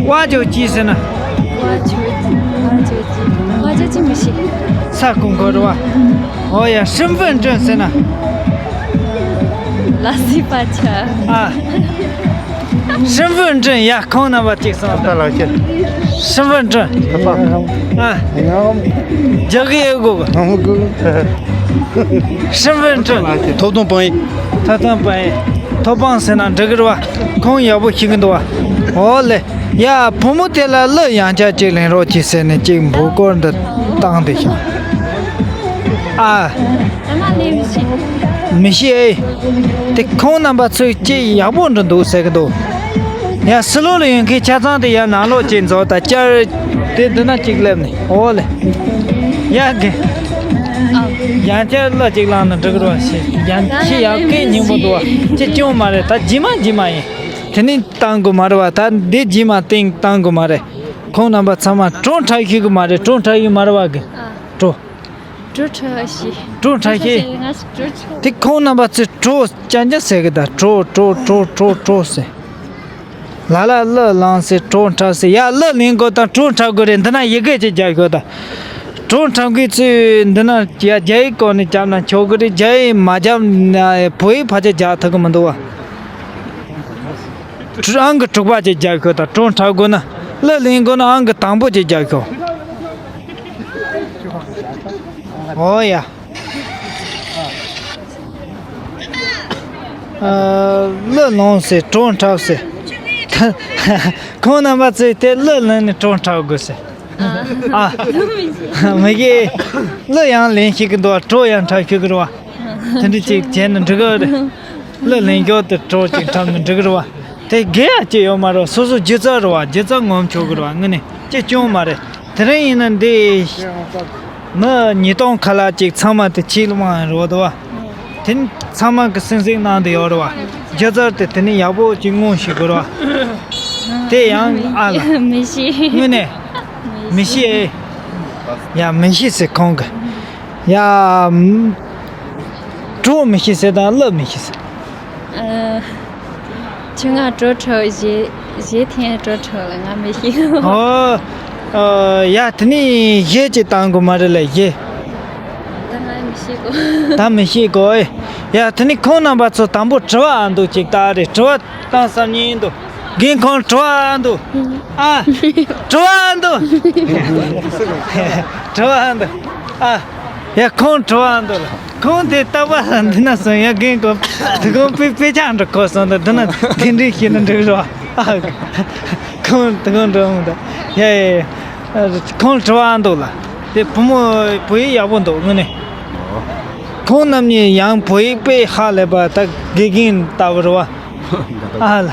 ཝ་ཇོ་ཅི་ཟེར་ན། ཝ་ཇོ་ཅི། ཝ་ཇོ་ཅི། ཝ་ཇོ་ཅི་མི་ཤེས། ས་ཀུན་གོ་རེད་བ། ཨོ་ཡ། 身份证 ཟེར་ན། ལ་སི་པ་ཆ། ཨ། 身份证 ཡ། ཁོང་རྣམ་པ་གཅིག་སོང་། ད་ལགས་ཀྱི། 身份证། ཨ། རྒྱག་གི་ཡོད་གོ། 身份证། ཐོབ་ཐང་དཔང་ཡིག་ཐོབ་ཐང་དཔང་ཡིག་ཐོབ་དཔང་ཟེར་ན་འགྲིག་གི་རེད་བ། ཁོང་ཡག་པོ་ཤེས་ཀྱི་འདུག་བ། ཨོ་ལེ། ཡ། བུ་མོ་དེ་ལ་གླུ་ཡང་བསྐྱར་ཅིག་ལེན་རོགས་གྱིས་ཟེར་ནས་ཅིག་འབོད་སྐུལ་འདི་བཏང་བསྡད་ཤག་ཨ། མི་ཤེས་ཨེ། དེ་ཁོང་རྣམ་པ་ཚོས་ཅིག་ཡག་པོ་འདྲ་འདུག་ཟེར་གི་འདུག་ཡ། ཕྱི་ལོགས་ལ་ཡོད་མཁན་ཆ་ཚང་དེ་ཡར་ནང་ལོགས་ཅིག་འཛུལ། ད་བསྐྱར་དེ་འདི་ན་ཅིག་སླེབས་ནས། ཨོ་ལེ། ཡ་གི། ཡང་བསྐྱར་གླུ་ཅིག་བླངས་ན་འགྲིག་གི་རེད་བ། ཞེས་ཡང་ཁྱི་ཡག་གི་སྙིང་པོ་འདུག་བ། ཅི་སྐྱོན་མ་རེད། ད་རྗེས་མ་རྗེས་མ་ཡིན། དེ་ནས་བཏང་དགོས་མ་རེད་བ། ད་འདི་རྗེས་མ་སྟེང་བཏང་དགོས་མ་རེད། ཁོང་རྣམ་པ་ཚང་མ་བྲོ་འཁྲབ་ཤེས་གི་མ་རེད། བྲོ་འཁྲབ་ཡོད་མ་རེད་བ་གི། བྲོ། བྲོ་འཁྲབ་ཤེས། བྲོ་འཁྲབ་ཤེས། ང་བྲོ་འཁྲབ། དེ་ཁོང་རྣམ་པ་ཚོས་བྲོ་རྐྱང་རྐྱང་ཟེར་གི། ད་བྲོ་བྲོ་བྲོ་བྲོ་བྲོ་ཟེར། ལ་ལ་གླུ་བླངས་ཟེར། བྲོ་འཁྲབ་ཟེར། ཡ། གླུ་ལེན་དགོས་དང་བྲོ་འཁྲབ་དགོས་རེད། འདི་ན་ཡི་གེ་ཅིག་རྒྱག་ཤོག་ད། བྲོ་འཁྲབ་མཁན་ཚོས་འདི་ན་ཡ་རྒྱ་ཡིག་སྐོར་ནས་རྒྱབ་ན་ཆོག་གི་རེད། རྒྱ་ཡིག་མ་རྒྱབ་ན་བོད་ཡིག་ཕལ་ཆེར་རྒྱག་ཐུབ་གི་མི་འདུག་བ། ཨང་ཀི་དྲུག་པ་ཅིག་རྒྱག་ཤོག་ད། བྲོ་འཁྲབ་དགོས་ན། གླུ་ལེན་དགོས་ན་ཨང་ཀི་དང་པོ་ཅིག་རྒྱག་ཤོག་ཨོ་ཡ། ཨ། གླུ་ལེན་ཟེར། བྲོ་འཁྲབ་ཟེར། ཁོང་རྣམ་པ་ཚོས་དེ་གླུ་ལེན་ནས་བྲོ་འཁྲབ་དགོས་ཟེར། ཨ། མི་གི། གླུ་ཡང་ལེན་ཤེས་ཀྱི་འདུག་བ། བྲོ་ཡང་འཁྲབ་ཤེས་ཀྱི་རེད་བ། དེ་འདྲ་ཅིག་བྱས་ན་འགྲིག་གི་རེད། གླུ་ལེན་རྒྱུ་དེ་བྲོ་ཅིག་འཁྲབ་ན་འགྲིག་གི་རེད་བ། དེ་དགེ་ཡ་ཅིག་ཡོད་མ་རེད། སོ་སོ་སྒྱུ་རྩལ་རེད་བ། སྒྱུ་རྩལ་ངོམ་ཆོག་གི་རེད་བ། དངོས་གནས་ཅི་སྐྱོན་མ་རེད། དེ་རིང་ཡིན་ན་འདི་མི་ཉིས་སྟོང་ཁ་ལག་ཅིག་ཚང་མ་དེ་ཕྱི་ལོགས་མ་རེད་བ། དེ་ནི་ཚང་མ་གི་སེམས་གཟིགས་གནང་དུ་ཡོད་རེད་བ། སྒྱུ་རྩལ་དེ་དེ་ནི་ཡག་པོ་ཅིག་མངོན་ཤེས་དགོས་རེད་བ། དེ་ཡང་ཨ་ལ། མི་ཤེས། དངོས་གནས། མི་ཤེས། ཡ། མི་ཤེས་ཟེར་ཁོང་གི། ཡ། བྲོ་མི་ཤེས་ཟེར་དང་གླུ་མི་ཤེས་ཟེར། ཨ། ཁྱོད་ང་བྲོ་འཁྲབ་གཞས་གཞས་འཐེན། བྲོ་འཁྲབ་ལ་ང་མི་ཤེས། ཨོ། ཨ། ཡ། དེ་ནི་གཞས་ཅིག་བཏང་དགོས་མ་རེད་ལ། གཞས། ད་ང་མི་ཤེས་གོ། ད་མི་ཤེས་གོ་ཨེ། ཡ། དེ་ནི་ཁོང་རྣམ་པ་ཚོ་དང་པོ་དྲི་བ་ཨ་འདུག་ཅིག་ལྟ་རེད། དྲི་བ་བཏང་བསམ་ཉིན་འདུག་རྒན་ཁོང་དྲི་བ་ཨ་འདུག་ཨ། དྲི་བ་ཨ་འདུག་དྲི་བ་ཨ་འདུག་ཨ། ཡ། ཁོང་དྲི་བ་ཨ་འདུག་ལ། ཁོང་དེ་ལྟ་བ་ལ་འདི་ན་སོང་། ཡ། རྒན་ཁོང་དེ་ཁོང་དཔེ་དཔེ་ཆ་འདྲ་གོ་སོང་། ད་འདི་ན་དེ་འདྲའི་ཤེས་ན་འགྲིག་རོགས་ཨ། ཁོང་དེ་ཁོང་འགྲོ་འོང་ད། ཡ་ཡ་ཡ། ཁོང་དྲི་བ་འདུག་ལ། དེ་བུ་མོ་བོད་ཡིག་ཡག་པོ་འདུག་དངོས་གནས། ཁོང་རྣམ་གཉིས་ཡང་བོད་ཡིག་དཔེ་ཧ་ལས་པ། ད་དགེ་རྒན་ལྟ་བུ་རེད་བ། ཨ་ལ།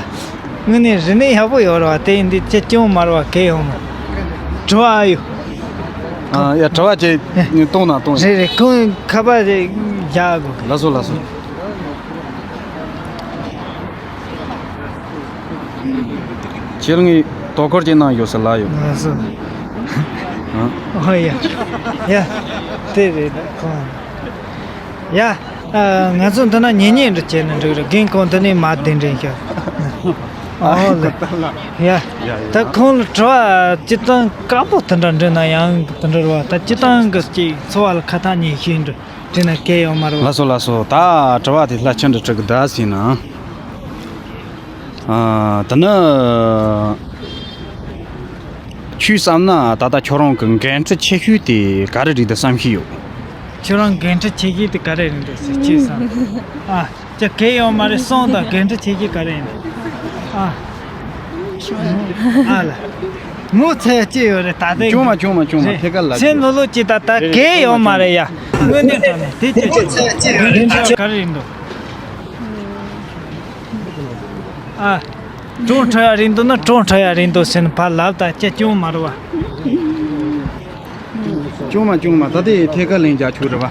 དངོས་གནས་རིག་གནས་ཡག་པོ་ཡོད་རེད་བ། དེ་ཡིན་དུས་ཁྱེད་སྐྱོན་མ་རེད་བ། གལ་ཡོང་མོ། དྲི་བ་ཨ་ཡོད། ཨ། ཡ། དྲི་བ་ཅིག་གཏོང་ན་གཏོང་། རེད་རེད། ཁོང་ཁ་པར་རེ་རྒྱག་དགོས། ལགས་སོ་ལགས་སོ། ཁྱེད་ངའི་དོ་ཁུར་གྱི་ནང་ཡོད་ས་ལ་ཡོད། ལགས་སོ། ཨ། ཨོ་ཡ། ཡ། དེ་རེད་ཁོང་། ཡ། ཨ། ང་ཚོ་འདི་ན་ཉེ་ཉེ་འདྲ་བྱས་ན་འགྲིག་རེད། རྒན་ཁོང་འདི་ནས་མ་གདན་འདྲེན་ཤག་ཨོ་ལེ། ཡ། ད་ཁོང་ལ་དྲི་བ་སྤྱིར་བཏང་དཀར་པོ་དེ་འདྲ་འདྲི་ན་ཡང་དེ་འདྲ་རེད་བ། ད་སྤྱིར་བཏང་གི་ཅིག་འཚོ་བ་ལ་ཁ་ཐག་ཉེ་ཤོས་འདྲ་དྲིས་ན་གལ་ཡོད་མ་རེད་བ། ལགས་སོ་ལགས་སོ། ད་དྲི་བ་དེ་ལྷ་ཆུང་འདྲ་དྲི་གི་ད་ཟིན་ན། ཨ། ད་ནི་ཁྱོད་བསམ་ན་ད་ལྟ་ཁྱོད་རང་གི་འགན་འཁྲི་ཆེ་ཤོས་དེ་ག་རེ་རེད་འདུག་བསམ་གྱི་ཡོད། ཁྱོད་རང་འགན་འཁྲི་ཆེ་གི་དེ་ག་རེ་ཡིན་འདུག་ཟེར་ཅི་བསམ། ཨ། ཅི་གེ་ཡོད་མ་རེད། སོང་དང་འགན་འཁྲི་ཆེ་གི་ག་རེ་ཡིན། ཨ། ཨ་ལ། ངོ་ཚ་ཡ་ཅི་ཡོད་རེད་ད་ལྟ། ཆུང་མ་ཆུང་མ་ཆུང་མ། ཐད་ཀར་ལ། སེམས་ལྷོད་ལྷོད་ཅི་ད་ད་གེ་ཡོད་མ་རེད་ཡ། དངོས་གནས་དྲང་ནས་དེ་ཅི་ཅི་འགན་འཁྲི་ག་རེ་ཡིན་འདུག་ཨ། གྲོངས་ཁྲ་ཡ་རིང་དུ་ན་གྲོངས་ཁྲ་ཡ་རིང་དུ་ཟེར་ན་ཕར་ལབ་ད་ཅི་ཅུང་མ་རུ་བ། ཅུང་མ་ཅུང་མ། ད་དེ་ཐད་ཀར་ལན་རྒྱག་ཆོག་རེད་བ།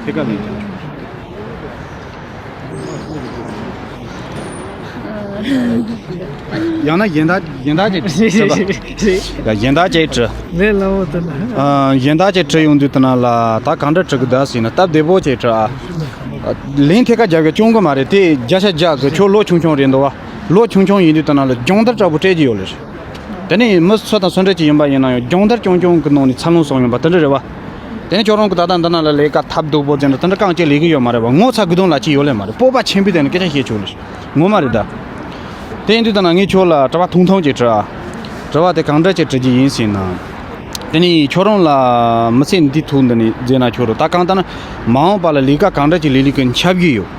ཐད་ཀར་ལན་རྒྱག་ཆོག་ཡང་ན་གཞན་དག་གཞན་དག་ཅིག་དྲི་བ། ཡ་གཞན་དག་ཅིག་དྲི། ལས་སླ་བོ་དེ་ན། ཨ། གཞན་དག་ཅིག་དྲི་ཡོང་དུས་དེ་ན་ལ་ད་གང་འདྲ་དྲི་གི་ད་ཟེར་ན་སྟབས་བདེ་པོ་ཅིག་དྲི་ཨ། ལན་ཐད་ཀར་རྒྱབ་གི་སྐྱོན་གི་མ་རེད། དེ་བརྒྱ་ཆ་བརྒྱ་གི་ཁྱོད་ལོ་ཆུང་ཆུང་རེད་འདུག་བ། ལོ་ཆུང་ཆུང་ཡིན་དུས་དེ་ན་ལ་སྦྱོང་བརྡར་འདྲ་པོ་སྤྲད་ཀྱི་ཡོད་ལེ། དེ་ནས་མི་སུ་དང་སུ་འདྲ་ཅིག་ཡིན་པ་ཡིན་ན་ཡང་སྦྱོང་བརྡར་རྐྱང་རྐྱང་གི་ནང་ནས་འཚར་ལོངས་སོང་ཡོང་པ་དེ་འདྲ་རེད་བ། དེ་ནས་ཁྱོད་རང་གི་ད་ལྟ་འདི་ན་ལ་ལས་ཀ་ཐབས་སྡུག་པོ་ཟེར་ན་དེ་འདྲ་རྐང་གཅིག་ལས་ཀྱི་ཡོད་མ་རེད་བ། ངོ་ཚ་དགོས་དོན་ལ་ཅི་ཡོད་ལེ་མ་རེད། སྤོབས་པ་ཆེན་པོའི་སྟེང་ནས་སྐད་ཆ་བཤད་ཆོག་ལེ། ངོ་མ་རེད་ད། དེ་ཡིན་དུས་ད་ན་ངས་ཁྱོད་ལ་དྲི་བ་ཐུང་ཐུང་ཅིག་དྲི་ཨ། དྲི་བ་དེ་གང་འདྲ་ཅིག་དྲི་རྒྱུ་ཡིན་ཟེར་ན། དེ་ནས་ཁྱོད་རང་ལ་མི་ཚེ་འདི་ཐོག་འདི་ནས་བརྗེས་ན་ཁྱོད་རང་ད་གང་ལྟར་ན་མ་འོངས་པ་ལ་ལས་ཀ་གང་འདྲ་ཅིག་ལས་ལས་ཀྱི་འཆར་གཞི་ཡོད།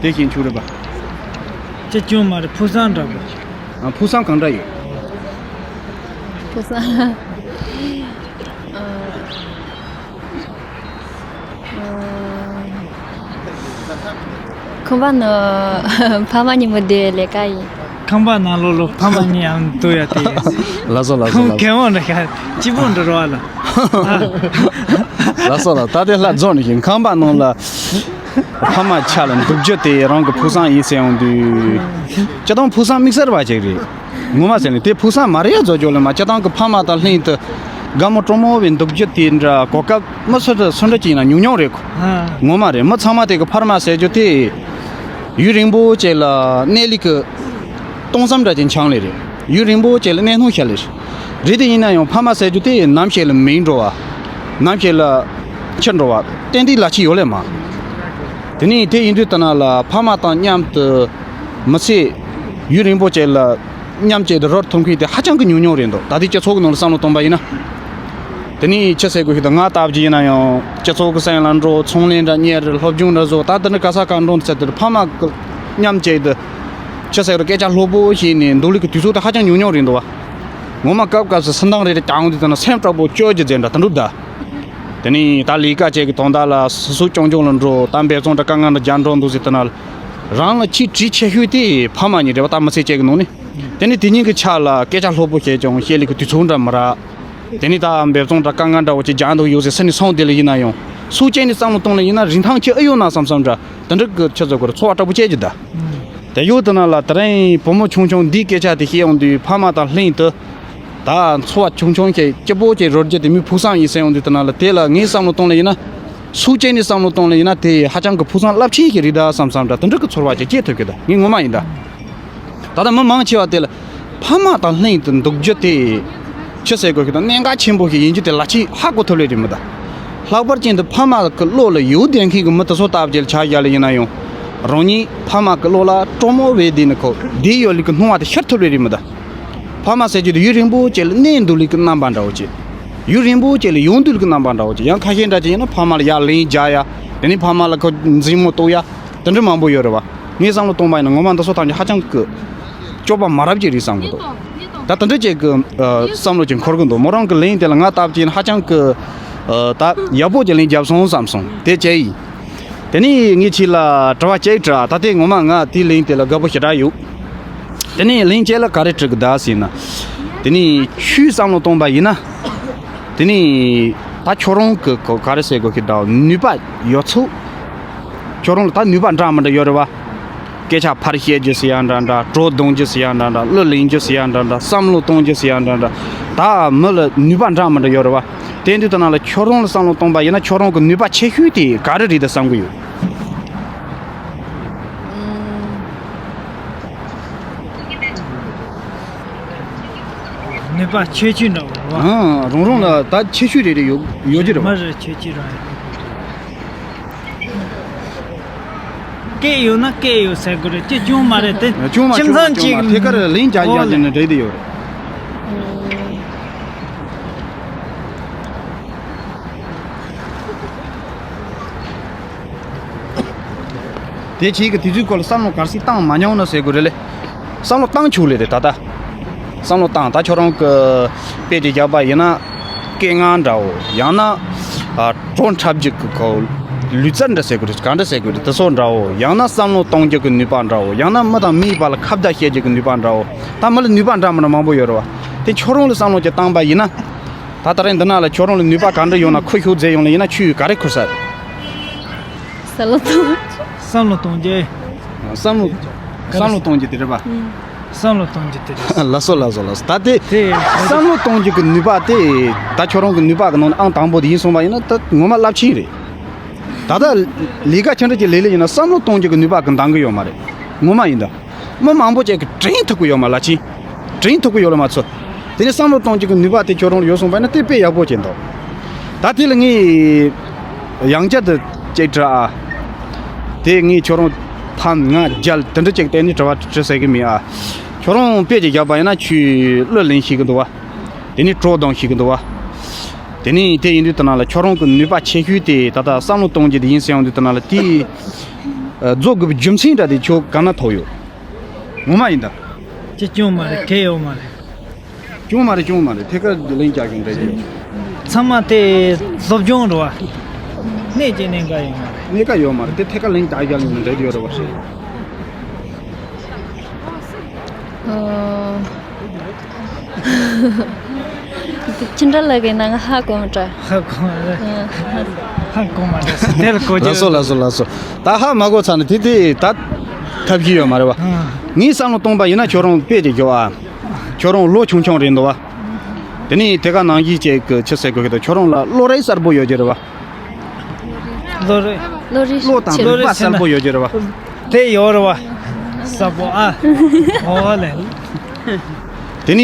དེ་བཞིན་ཁྱོད་རེད་པ། ཅི་ཅུང་མ་རེད། ཕུགས་བསམ་འདྲ་པོ། ཨ། ཕུགས་བསམ་གང་འདྲ་ཡོད། ཕུགས་བསམ། ཨ། ཁང་པ་ནང་ཕ་མ་གཉིས་མི་བསྡད་ལས་ཀ་ཡིན། ཁང་པ་ནང་ལོགས་ལ་ཕ་མ་གཉིས་ཡང་འདུག་ཡ་དེ་ཡིན། ལགས་སོ་ལགས་སོ་ཁང་ལགས་སོ། གད་མོ་འདྲ་ཁ་སྐྱིད་པོ་འདྲ་རོ་ལ། ལགས་སོ་ལགས། ད་དེ་ལྷ་རྫོགས་ནས་ཤིང་ཁང་པ་ནང་ལ་ཕ་མ་ཆ་ལ་འདུག་རྒྱུ་དེ་རང་གི་ཕུགས་བསམ་ཡིན་ཟེར་ཡོང་དུས། སྤྱིར་བཏང་ཕུགས་བསམ་དམིགས་བསལ་བ་ཅིག་རེད། ངོ་མ་ཟེར་ནས་དེ་ཕུགས་བསམ་མ་རེད་ཡ་བཟོ་རྒྱུ་ལ་མ། སྤྱིར་བཏང་གི་ཕ་མ་དང་ལྷན་དུ་དགའ་མོ་སྤྲོ་མོ་བའི་འདུག་རྒྱུ་དེ་འདྲ་གོ་སྐབས་མི་སུ་འདྲ་སུ་འདྲ་ཅིག་ཡིན་ན་ཉུང་ཉུང་རེད། ངོ་མ་རེད། མི་ཚང་མ་དེ་གི་ཕ་མ་ཟེར་རྒྱུ་དེ་ཡུན་རིང་པོ་ཅིག་ལ་གནས་ལུགས་ཀྱི་སྟོང་བསམ་འདྲ་ཅིག་འཆང་ལེ་རེད། ཡུན་རིང་པོ་ཅིག་ལ་གནས་སྣང་བྱ་ལེ་རེད། རེད་དེ་ཡིན་ན་ཡང་ཕ་མ་ཟེར་རྒྱུ་དེ་ནམ་ཞིག་ལ་མེད་འགྲོ་བ། ནམ་ཞིག་ལ་འཆི་འགྲོ་བ་ཏན་ཏིག་ལ་ཅི་ཡོད་ལེ་མ། དེ་ནས་དེ་ཡིན་དུས་ད་ན་ལ་ཕ་མ་དང་མཉམ་དུ་མི་ཚེ་ཡུན་རིང་པོ་ཅིག་ལ་མཉམ་བཅས་ཏེ་རོལ་ཐུབ་མཁན་དེ་ཧ་ཅང་གི་ཉུང་ཉུང་རེད་འདུག་ད་ལྟའི་སྤྱི་ཚོགས་ཀྱི་ནང་ལ་བསམ་བློ་གཏོང་པ་ཡིན་ན། དེ་ནས་ཅི་ཟེར་དགོས་ཤེ་ད། ང་ལྟ་བུ་ཅིག་ཡིན་ན་ཡང་སྤྱི་ཚོགས་ཀྱི་སེམས་ལ་འགྲོ། ཚོང་ལས་འདྲ་གཉེར། སློབ་སྦྱོང་འདྲ་བཟོ། ད་དེ་འདྲ་ག་ས་ག་འགྲོ་ཚེ་དེར་ཕ་མ་གི་མཉམ་བཅས་ཏེ་ཅི་ཟེར་དགོས་སྐད་ཆ་ལྷུག་པོ་བཤད་ནས་འདུག་ལུགས་ཀྱི་དུས་ཚོད་དེ་ཧ་ཅང་ཉུང་ཉུང་རེད་འདུག་བ། ངོ་མ་སྐབས་སྐབས་སུ་སུན་སྣང་རེ་རེ་རྒྱག་ཡོང་དུས་ད་ན་སེམས་དྲག་པོ་སྐྱོ་རྒྱུ་ཟེར་འདྲ་དེ་འདྲ་གདའ། དེ་ནས་ད་ལས་ཀ་བྱེད་ཀྱི་དོན་དག་ལ་སོ་སོ་རྐྱང་རྐྱང་ལ་འགྲོ། ད་འབད་བརྩོན་འདྲ་དཀའ་ངལ་འདྲ་རྒྱག་འགྲོ་འདུག་ཟེར་དེ་ན། རང་ལ་ཆེས་གྲས་ཆེ་ཤོས་དེ་ཕ་མ་གཉིས་རེད་བ། ད་མི་ཚེ་གཅིག་གི་ནང་ནས། དེ་ནས་དེ་གཉིས་ཀྱི་ཆ་ལ་སྐད་ཆ་ལྷུག་པོ་བཤད་ཀྱང་བཤད་ལུགས་ཀྱི་དུས་ཚོད་འདྲ་མི་རག་དེ་ནས་ད་འབད་བརྩོན་འདྲ་དཀའ་ངལ་འདྲ་བོ་ཅིག་རྒྱག་འདུག་ཡོད་ཟེར་སེམས་ནས་སོང་དེ་ལ་ཡིན་ན་ཡང་སུ་གཅིག་ནས་བསམ་བློ་གཏོང་ལ་ཡིན་ན་རིན་ཐང་ཆེ་ཨེ་ཡོད་ན་བསམ་བསམ་འདྲ་དེ་འདྲ་གི་ཆུ་ཚོད་སྐོར་ཚོར་བ་དྲག་པོ་སྐྱེ་རྒྱུ་གདའ། དེ་ཡོད་དེ་ན་ལ་དེ་རིང་བུ་མོ་ཆུང་ཆུང་འདིའི་སྐད་ཆ་དེ་བཤད་ཡོང་དུས་ཕ་མ་དང་ལྷན་དུ། ད་འཚོ་བ་ཆུང་ཆུང་ཞིག་སྐྱིད་པོ་ཅིག་རོལ་རྒྱུ་དེ་མོའི་ཕུགས་བསམ་ཡིན་ཟེར་ཡོང་དུས་དེ་ན་ལ་དེ་ལ་ངས་བསམ་བློ་གཏོང་ལ་ཡིན་ན། སུ་གཅིག་ནས་བསམ་བློ་གཏོང་ལ་ཡིན་ན་དེ་ཧ་ཅང་གི་ཕུགས་བསམ་རླབས་ཆེན་ཞིག་རེད་ད་བསམ་བསམ་འདྲ་དེ་འདྲ་གི་ཚོར་བ་ཅིག་སྐྱེ་ཐུབ་ཀྱི་ད་ངས་ངོ་མ་ཡིན་ད། ད་ལྟ་མི་མང་ཆེ་བ་དེ་ལ་ཕ་མ་དང་ལྷན་དུ་འདུག་རྒྱུ་དེ་ཅི་ཟེར་དགོས་ཀྱི་ད་གནད་འགག་ཆེན་པོ་ཞིག་ཡིན་རྒྱུ་དེ་ལ་ཅིག་ཧ་གོ་ཐུབ་ལེ་རེད་མི་ད། ལྷག་པར་ཅན་དུ་ཕ་མ་གི་བློ་ལ་ཡོད་བསྡད་མཁན་གི་མི་དེ་ཚོ་ལྟ་བུ་ཅིག་ལ་ཆ་བཞག་ལ་ཡིན་ན་ཡང་རང་ཉིད་ཕ་མ་གི་བློ་ལ་སྤྲོ་མོ་བས་བསྡད་ནི་ཁོ་བསྡད་ཡོད་ལུགས་ཀྱི་སྣང་བ་དེ་ཤར་ཐུབ་ལེ་རེད་མི་ད། ཕ་མ་ཟེར་རྒྱུ་དེ་ཡུན་རིང་པོ་ཅིག་ལ་གནས་འདུག་ལུགས་ཀྱི་རྣམ་པ་འདྲ་བོ་ཅིག་ཡུན་རིང་པོ་ཅིག་ལ་ཡོང་འདུག་ལུགས་ཀྱི་རྣམ་པ་འདྲ་བོ་ཅིག་ཡང་ཁ་ཤས་འདྲ་ཅིག་ཡིན་ན་ཕ་མ་ལ་ཡར་ལན་རྒྱག་ཡ། དེ་ནས་ཕ་མ་ལ་ཁོ་འཛིང་མོ་གཏོགས་ཡ། དེ་འདྲ་མང་པོ་ཡོད་རེད་བ། ངས་བསམ་བློ་གཏོང་པ་ཡིན་ན་ངོ་མ་འདི་ཚོ་ཐམས་ཅད་ཧ་ཅང་གི་སྤྱོད་པ་མ་རབས་ཅིག་རེད་བསམ་གི་འདུག་ད་དེ་འདྲ་ཅིག་གི་བསམ་བློ་ཅིག་འཁོར་གི་འདུག་མོ་རང་གི་ལན་དེ་ལ་ང་ལྟ་བུ་ཅིག་ཡིན་ན་ཧ་ཅང་གི་ད་ཡག་པོ་ཅིག་ལན་བརྒྱབ་སོང་བསམ་སོང་དེ་བྱས་ཡིན། དེ་ནས་ངས་ཁྱེད་ལ་དྲི་བ་གཅིག་དྲི། ད་ལྟའི་ངོ་མ་ང་དེའི་ལན་དེ་ལ་དགའ་པོ་ཞེ་དྲག་ཡོད། དེ་ནས་ལན་གཅིག་ལ་ག་རེ་དྲི་གི་ད་ཟེར་ན། དེ་ནས་ཆུའི་བསམ་བློ་གཏོང་པ་ཡིན་ན། དེ་ནས་ད་ཁྱོད་རང་གི་ག་རེ་ཟེར་དགོས་ཀྱི་ད་ནུས་པ་ཡོད་ཚུལ། ཁྱོད་རང་ལ་ད་ནུས་པ་འདྲ་མི་འདྲ་ཡོད་རེད་བ། སྐད་ཆ་ཕར་བཤད་རྒྱུ་ཟེར་ཡ་འདྲ་འདྲ། གྲོ་རྡུང་རྒྱུ་ཟེར་ཡ་འདྲ་འདྲ། གླུ་ལེན་རྒྱུ་ཟེར་ཡ་འདྲ་འདྲ། བསམ་བློ་གཏོང་རྒྱུ་ཟེར་ཡ་འདྲ་འདྲ། ད་མི་ལ་ནུས་པ་འདྲ་མི་འདྲ་ཡོད་རེད་བ། དེ་དུས་ད་ན་ལ་ཁྱོད་རང་ལ་བསམ་བློ་གཏོང་པ་ཡིན་ན་ཁྱོད་རང་གི་ནུས་པ་ཆེ་ཤོས་དེ་ག་རེ་རེད་ད་བསམ་གི་ཡོད། ནུས་པ་ཆེ་ཆུང་འདྲ་བོ་རེད་བ། ཨང་། རང་རང་ལ་ད་ཆེ་ཤོས་རེ་རེ་ཡོད་ཡོད་ཀྱི་རེད་བ། མ་རེད་ཆེ་ཆུང་རང་ཡོད། སྐད་ཡོད་ན་སྐད་ཡོད་ཟེར་དགོས་རེད་ཅི་ཅུང་མ་རེད་དེ། ཅུང་མ་ཁྱིམ་ཅུང་མ་ཚང་ཅུང་མ་གཅིག་ཐད་ཀར་ལན་རྒྱག་ཨོ་རྒྱག་ལེ། ནས་འགྲིག་དེ་ཡོད་རེད། དེ་བྱས་ཀྱི་དུས་ཚོད་སྐོར་ལ་བསམ་བློ་ག་རེ་ཞིག་བཏང་མ་མྱོང་ན་ཟེར་དགོས་རེད་ལེ། བསམ་བློ་བཏང་ཆོག་ལེ་རེད་ད་ལྟ། བསམ་བློ་བཏང་ད་ཁྱོད་རང་གི་དཔེ་དེ་བཞག་པ་ཡིན་ན། སྐད་ངག་འདྲ་བོ་ཡང་ན། ཨ་བྲོ་འཁྲབ་རྒྱུ་གི་གོ། ལུས་རྩལ་འདྲ་ཟེར་དགོས་རེད་ག་འདྲ་ཟེར་དགོས་རེད་དེ་ཚོ་འདྲ་བོ་ཡང་ན་བསམ་བློ་གཏོང་རྒྱུ་གི་ནུས་པ་འདྲ་བོ་ཡང་ན་མི་དང་མིའི་བར་ལ་ཁ་བརྡ་བྱེད་རྒྱུ་གི་ནུས་པ་འདྲ་བོ། ད་མི་ལ་ནུས་པ་འདྲ་མི་འདྲ་མང་པོ་ཡོད་རེད་བ། དེ་ཁྱོད་རང་ལ་བསམ་བློ་ཅིག་བཏང་པ་ཡིན་ན། ད་ད་རེས་འདི་ན་ལ་ཁྱོད་རང་ལ་ནུས་པ་ག་འདྲ་ཡོད་ན་ཁུར་ཤོག་ཟེར་ཡོང་ལ་ཡིན་ན་ཁྱོས་ག་རེ་ཁུར་ས་རེད། བསམ་བློ་གཏོང་། བསམ་བློ་གཏོང་རྒྱུ། བསམ་བློ། བསམ་བློ་གཏོང་རྒྱུ་དེ་རེད་པ། ཨང་། བསམ་བློ་གཏོང་རྒྱུ་དེ་རེད། ལགས་སོ་ལགས་སོ་ལགས་སོ། ད་དེ། དེ། བསམ་བློ་གཏོང་རྒྱུ་གི་ནུས་པ་དེ། ད་ཁྱོད་རང་གི་ནུས་པ་གི་ནང་ནས་ཨང་དང་པོ་དེ་ཡིན་སོང་བ་ཡིན་ན་ད་ངོ་མ་རླབས་ཆེན་རེད། ད་ལྟ་ལས་ཀ་ཆེ་འདྲ་ཅིག་ལས་ལས་ཡིན་ན་བསམ་བློ་གཏོང་རྒྱུ་གི་ནུས་པ་གི་འདང་གི་ཡོད་མ་རེད། ངོ་མ་ཡིན་ད། མི་མང་པོ་ཅིག་གིས་དྲན་ཐུབ་ཀྱི་ཡོད་མ་རེད་ལགས་ཆེ། དྲན་ཐུབ་ཀྱི་ཡོད་ལ་མ་ཚོད། དེ་ནས་བསམ་བློ་གཏོང་རྒྱུ་གི་ནུས་པ་དེ་ཁྱོད་རང་ལ་ཡོད་སོང་བ་ན་དེ་དཔེ་ཡག་པོ་ཅིག་འདུག་ད་དེ་ལ་ངས་ཡང་བསྐྱར་དུ་ཅིག་དྲི་ཨ། དེ་ངས་ཁྱོད་རང་ཐམ་ང་རྒྱལ་དེ་འདྲ་ཅིག་བལྟས་ནས་དྲི་བ་དྲི་ཟེར་གི་མེད་ཨ། ཁྱོད་རང་དཔེ་ཅིག་བཞག་པ་ཡིན་ན་ཁྱོས་གླུ་ལེན་ཤེས་ཀྱི་འདུག་བ། དེ་ནས་བྲོ་བརྡུང་ཤེས་ཀྱི་འདུག་བ། དེ་ནས་དེ་ཡིན་དུས་དེ་ན་ལ་ཁྱོད་རང་གི་ནུས་པ་ཆེ་ཤོས་དེ་ད་ལྟ་བསམ་བློ་གཏོང་རྒྱུ་དེ་ཡིན་ཟེར་ཡོང་དུས་དེ་ན་ལ་དེ། རྫོགས་དགོས་པའི་རྒྱུ་མཚན་འདྲ་དེ་ཁྱོད་ག་ན་ཐོག་ཡོད། ངོ་མ་ཡིན་ད། ཅི་སྐྱོན་མ་རེད་གལ་ཡོད་མ་རེད། སྐྱོན་མ་རེད་སྐྱོན་མ་རེད་ཐད་ཀར་ལན་རྒྱག་གི་འདྲ་ཡིན། ཚང་མ་དེ་སློབ་སྦྱོང་རེད་བ། གནས་ཀྱི་གནད་འགག་ཡོད་མ་རེད། གནད་འགག་ཡོད་མ་རེད་དེ་ཐད་ཀར་ལན་རྒྱག་རྒྱག་གི་འདྲ་ཡོད་རེད་བ། ཨོ། ཁྱི་འདྲ་ལ་གི་ནང་ཧ་གོ་མ་འདྲ། ཧ་གོ་མ་འདྲ། ཧ་གོ་མ་འདྲ་ཟེར་དེ་ལ་གོ་རྒྱུ། ལགས་སོ་ལགས་སོ་ལགས་སོ། ད་ཧ་མ་གོ་ཚར་ནས་དེ་དེ་ད་ཐབས་ཤེས་ཡོད་མ་རེད་བ། ཨང་། ངས་བསམ་བློ་གཏོང་པ་ཡིན་ན་ཁྱོད་རང་དཔེ་དེ་ཞོག་ཨ། ཁྱོད་རང་ལོ་ཆུང་ཆུང་རེད་འདུག་བ། དེ་ནས་དེ་ག་ནང་བཞིན་ཅིག་གི་ཆི་ཟེར་དགོས་ཀྱི་འདུག་ཁྱོད་རང་ལ་བློ་རིག་གསལ་པོ་ཡོད་ཀྱི་རེད་བ། བློ་རིག་བློ་རིག་བློ་དང་ཆེ་རིག་པ་གསལ་པོ་ཡོད་ཀྱི་རེད་བ། དེ་ཡོད་རེད་བ། གསལ་པོ་ཨ། འོ་ལེ། དེ་ནས་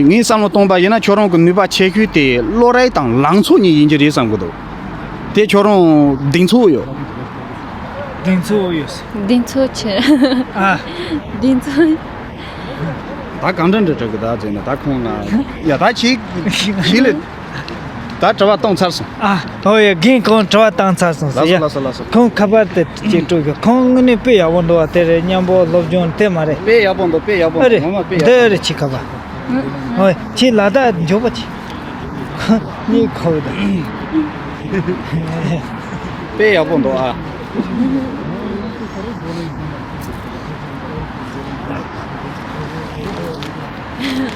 ངས་བསམ་བློ་གཏོང་པ་ཡིན་ན་ཁྱོད་རང་གི་ནུས་པ་ཆེ་ཤོས་དེ་བློ་རིག་དང་ལང་ཚོ་གཉིས་ཡིན་གྱི་རེད་བསམ་གྱི་འདུག་དེ་ཁྱོད་རང་གདེང་ཚོད་ཡོད། གདེང་ཚོད་ཡོད། གདེང་ཚོད་ཆེ། ཨ། གདེང་ཚོད། ད་གང་འདྲ་འདྲ་དྲི་གི་ད་ཟེར་ན་ད་ཁོང་ང་ཡ་ད་ཁྱེད་ཁྱེད་ལ་ད་དྲི་བ་བཏང་ཚར་སོང་། ཨ། ཨོ་ཡ་རྒན་ཁོང་དྲི་བ་བཏང་ཚར་སོང་ཟེར་ཡ། ལགས་སོ་ལགས་སོ་ལགས་སོ། ཁོང་ཁ་པར་དེ་ཅིག་སྤྲོད་གི་ཁོང་དངོས་གནས་དཔེ་ཡག་པོ་འདུག་བ། དེ་རེད་མཉམ་པོ་སློབ་སྦྱོང་དེ་མ་རེད། དཔེ་ཡག་པོ་འདུག་དཔེ་ཡག་པོ་ཨ་རེད། འདུག་ངོ་མ་དཔེ་ཡག་འདི་པོ་རེད་འདུག་ཁྱེད་ཁ་པར། ཨོ་ཁྱེད་ལ་དྭགས་མགྱོགས་པོ་ཅིག་ཁོ་གཉིད་ཁུག་ད། དཔེ་ཡག་པོ་འདུག་ཨ།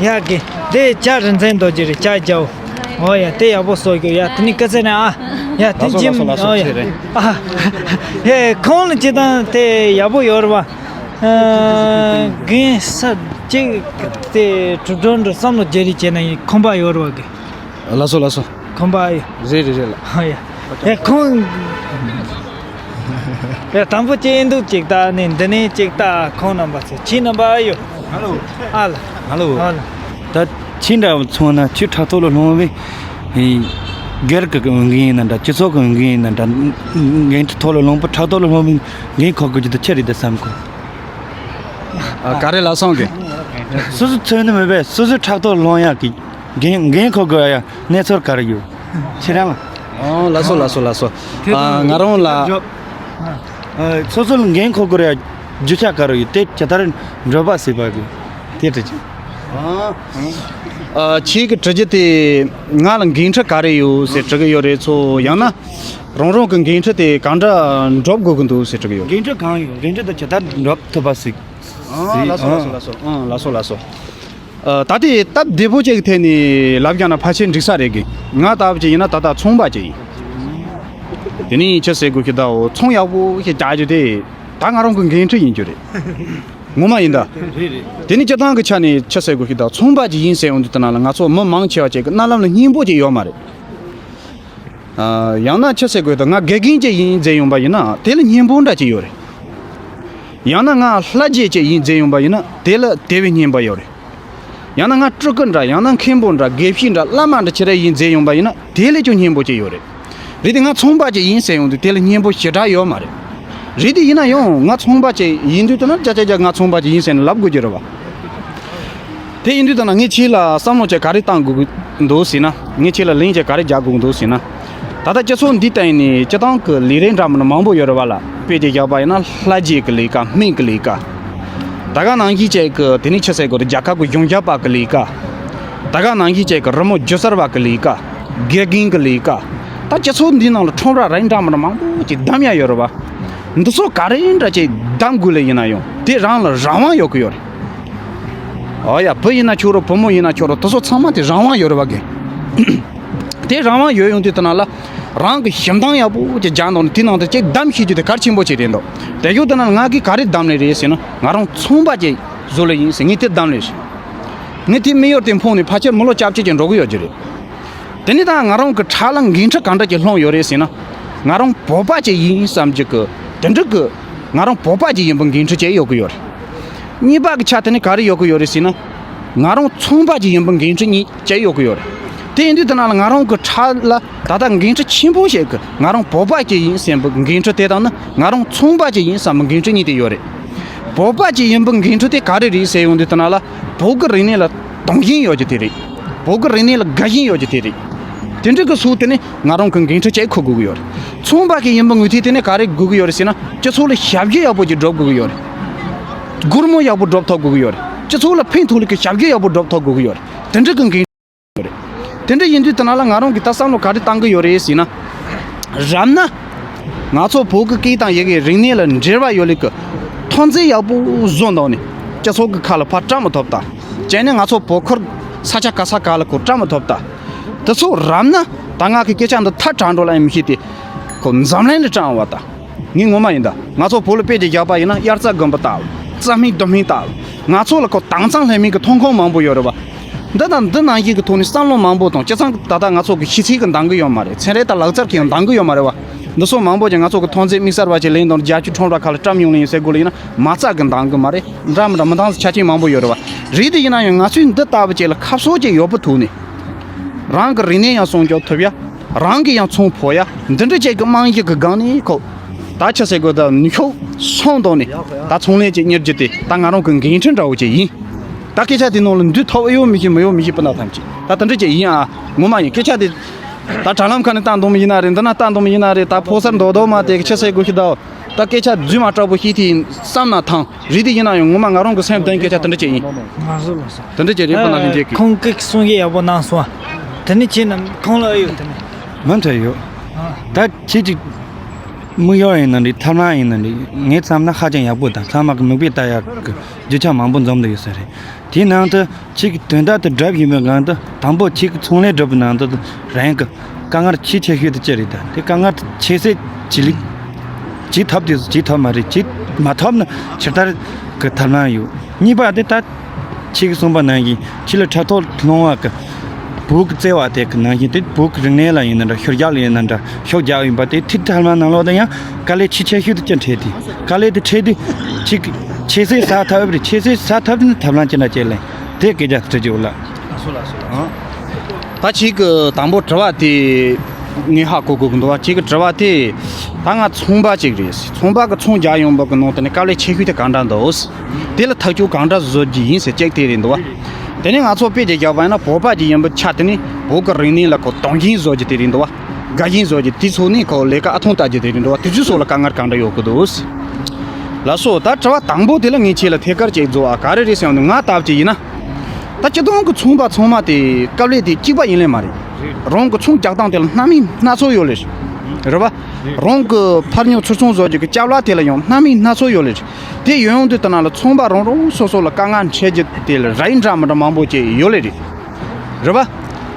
ཡ་གི། དེ་ཇ་རིན་ཆེན་རྡོ་རྗེ་རེད་ཇ་རྒྱའོ། ཨོ་ཡ་དེ་ཡག་པོ་བཟོ་རྒྱུ་ཡ་དེ་ནི་སྐད་ཆ་ནས་ཨ། ཡ་དེ་ལགས་སོ་ཇིམ་ལགས་སོ་ཨོ་ལགས་སོ་ཡ། ཆེ་རེད། ཨ། ཧེ་ཁོང་ལ་ཅི་དང་དེ་ཡག་པོ་ཡོད་རེད་བ། ཨ། རྒན་ས་གཅིག་དེ་གྲུབ་གྲོན་དུ་བསམ་བློ་བརྗེ་རེས་བྱས་ན་ཡིན་ཁོམ་པ་ཡོད་རེད་བ་གི། ལགས་སོ་ལགས་སོ། ཁོམ་པ་ཡོད། རེད་རེད་རེད་ལགས། ཨ་ཡ། ཡ་ཁོང་། ཡ་དང་པོ་ཅི་ཨིན་འདུག་ཅིག་ལྟ་ནི་འདི་ནས་ཅིག་ལྟ་ཁོང་རྣམ་པ་ཚོ་ཁྱི་རྣམ་པ་ཨ་ཡོ། ཧ་ལོ། ཨ་ལ། ཧ་ལོ། ཨ་ལ། ད་ཁྱི་འདྲ་མཚོན་ན་ཁྱི་ཕྲག་ཐོག་ལ་ལྷུང་བའི། སྒེར་གྱི་འོས་འགན་ཡིན་ན་འདྲ་སྤྱི་ཚོགས་ཀྱི་འོས་འགན་ཡིན་ན་འདྲ། འགན་འཁྲི་ཐོག་ལ་ལྷུང་པ་ཕྲག་ཐོག་ལ་ལྷུང་བའི་འགན་འཁུར་དགོས་རྒྱུ་དེ་ཆི་རེད་འདུག་བསམ་གོ། ཨ་ག་རེ་ལབ་སོང་གི། སོ་སོ་མཚོན་ནི་མེད་པས་སོ་སོའི་ཕྲག་ཐོག་ལ་ལྷུང་ཡག་གི། འགན་འགན་འཁུར་དགོས་ཡ་གནས་ཚུལ་ག་རེ་ཡོད། ཁྱེད་རང་ལ། ཨོ་ལགས་སོ་ལགས་སོ་ལགས་སོ། ཨ་ང་རང་ལ། སོ་སོ་ལ་འགན་འཁུར་དགོས་ཡ་རྒྱུ་ཆ་ག་རེ་ཡོད་དེ་ཇི་ལྟར་འགྲུབ་པ་སྲིད་པ་གི་དེ་དྲི་ཅིག་ཨ་ཁྱེད་ཀྱི་དྲི་རྒྱུ་དེ་ང་ལ་འགན་འཁྲི་ག་རེ་ཡོད་ཟེར་དྲི་གི་ཡོད་རེད་ཚོ་ཡང་ན་རང་རང་གི་འགན་འཁྲི་དེ་གང་འདྲ་འགྲུབ་དགོས་ཀྱི་འདུག་ཟེར་དྲི་གི་ཡོད། འགན་འཁྲི་གང་ཡོད་འགན་འཁྲི་དེ་ཇི་ལྟར་འགྲུབ་ཐུབ་པ་སྲིད། ཨ་ལགས་སོ་ལགས་སོ་ལགས་སོ་ཨ་ལགས་སོ་ལགས་སོ། ད་ལྟའི་སྟབས་བདེ་པོ་ཅིག་གི་ཐད་ནས་ལབ་ཀྱང་ན་ཕལ་ཆེར་འགྲིག་ས་རེད་གི། ང་ལྟ་བུ་ཅིག་ཡིན་ན་ད་ལྟ་ཚོང་པ་ཅིག་ཡིན། དེ་ནས་ཆི་ཟེར་དགོས་ཀྱི་ད་འོ་ཚོང་ཡག་པོ་ཞིག་རྒྱག་རྒྱུ་དེ་ད་ང་རང་གི་འགན་འཁྲི་ཡིན་རྒྱུ་རེད། ངོ་མ་ཡིན་ད། རེད་རེད། དེ་ནས་སྤྱི་བཏང་གི་ཆ་ནས་ཆི་ཟེར་དགོས་ཀྱི་ད་ཚོང་པ་ཅིག་ཡིན་ཟེར་ཡོང་དུས་ད་ན་ལ་ང་ཚོ་མི་མང་ཆེ་བ་ཅིག་གི་རྣ་ལམ་ལ་སྙན་པོ་ཅིག་ཡོད་མ་རེད། ཡང་ན་ཆི་ཟེར་དགོས་ད་ང་དགེ་རྒན་ཅིག་ཡིན་ཟེར་ཡོང་པ་ཡིན་ན་དེ་ལ་སྙན་པོ་འདྲ་ཅིག་ཡོད་རེད། ཡང་ན་ང་ལྷ་རྗེ་ཅིག་ཡིན་ཟེར་ཡོང་པ་ཡིན་ན་དེ་ལ་དེ་བས་སྙན་པོ་ཡོད་རེད། ཡང་ན་ང་སྤྲུལ་སྐུ་འདྲ་ཡང་ན་མཁན་པོ་འདྲ་དགེ་བཤེས་འདྲ་བླ་མ་འདྲ་ཆི་རེ་ཡིན་ཟེར་ཡོང་པ་ཡིན་ན་དེ་ལས་ཀྱང་སྙན་པོ་ཅིག་ཡོད་རེད། རེད་དེ་ང་ཚོང་པ་ཅིག་ཡིན་ཟེར་ཡོང་དུས་དེ་ལ་སྙན་པོ་ཞེ་དྲག་ཡོད་མ་རེད། རེད་དེ་ཡིན་ན་ཡང་ང་ཚོང་པ་ཅིག་ཡིན་དུས་ད་ན་ཅ་ཅ་ཅ་ང་ཚོང་པ་ཅིག་ཡིན་ཟེར་ནས་ལབ་དགོས་ཀྱི་རེད་བ། དེ་ཡིན་དུས་ད་ན་ངས་ཁྱེད་ལ་བསམ་བློ་ཅིག་ག་རེ་བཏང་དགོས་ཀྱི་འདུག་ཟེར་ན་ངས་ཁྱེད་ལ་ལན་ཅིག་ག་རེ་རྒྱག་དགོས་ཀྱི་འདུག་ཟེར་ན། ད་ལྟ་སྤྱི་ཚོགས་འདི་སྟེང་ནས་སྤྱི་བཏང་གི་ལས་རིགས་འདྲ་མིན་མང་པོ་ཡོད་རེད་བ་ལ། དཔེ་དེ་བཞག་པ་ཡིན་ན་ལྷ་རྗེ་གི་ལས་ཀ། སྨན་གི་ལས་ཀ། ད་ག་ནང་བཞིན་བྱས་གི་དེ་ནས་ཆི་ཟེར་དགོས་རེད། རྒྱལ་ཁབ་གི་གཞུང་རྒྱབ་པ་གི་ལས་ཀ། ད་ག་ནང་བཞིན་བྱས་གི་རི་མོ་སྒྱུ་རྩལ་བ་གི་ལས་ཀ། དགེ་རྒན་གི་ལས་ཀ། ད་སྤྱི་ཚོགས་འདིའི་ནང་ལ་ཁྲོམ་ར་རིགས་འདྲ་མིན་མང་པོ་ཅིག་བདམས་ཡ་ཡོད་རེད་བ། འདི་ཚོ་ག་རེ་འདྲ་ཅིག་བདམས་དགོས་ལེ་ཡིན་ན་ཡང་དེ་རང་ལ་རང་དབང་ཡོད་གི་ཡོད་རེད། ཨོ་ཡ། བུ་ཡིན་ན་ཆོག་རེད། བུ་མོ་ཡིན་ན་ཆོག་རེད། དེ་ཚོ་ཚང་མ་དེ་རང་དབང་ཡོད་རེད་བ་གི། དེ་རང་དབང་ཡོད་ཡོང་དུས་དེ་ན་ལ་རང་གི་ཞིབ་འདང་ཡག་པོ་ཅིག་རྒྱག་འདུག་ནི། དེ་ནང་དུ་ཅིག་བདམས་ཤེས་རྒྱུ་དེ་གལ་ཆེན་པོ་ཅིག་རེད་འདུག་དེ་ཡོད་དེ་ན་ང་གིས་ག་རེ་བདམས་ལེ་རེད་ཟེར་ན། ང་རང་ཚོང་པ་ཅིག་བཟོ་ལེ་ཡིན་ཟེར་ངས་དེ་བདམས་ལེ་རེད། ངས་དེ་མི་ཡོར་དེ་འཕངས་ནས་ཕལ་ཆེར་མི་ལོ་བཅོ་བརྒྱད་ཅིག་འགྲོ་གི་ཡོད་རྒྱུ་རེད། དེ་ནས་ད་ང་རང་གི་ཕྲག་ལ་འགན་འཁྲི་ག་འདྲ་ཅིག་ལྷུང་ཡོད་རེད་ཟེར་ན། ང་རང་བོད་པ་ཅིག་ཡིན་བསམ་རྒྱུ་གི་དེ་འདྲ་གི། ང་རང་བོད་པ་ཅིག་ཡིན་པའི་འགན་འཁྲི་ཅིག་ཡོད་གི་ཡོད་རེད། གཉིས་པ་གི་ཆ་དེ་ནི་ག་རེ་ཡོད་གི་ཡོད་རེད་ཟེར་ན། ང་རང་ཚོང་པ་ཅིག་ཡིན་པའི་འགན་འཁྲི་གཉིས་ཅིག་ཡོད་གི་ཡོད་རེད། དེ་ཡིན་དུས་དེ་ན་ལ་ང་རང་གི་ཕྲག་ལ་ད་ལྟ་འགན་འཁྲི་ཆེན་པོ་ཞིག་གི། ང་རང་བོད་པ་ཅིག་ཡིན་བསམ་པའི་འགན་འཁྲི་དེ་དང་ནི་ང་རང་ཚོང་པ་ཅིག་ཡིན་བསམ་པའི་འགན་འཁྲི་གཉིས་དེ་ཡོད་རེད། བོད་པ་ཅིག་ཡིན་པའི་འགན་འཁྲི་དེ་ག་རེ་རེད་ཟེར་ཡོང་དུས་དེ་ན་ལ་བོད་ཀྱི་རིག་གནས་ལ་དུང་ཞེན་ཡོད་རྒྱུ་དེ་རེད། བོད་ཀྱི་རིག་གནས་ལ་དགའ་ཞེན་ཡོད་རྒྱུ་དེ་རེད། དེ་འདྲ་གི་སུ་དེ་ནི་ང་རང་གི་འགན་འཁྲི་ཅིག་འཁུར་དགོས་ཀྱི་ཡོད་རེད། ཚོང་པ་གི་ཡིན་པའི་ངོས་ཐད་དེ་ནི་ག་རེ་དགོས་ཀྱི་ཡོད་རེད་ཟེར་ན། སྤྱི་ཚོགས་ལ་ཞབས་ཕྱི་ཡག་པོ་ཅིག་སྒྲུབ་དགོས་ཀྱི་ཡོད་རེད། སྒོར་མོ་ཡག་པོ་སྒྲུབ་ཐུབ་དགོས་ཀྱི་ཡོད་རེད། སྤྱི་ཚོགས་ལ་ཕན་ཐོགས་ལུགས་ཀྱི་ཞབས་ཕྱི་ཡག་པོ་སྒྲུབ་ཐུབ་དགོས་ཀྱི་ཡོད་རེད། དེ་འདྲ་གི་འགན་འཁྲི་ཡོད་རེད། དེ་འདྲ་ཡིན་དུས་དེ་ན་ལ་ང་རང་གི་ད་བསམ་བློ་ག་རེ་བཏང་གི་ཡོད་རེད་ཟེར་ན། རབ་ན། ང་ཚོ་བོད་ཀྱི་སྐད་དང་ཡི་གེ་རིག་གནས་ལ་འབྲེལ་བ་ཡོད་ལུགས་ཀྱི་ཐོན་རྫས་ཡག་པོ་བཟོ་འདུག་ནས་སྤྱི་ཚོགས་ཀྱི་ཁ་ལ་ཕར་བཀྲམ་མི་ཐུབ་ད། བྱས་ནས་ང་ཚོ་བོད་ཁུལ་ས་ཆ་ག་ས་ག་ལ་ཁོ་བཀྲམ་མི་ཐུབ་ད། དེ་ཚོ་རབ་ན་ད་ང་གི་སྐད་ཆ་འདི་ཐལ་དྲགས་འགྲོ་ལ་ཡང་མི་ཤེས་ཏེ། ཁོ་འཛམ་གླིང་ལ་བཀྲམ་བ་ད། ངས་ངོ་མ་ཡིན་ད། ང་ཚོ་བོད་ལ་དཔེ་ཅིག་བཞག་པ་ཡིན་ན། དབྱར་རྩྭ་དགུན་འབུ་ལྟ་བུ། རྩྭ་སྨིན་རྡུལ་སྨིན་ལྟ་བུ། ང་ཚོ་ལ་ཁོ་དྭངས་གཙང་ལྷད་མེད་ཀྱི་ཐོན་ཁུངས་མང་པོ་ཡོད་རེད་བ། འདི་དང་འདི་ནང་བཞིན་གྱི་ཐོག་ནས་བསམ་བློ་མང་པོ་དང་། སྤྱི་ཚོགས་ད་ལྟ་ང་ཚོ་གི་ཤེས་ཚད་ཀྱི་འདང་གི་ཡོད་མ་རེད། ཚན་རིག་དང་ལག་རྩལ་གྱི་ཡང་འདང་གི་ཡོད་མ་རེད་བ། འདི་སོགས་མང་པོ་ཀྱང་ང་ཚོ་གི་ཐོན་རྫས་དམིགས་བསལ་བ་ཅིག་ལེན་དང་རྒྱལ་སྤྱིའི་ཁྲོམ་ར་ཁག་ལ་བཀྲམ་ཡོང་ལེ་ཡིན་ཟེར་དགོས་ལེ་ཡིན་ན། མ་རྩ་གི་འདང་གི་མ་རེད། འདྲ་མི་འདྲ་མི་འདང་ས་ཆ་རྐྱེན་མང་པོ་ཡོད་རེད་བ། རེད་དེ་ཡིན་ན་ཡང་ང་ཚོས་འདི་ལྟ་བུ་ཅིག་ལ་ཁ་གསོ་ཅིག་ཡོད་པ་ཐུག་ནས། རང་གི་རིག་གནས་ཡང་སྲུང་སྐྱོབ་ཐུབ་ཡ། རང་གི་ཡང་ཚོང་ཕོག་ཡ། འདི་འདྲ་ཅིག་གི་རྨང་གཞི་གི་སྒང་ནས་ཁོ། ད་ཆི་ཟེར་དགོས། ད་ནུས་ཤུགས་སོང་དོན་ནས་ད་ཚོང་ལས་ཅིག་གཉེར་རྒྱུ་དེ་ད་ང་རང་གི་འགན་འཁྲི་འདྲ་བོ་ཅིག་ཡིན། ད་སྐད་ཆ་དེ་ནང་ལ་འདུས་ཐོབ་ཨེ་ཡོད་མི་ཤེས། མི་ཡོད་མི་ཤེས། སྤུ་ན་ཐམས་ཅད་ད་དེ་འདྲ་ཅིག་ཡིན་ཨ། ངོ་མ་ཡིན། སྐད་ཆ་དེ་ད་དྲ་ལམ་ཁ་ནས་བཏང་འདུག་མི་ཡིན་ན་རེད། འདི་ན་བཏང་འདུག་མི་ཡིན་ན་རེད། ད་ཕོ་གསར་མདོག་མདོག་མ་དེ་ཆི་ཟེར་དགོས་ཤི་ད། ད་སྐད་ཆ་རྫུན་མ་དྲག་པོ་བཤད་དེ་ཡིན་བསམ་ན་ཐང་། རེད་དེ་ཡིན་ན་ཡང་ངོ་མ་ང་རང་གི་སེམས་གཏིང་སྐད་ཆ་དེ་འདྲ་ཅིག་ཡིན། ང་ཚོ་ལ་ས། དེ་འདྲ་ཅིག་རེད། སྤུ་ན་ལྷན་རྒྱས་ཀྱིས། ཁོང་སྐད་གསུང་གི་ཡག་པོ་གནང་སོང་། དེ་ནི་ཁྱེད་རྣམས་ཁོང་ལ་ཨེ་ཡོད་དེ་ནི། མ་འདྲ་ཡོད། ཨ། ད་ཁྱེད་ཀྱི་དམིགས་ཡུལ་ཡིན་ན་འདྲ། ཐབས་ལམ་ཡིན་ན་འདྲ། ངས་བསམ་ན་ཧ་ཅང་ཡག་པོ་དང་། ཚང་མ་གི་མིག་དཔེ་ལྟ་ཡག་གི་རྒྱུ་ཆ་མང་པོ་འཛོམས་ཏེ་ཡོད་ས་རེད། དེའི་ནང་དུ་ཁྱེད་ཀྱི་དོན་དག་དེ་སྒྲུབ་བཞིན་པའི་སྒང་དུ། དང་པོ་ཁྱེད་ཀྱི་ཚོང་ལས་སྒྲུབ་པའི་ནང་དུ་རང་གི་དཀའ་ངལ་ཆེས་ཆེ་ཤོས་དེ་ཅི་རེད། ད་དེ་དཀའ་ངལ་ཆེ་སའི་ཆེད་ལས་བྱེད་ཐུབ་དེ་བྱེད་ཐུབ་མ་རེད། བྱེད་མ་ཐུབ་ན་ཕྱིར་བལྟ་གི་ཐབས་ལམ་ཡོད། གཉིས་པ་དེ་ད་ཁྱེད་ཀྱིས་གསུངས་པ་ནང་བཞིན་ཁྱེད་ལ་ཕྲག་ཐོག་ལྷུང་བ་གི་བོད་ཀྱི་བརྩེ་བ་དེ་གི་ནང་བཞིན་དེ་བོད་ཀྱི་རིག་གནས་ལ་ཡིན་ན་འདྲ། ཤུགས་རྒྱག་ལ་ཡིན་ན་འདྲ། ཤུགས་རྒྱག་ཡིན་པ་དེ་ཐིག་ཐབས་ལམ་ནང་ལོགས་དུ་ཡང་དཀའ་ལས་ཆེས་ཆེ་ཤོས་དེ་ཅི་འཕྲད་དེ། དཀའ་ལས་དེ་འཕྲད་དུས་ཁྱེད་ཀྱིས་ཁྱད་བསད་ཟ་ཐུབ་རེད། ཁྱད་བསད་ཟ་ཐུབ་ན་ཐབས་ལམ་ཅི་འདྲ་བྱེད་ལེ། དེ་སྐད་ཆ་དྲི་རྒྱུ་ལ། ལགས་སོ་ལགས་སོ་ལགས་སོ། ད་ཁྱེད་ཀྱི་དང་པོ་དྲི་བ་དེ་ངས་ཧ་གོ་དགོས་ཀྱི་འདུག་བ། ཁྱེད་ཀྱི་དྲི་བ་དེ། ད་ང་ཚོང་པ་ཅིག་རེད། ཚོང་པ་གི་ཚོང་རྒྱག་ཡོང་བ་གི་ནང་དེ་ནས་དཀའ་ལས་ཆེ་ཤོས་དེ་གང་འདྲ་འདུག། དེ་ལ་ཐག་གཅོད་གང་འདྲ་བཟོ་རྒྱུ་ཡིན་ཟེར་ཅིག་དེ་རེད་འདུག་བ། དེ་ནས་ང་ཚོ་དཔེ་ཅིག་བཞག་པ་ཡིན་ན་བོད་པ་ཅིག་ཡིན་པའི་ཆ་དེ་ནས་བོད་ཀྱི་རིག་གནས་ལ་ཁོ་དུང་ཞེན་བཟོ་རྒྱུ་དེ་རེད་འདུག་བ། དགའ་ཞེན་བཟོ་རྒྱུ་དེ་ཚོ་ནས་ཁོ་ལས་ཀ་ཨ་ཐུང་ལྟ་རྒྱུ་དེ་རེད་འདུག་བ། དེ་ཚོའི་སོགས་ལ་དཀའ་ངལ་གང་འདྲ་ཡོད་ཀྱི་འདུག། ལགས་སོ། ད་དྲི་བ་དང་པོ་དེ་ལ་ངས་ཁྱེད་ལ་ཐད་ཀར་ཅིག་བཟོ་ཨ། ག་རེ་རེད་ཟེར་ཡོང་དུས་ང་ལྟ་བུ་ཅིག་ཡིན་ན། ད་སྤྱི་བཏང་གི་ཚོང་པ་ཚང་མ་དེ་དཀའ་ལས་དེ་གཅིག་པ་ཡིན་ལེ་མ་རེད། རང་གི་ཚོང་རྒྱག་སྟངས་དེ་ལ་སྣ་མིན་སྣ་ཚོགས་ཡོད་ལེ་རེད། རེད་པ། རང་གི་ཕར་ཉོ་ཚུར་ཚོང་བཟོ་རྒྱུ་གི་ཅ་ལག་དེ་ལ་ཡང་སྣ་མིན་སྣ་ཚོགས་ཡོད་ལེ་རེད། དེ་ཡོང་ཡོང་དུས་དེ་ན་ལ་ཚོང་པ་རང་རང་སོ་སོ་ལ་དཀའ་ངལ་འཕྲད་རྒྱུ་དེ་ལ་རིགས་འདྲ་མི་འདྲ་མང་པོ་ཅིག་ཡོད་ལེ་རེད། རེད་པ།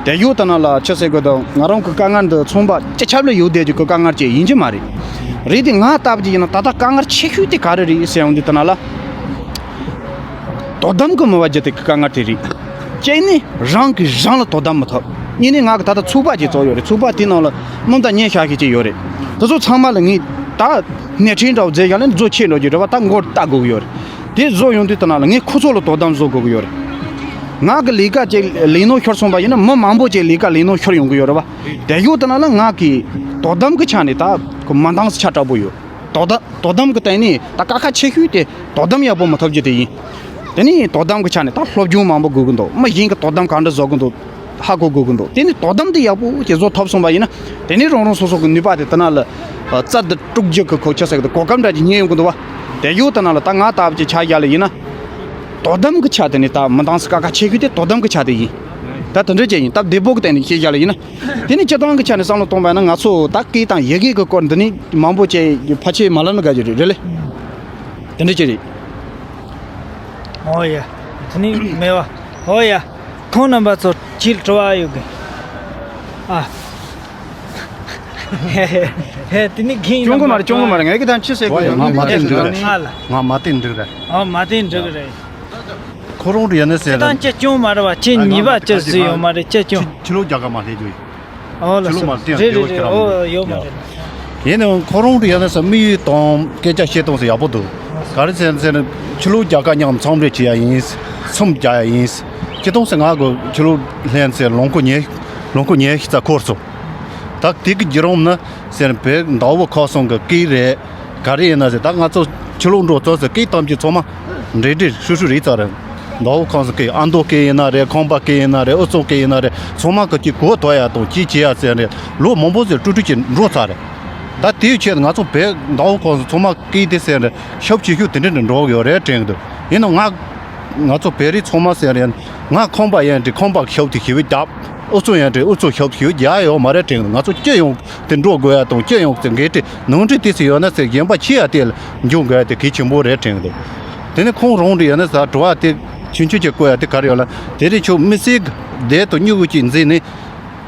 དེ་ཡོད་དེ་ན་ལ་ཆི་ཟེར་དགོས་དང་། ང་རང་གི་དཀའ་ངལ་འདི་ཚོང་པ་སྤྱི་ཁྱབ་ལ་ཡོད་བསྡད་རྒྱུ་གི་དཀའ་ངལ་ཅིག་ཡིན་གྱི་མ་རེད། རེད་དེ་ང་ལྟ་བུ་ཅིག་ཡིན་ན་ད་ལྟ་དཀའ་ངལ་ཆེ་ཤོས་དེ་ག་རེ་རེད་ཟེར་ཡོང་དུས་དེ་ན་ལ། དོ་དམ་གྱི་མི་བ་རྒྱུ་དེ་གི་དཀའ་ངལ་དེ་རེད། གཅིག་ནི་རང་གིས་རང་ལ་དོ་དམ་མི་ཐུབ། གཉིས་ནི་ང་གི་ད་ལྟ་ཚོགས་པ་ཅིག་བཙུགས་ཡོད་རེད། ཚོགས་པ་དེའི་ནང་ལ་དངུལ་དང་བརྙན་ཤག་ཤིག་ཅིག་ཡོད་རེད། དེ་ཚོ་ཚང་མ་ལ་ངས་ད་སྣེ་ཁྲིད་འདྲ་བོ་མཛད་བཞག་ལ་ནི་རྫོ་ཆེ་འགྲོ་རྒྱུ་རེད་བ། ད་མགོ་བཏགས་དགོས་ཀྱི་ཡོད་རེད། དེ་བཟོ་ཡོང་དུས་དེ་ན་ལ་ངས་ཁོ་ཚོ་ལ་དོ་དམ་བཟོ་དགོས་ཀྱི་ཡོད་རེད། ང་གི་ལས་ཀ་ཅིག་ལས་ནོར་ཤོར་སོང་པ་ཡིན་ན་མི་མང་པོ་ཅིག་ལས་ཀ་ལས་ནོར་ཤོར་ཡོང་གི་ཡོད་རེད་བ། དེ་ཡོད་དེ་ན་ལ་ང་གི་དོ་དམ་གི་ཆ་ནས་ད་ཁོ་མ་འདང་ས་ཆ་དྲག་པོ་ཡོད། དོ་དམ་དོ་དམ་གི་སྟེང་ནས་ད་དཀའ་ཁག་ཆེ་ཤོས་དེ་དོ་དམ་ཡག་པོ་མི་ཐུབ་རྒྱུ་དེ་ཡིན། དེ་ནས་དོ་དམ་གི་ཆ་ནས་ད་སློབ་སྦྱོང་མང་པོ་དགོས་ཀྱི་འདུག། མི་གཞན་གྱི་དོ་དམ་ག་འདྲ་བཟོ་གི་འདུག། ཧ་གོ་དགོས་ཀྱི་འདུག་དེ་ནི་དོ་དམ་དེ་ཡག་པོ་ཅིག་བཟོ་ཐུབ་སོང་བ་ཡིན་ན། དེ་ནི་རང་རང་སོ་སོ་གི་ནུས་པ་དེ་དེ་ན་ལ་རྩལ་དུ་སྤྲུག་རྒྱུ་གི་ཁོ་ཆ་ཟེར་གི་འདུག་གོ་སྐབས་འདྲ་ཅིག་རྙེད་ཡོང་གི་འདུག་བ། དེ་ཡོད་དེ་ན་ལ་ད་ང་ལྟ་བུ་ཅིག་ཆ་བཞག་ལ་ཡིན་ན། དོ་དམ་གི་ཆ་དེ་ནི་ད་མི་འདང་ས་ཁག་ཁག་ཆེ་ཤོས་དེ་དོ་དམ་གི་ཆ་དེ་ཡིན། ད་དེ་འདྲ་ཅིག་ཡིན་སྟབས་བདེ་པོ་གི་སྟེང་ནས་ཤེས་བཞག་ལ་ཡིན་ན། དེ་ནི་སྤྱི་བཏང་གི་ཆ་ནས་བསམ་བློ་གཏོང་བ་ན་ང་ཚོ་ད་སྐད་དང་ཡི་གེ་གི་སྐོར་འདི་ནི་མང་པོ་ཅིག་ཕལ་ཆེར་མ་ལབ་ན་དགའ་རྒྱུ་རེད་རེད་ལེ། དེ་འདྲ་ཅིག་རེད། ཨོ་ཡ། དེ་ནི་མེད་བ། ཨོ་ཡ། ཁོང་རྣམ་པ་ཚོ་ཁྱེད་དྲི་བ་ཡོད་གི། ཨ། ཧེ་ཧེ་ཧེ། དེ་ནི་གིན་སྐྱོན་གོ་མ་རེད། སྐྱོན་གོ་མ་རེད། ངས་ཀྱི་ཐམས་ཅད་ཟེར་གོ་ཡ། ང་མ་བསྟན་འགྲིག་རེད། ཨ་ལ། ང་མ་བསྟན་འགྲིག་རེད། ཨོ་མ་བསྟན་འགྲིག་རེད། ཁོ་རང་རེད་ཡ་ནི་ཟེར། ཁྱེད་རང་ཅི་སྐྱོན་མ་རེད་བ། ཁྱེད་ཉེས་པ་ཅི་ཟིག་ཡོད་མ་རེད། ཅི་སྐྱོན། ཕྱི་ལོགས་རྒྱ་གར་མ་སླེབས་རྒྱུ་ཡིན། ཨོ་ལ་ཕྱི་ལོགས་མ་སླེབས་རེད་རེད་རེད། ཨོ་ཡོད་མ་རེད། ཡིན་ནའང་ཁོ་རང་རེད་ཡ་ནི་ཟེར། དམིགས་ཡུལ་དང་སྐད་ཆ་བཤད་སྟངས་ཟེར་ཡག་པོ་འདུག་ག་རེ་ཟེར་ཟེར་ན་ཕྱི་ལོགས་རྒྱ་གར་མཉམ་འཚམས་འདྲི་བྱེད་ཡ་ཡིན། མཚམས་རྒྱག་ཡ་ཡིན། སྤྱི་བཏང་ཟེར་ང་གི་ཕྱི་ལོགས་ལྷན་ཟེར་ལོངས་སྐུ་ཉེ་ལོངས་སྐུ་ཉེ་ཤི་ཙ་འཁོར་སོང་། ད་དེ་གི་བརྒྱུད་རིམ་ནི་ཟེར་བོད་མདའ་དབུས་ཁམས་གསུམ་གི་སྐད་རེད། ག་རེ་ཡིན་ན་ཟེར། ད་ང་ཚོ་ཕྱི་ལོགས་འགྲོ་ཚོ་ཟེར་སྐད་གཏམ་གྱི་ཚང་མ་འདྲེས་འདྲེས་ཧྲུལ་ཧྲུལ་རེད་ཚར་རེད། མདའ་དབུས་ཁམས་གསུམ་སྐད། ཨ་མདོ་སྐད་ཡིན་ན་རེད། ཁམས་པ་སྐད་ཡིན་ན་རེད། ཨུ་ཚུགས་སྐད་ཡིན་ན་རེད། ཚང་མ་གི་ཅིག་གོ་ཐོས་ཡ་དང་ཅིག་བྱེད་ཡ་ཟེར་རེད། ལོ་མང་པོ་ཟེར་ཀྲུག་ཀྲུག་ཅིག་འགྲོ་ཚར་རེད། ད་དེའི་ཆེད་ང་ཚོ་བོད་མདའ་དབུས་ཁམས་གསུམ་ཚང་མ་སྐད་དེ་ཟེར་རེད། ཞབས་ཕྱི་ཤུགས་དེ་འདྲ་འདྲ་འགྲོ་གི་ཡོད་རེད་དྲན་གི་འདུག་ཡིན་ནའང་ང་ང་ཚོ་བོད་རིགས་ཚང་མ་ཟེར་རེད། ང་ཁམས་པ་ཡིན་དྲི་ཁམས་པ་གི་ཞབས་ཀྱི་ཞབས་བརྒྱབ། ཨུ་ཚུགས་ཡིན་དྲི་ཨུ་ཚུགས་ཞབས་ཀྱི་ཞབས་རྒྱག་ཡོད་མ་རེད་དྲན་གི་འདུག་ང་ཚོ་སྤྱི་ཡོངས་དེ་འགྲོ་དགོས་ཡ་དང་སྤྱི་ཡོངས་ཀྱི་འགན་འཁྲི་ནོར་འཁྲུལ་དེ་ཚོ་ཡོད་ན་ཟེར་གཞན་པ་ཕྱི་ཡ་དེ་ལ་འཇུག་དགོས་ཡ་དེ་གལ་ཆེན་པོ་རེད་དྲན་གི་འདུག་དེ་ནས་ཁོང་རང་རེད་ཡ་ནི་ཟ་དྲི་བ་དེ་ཆུང་ཆུང་ཅིག་བཀོད་ཡ་དེ་ག་རེ་ཡོད་ལ། དེ་རིང་ཁྱོད་དམིགས་བསལ་གྱི་བདེ་དང་སྙུང་གཞི་ཅིག་འཛིན་ནས་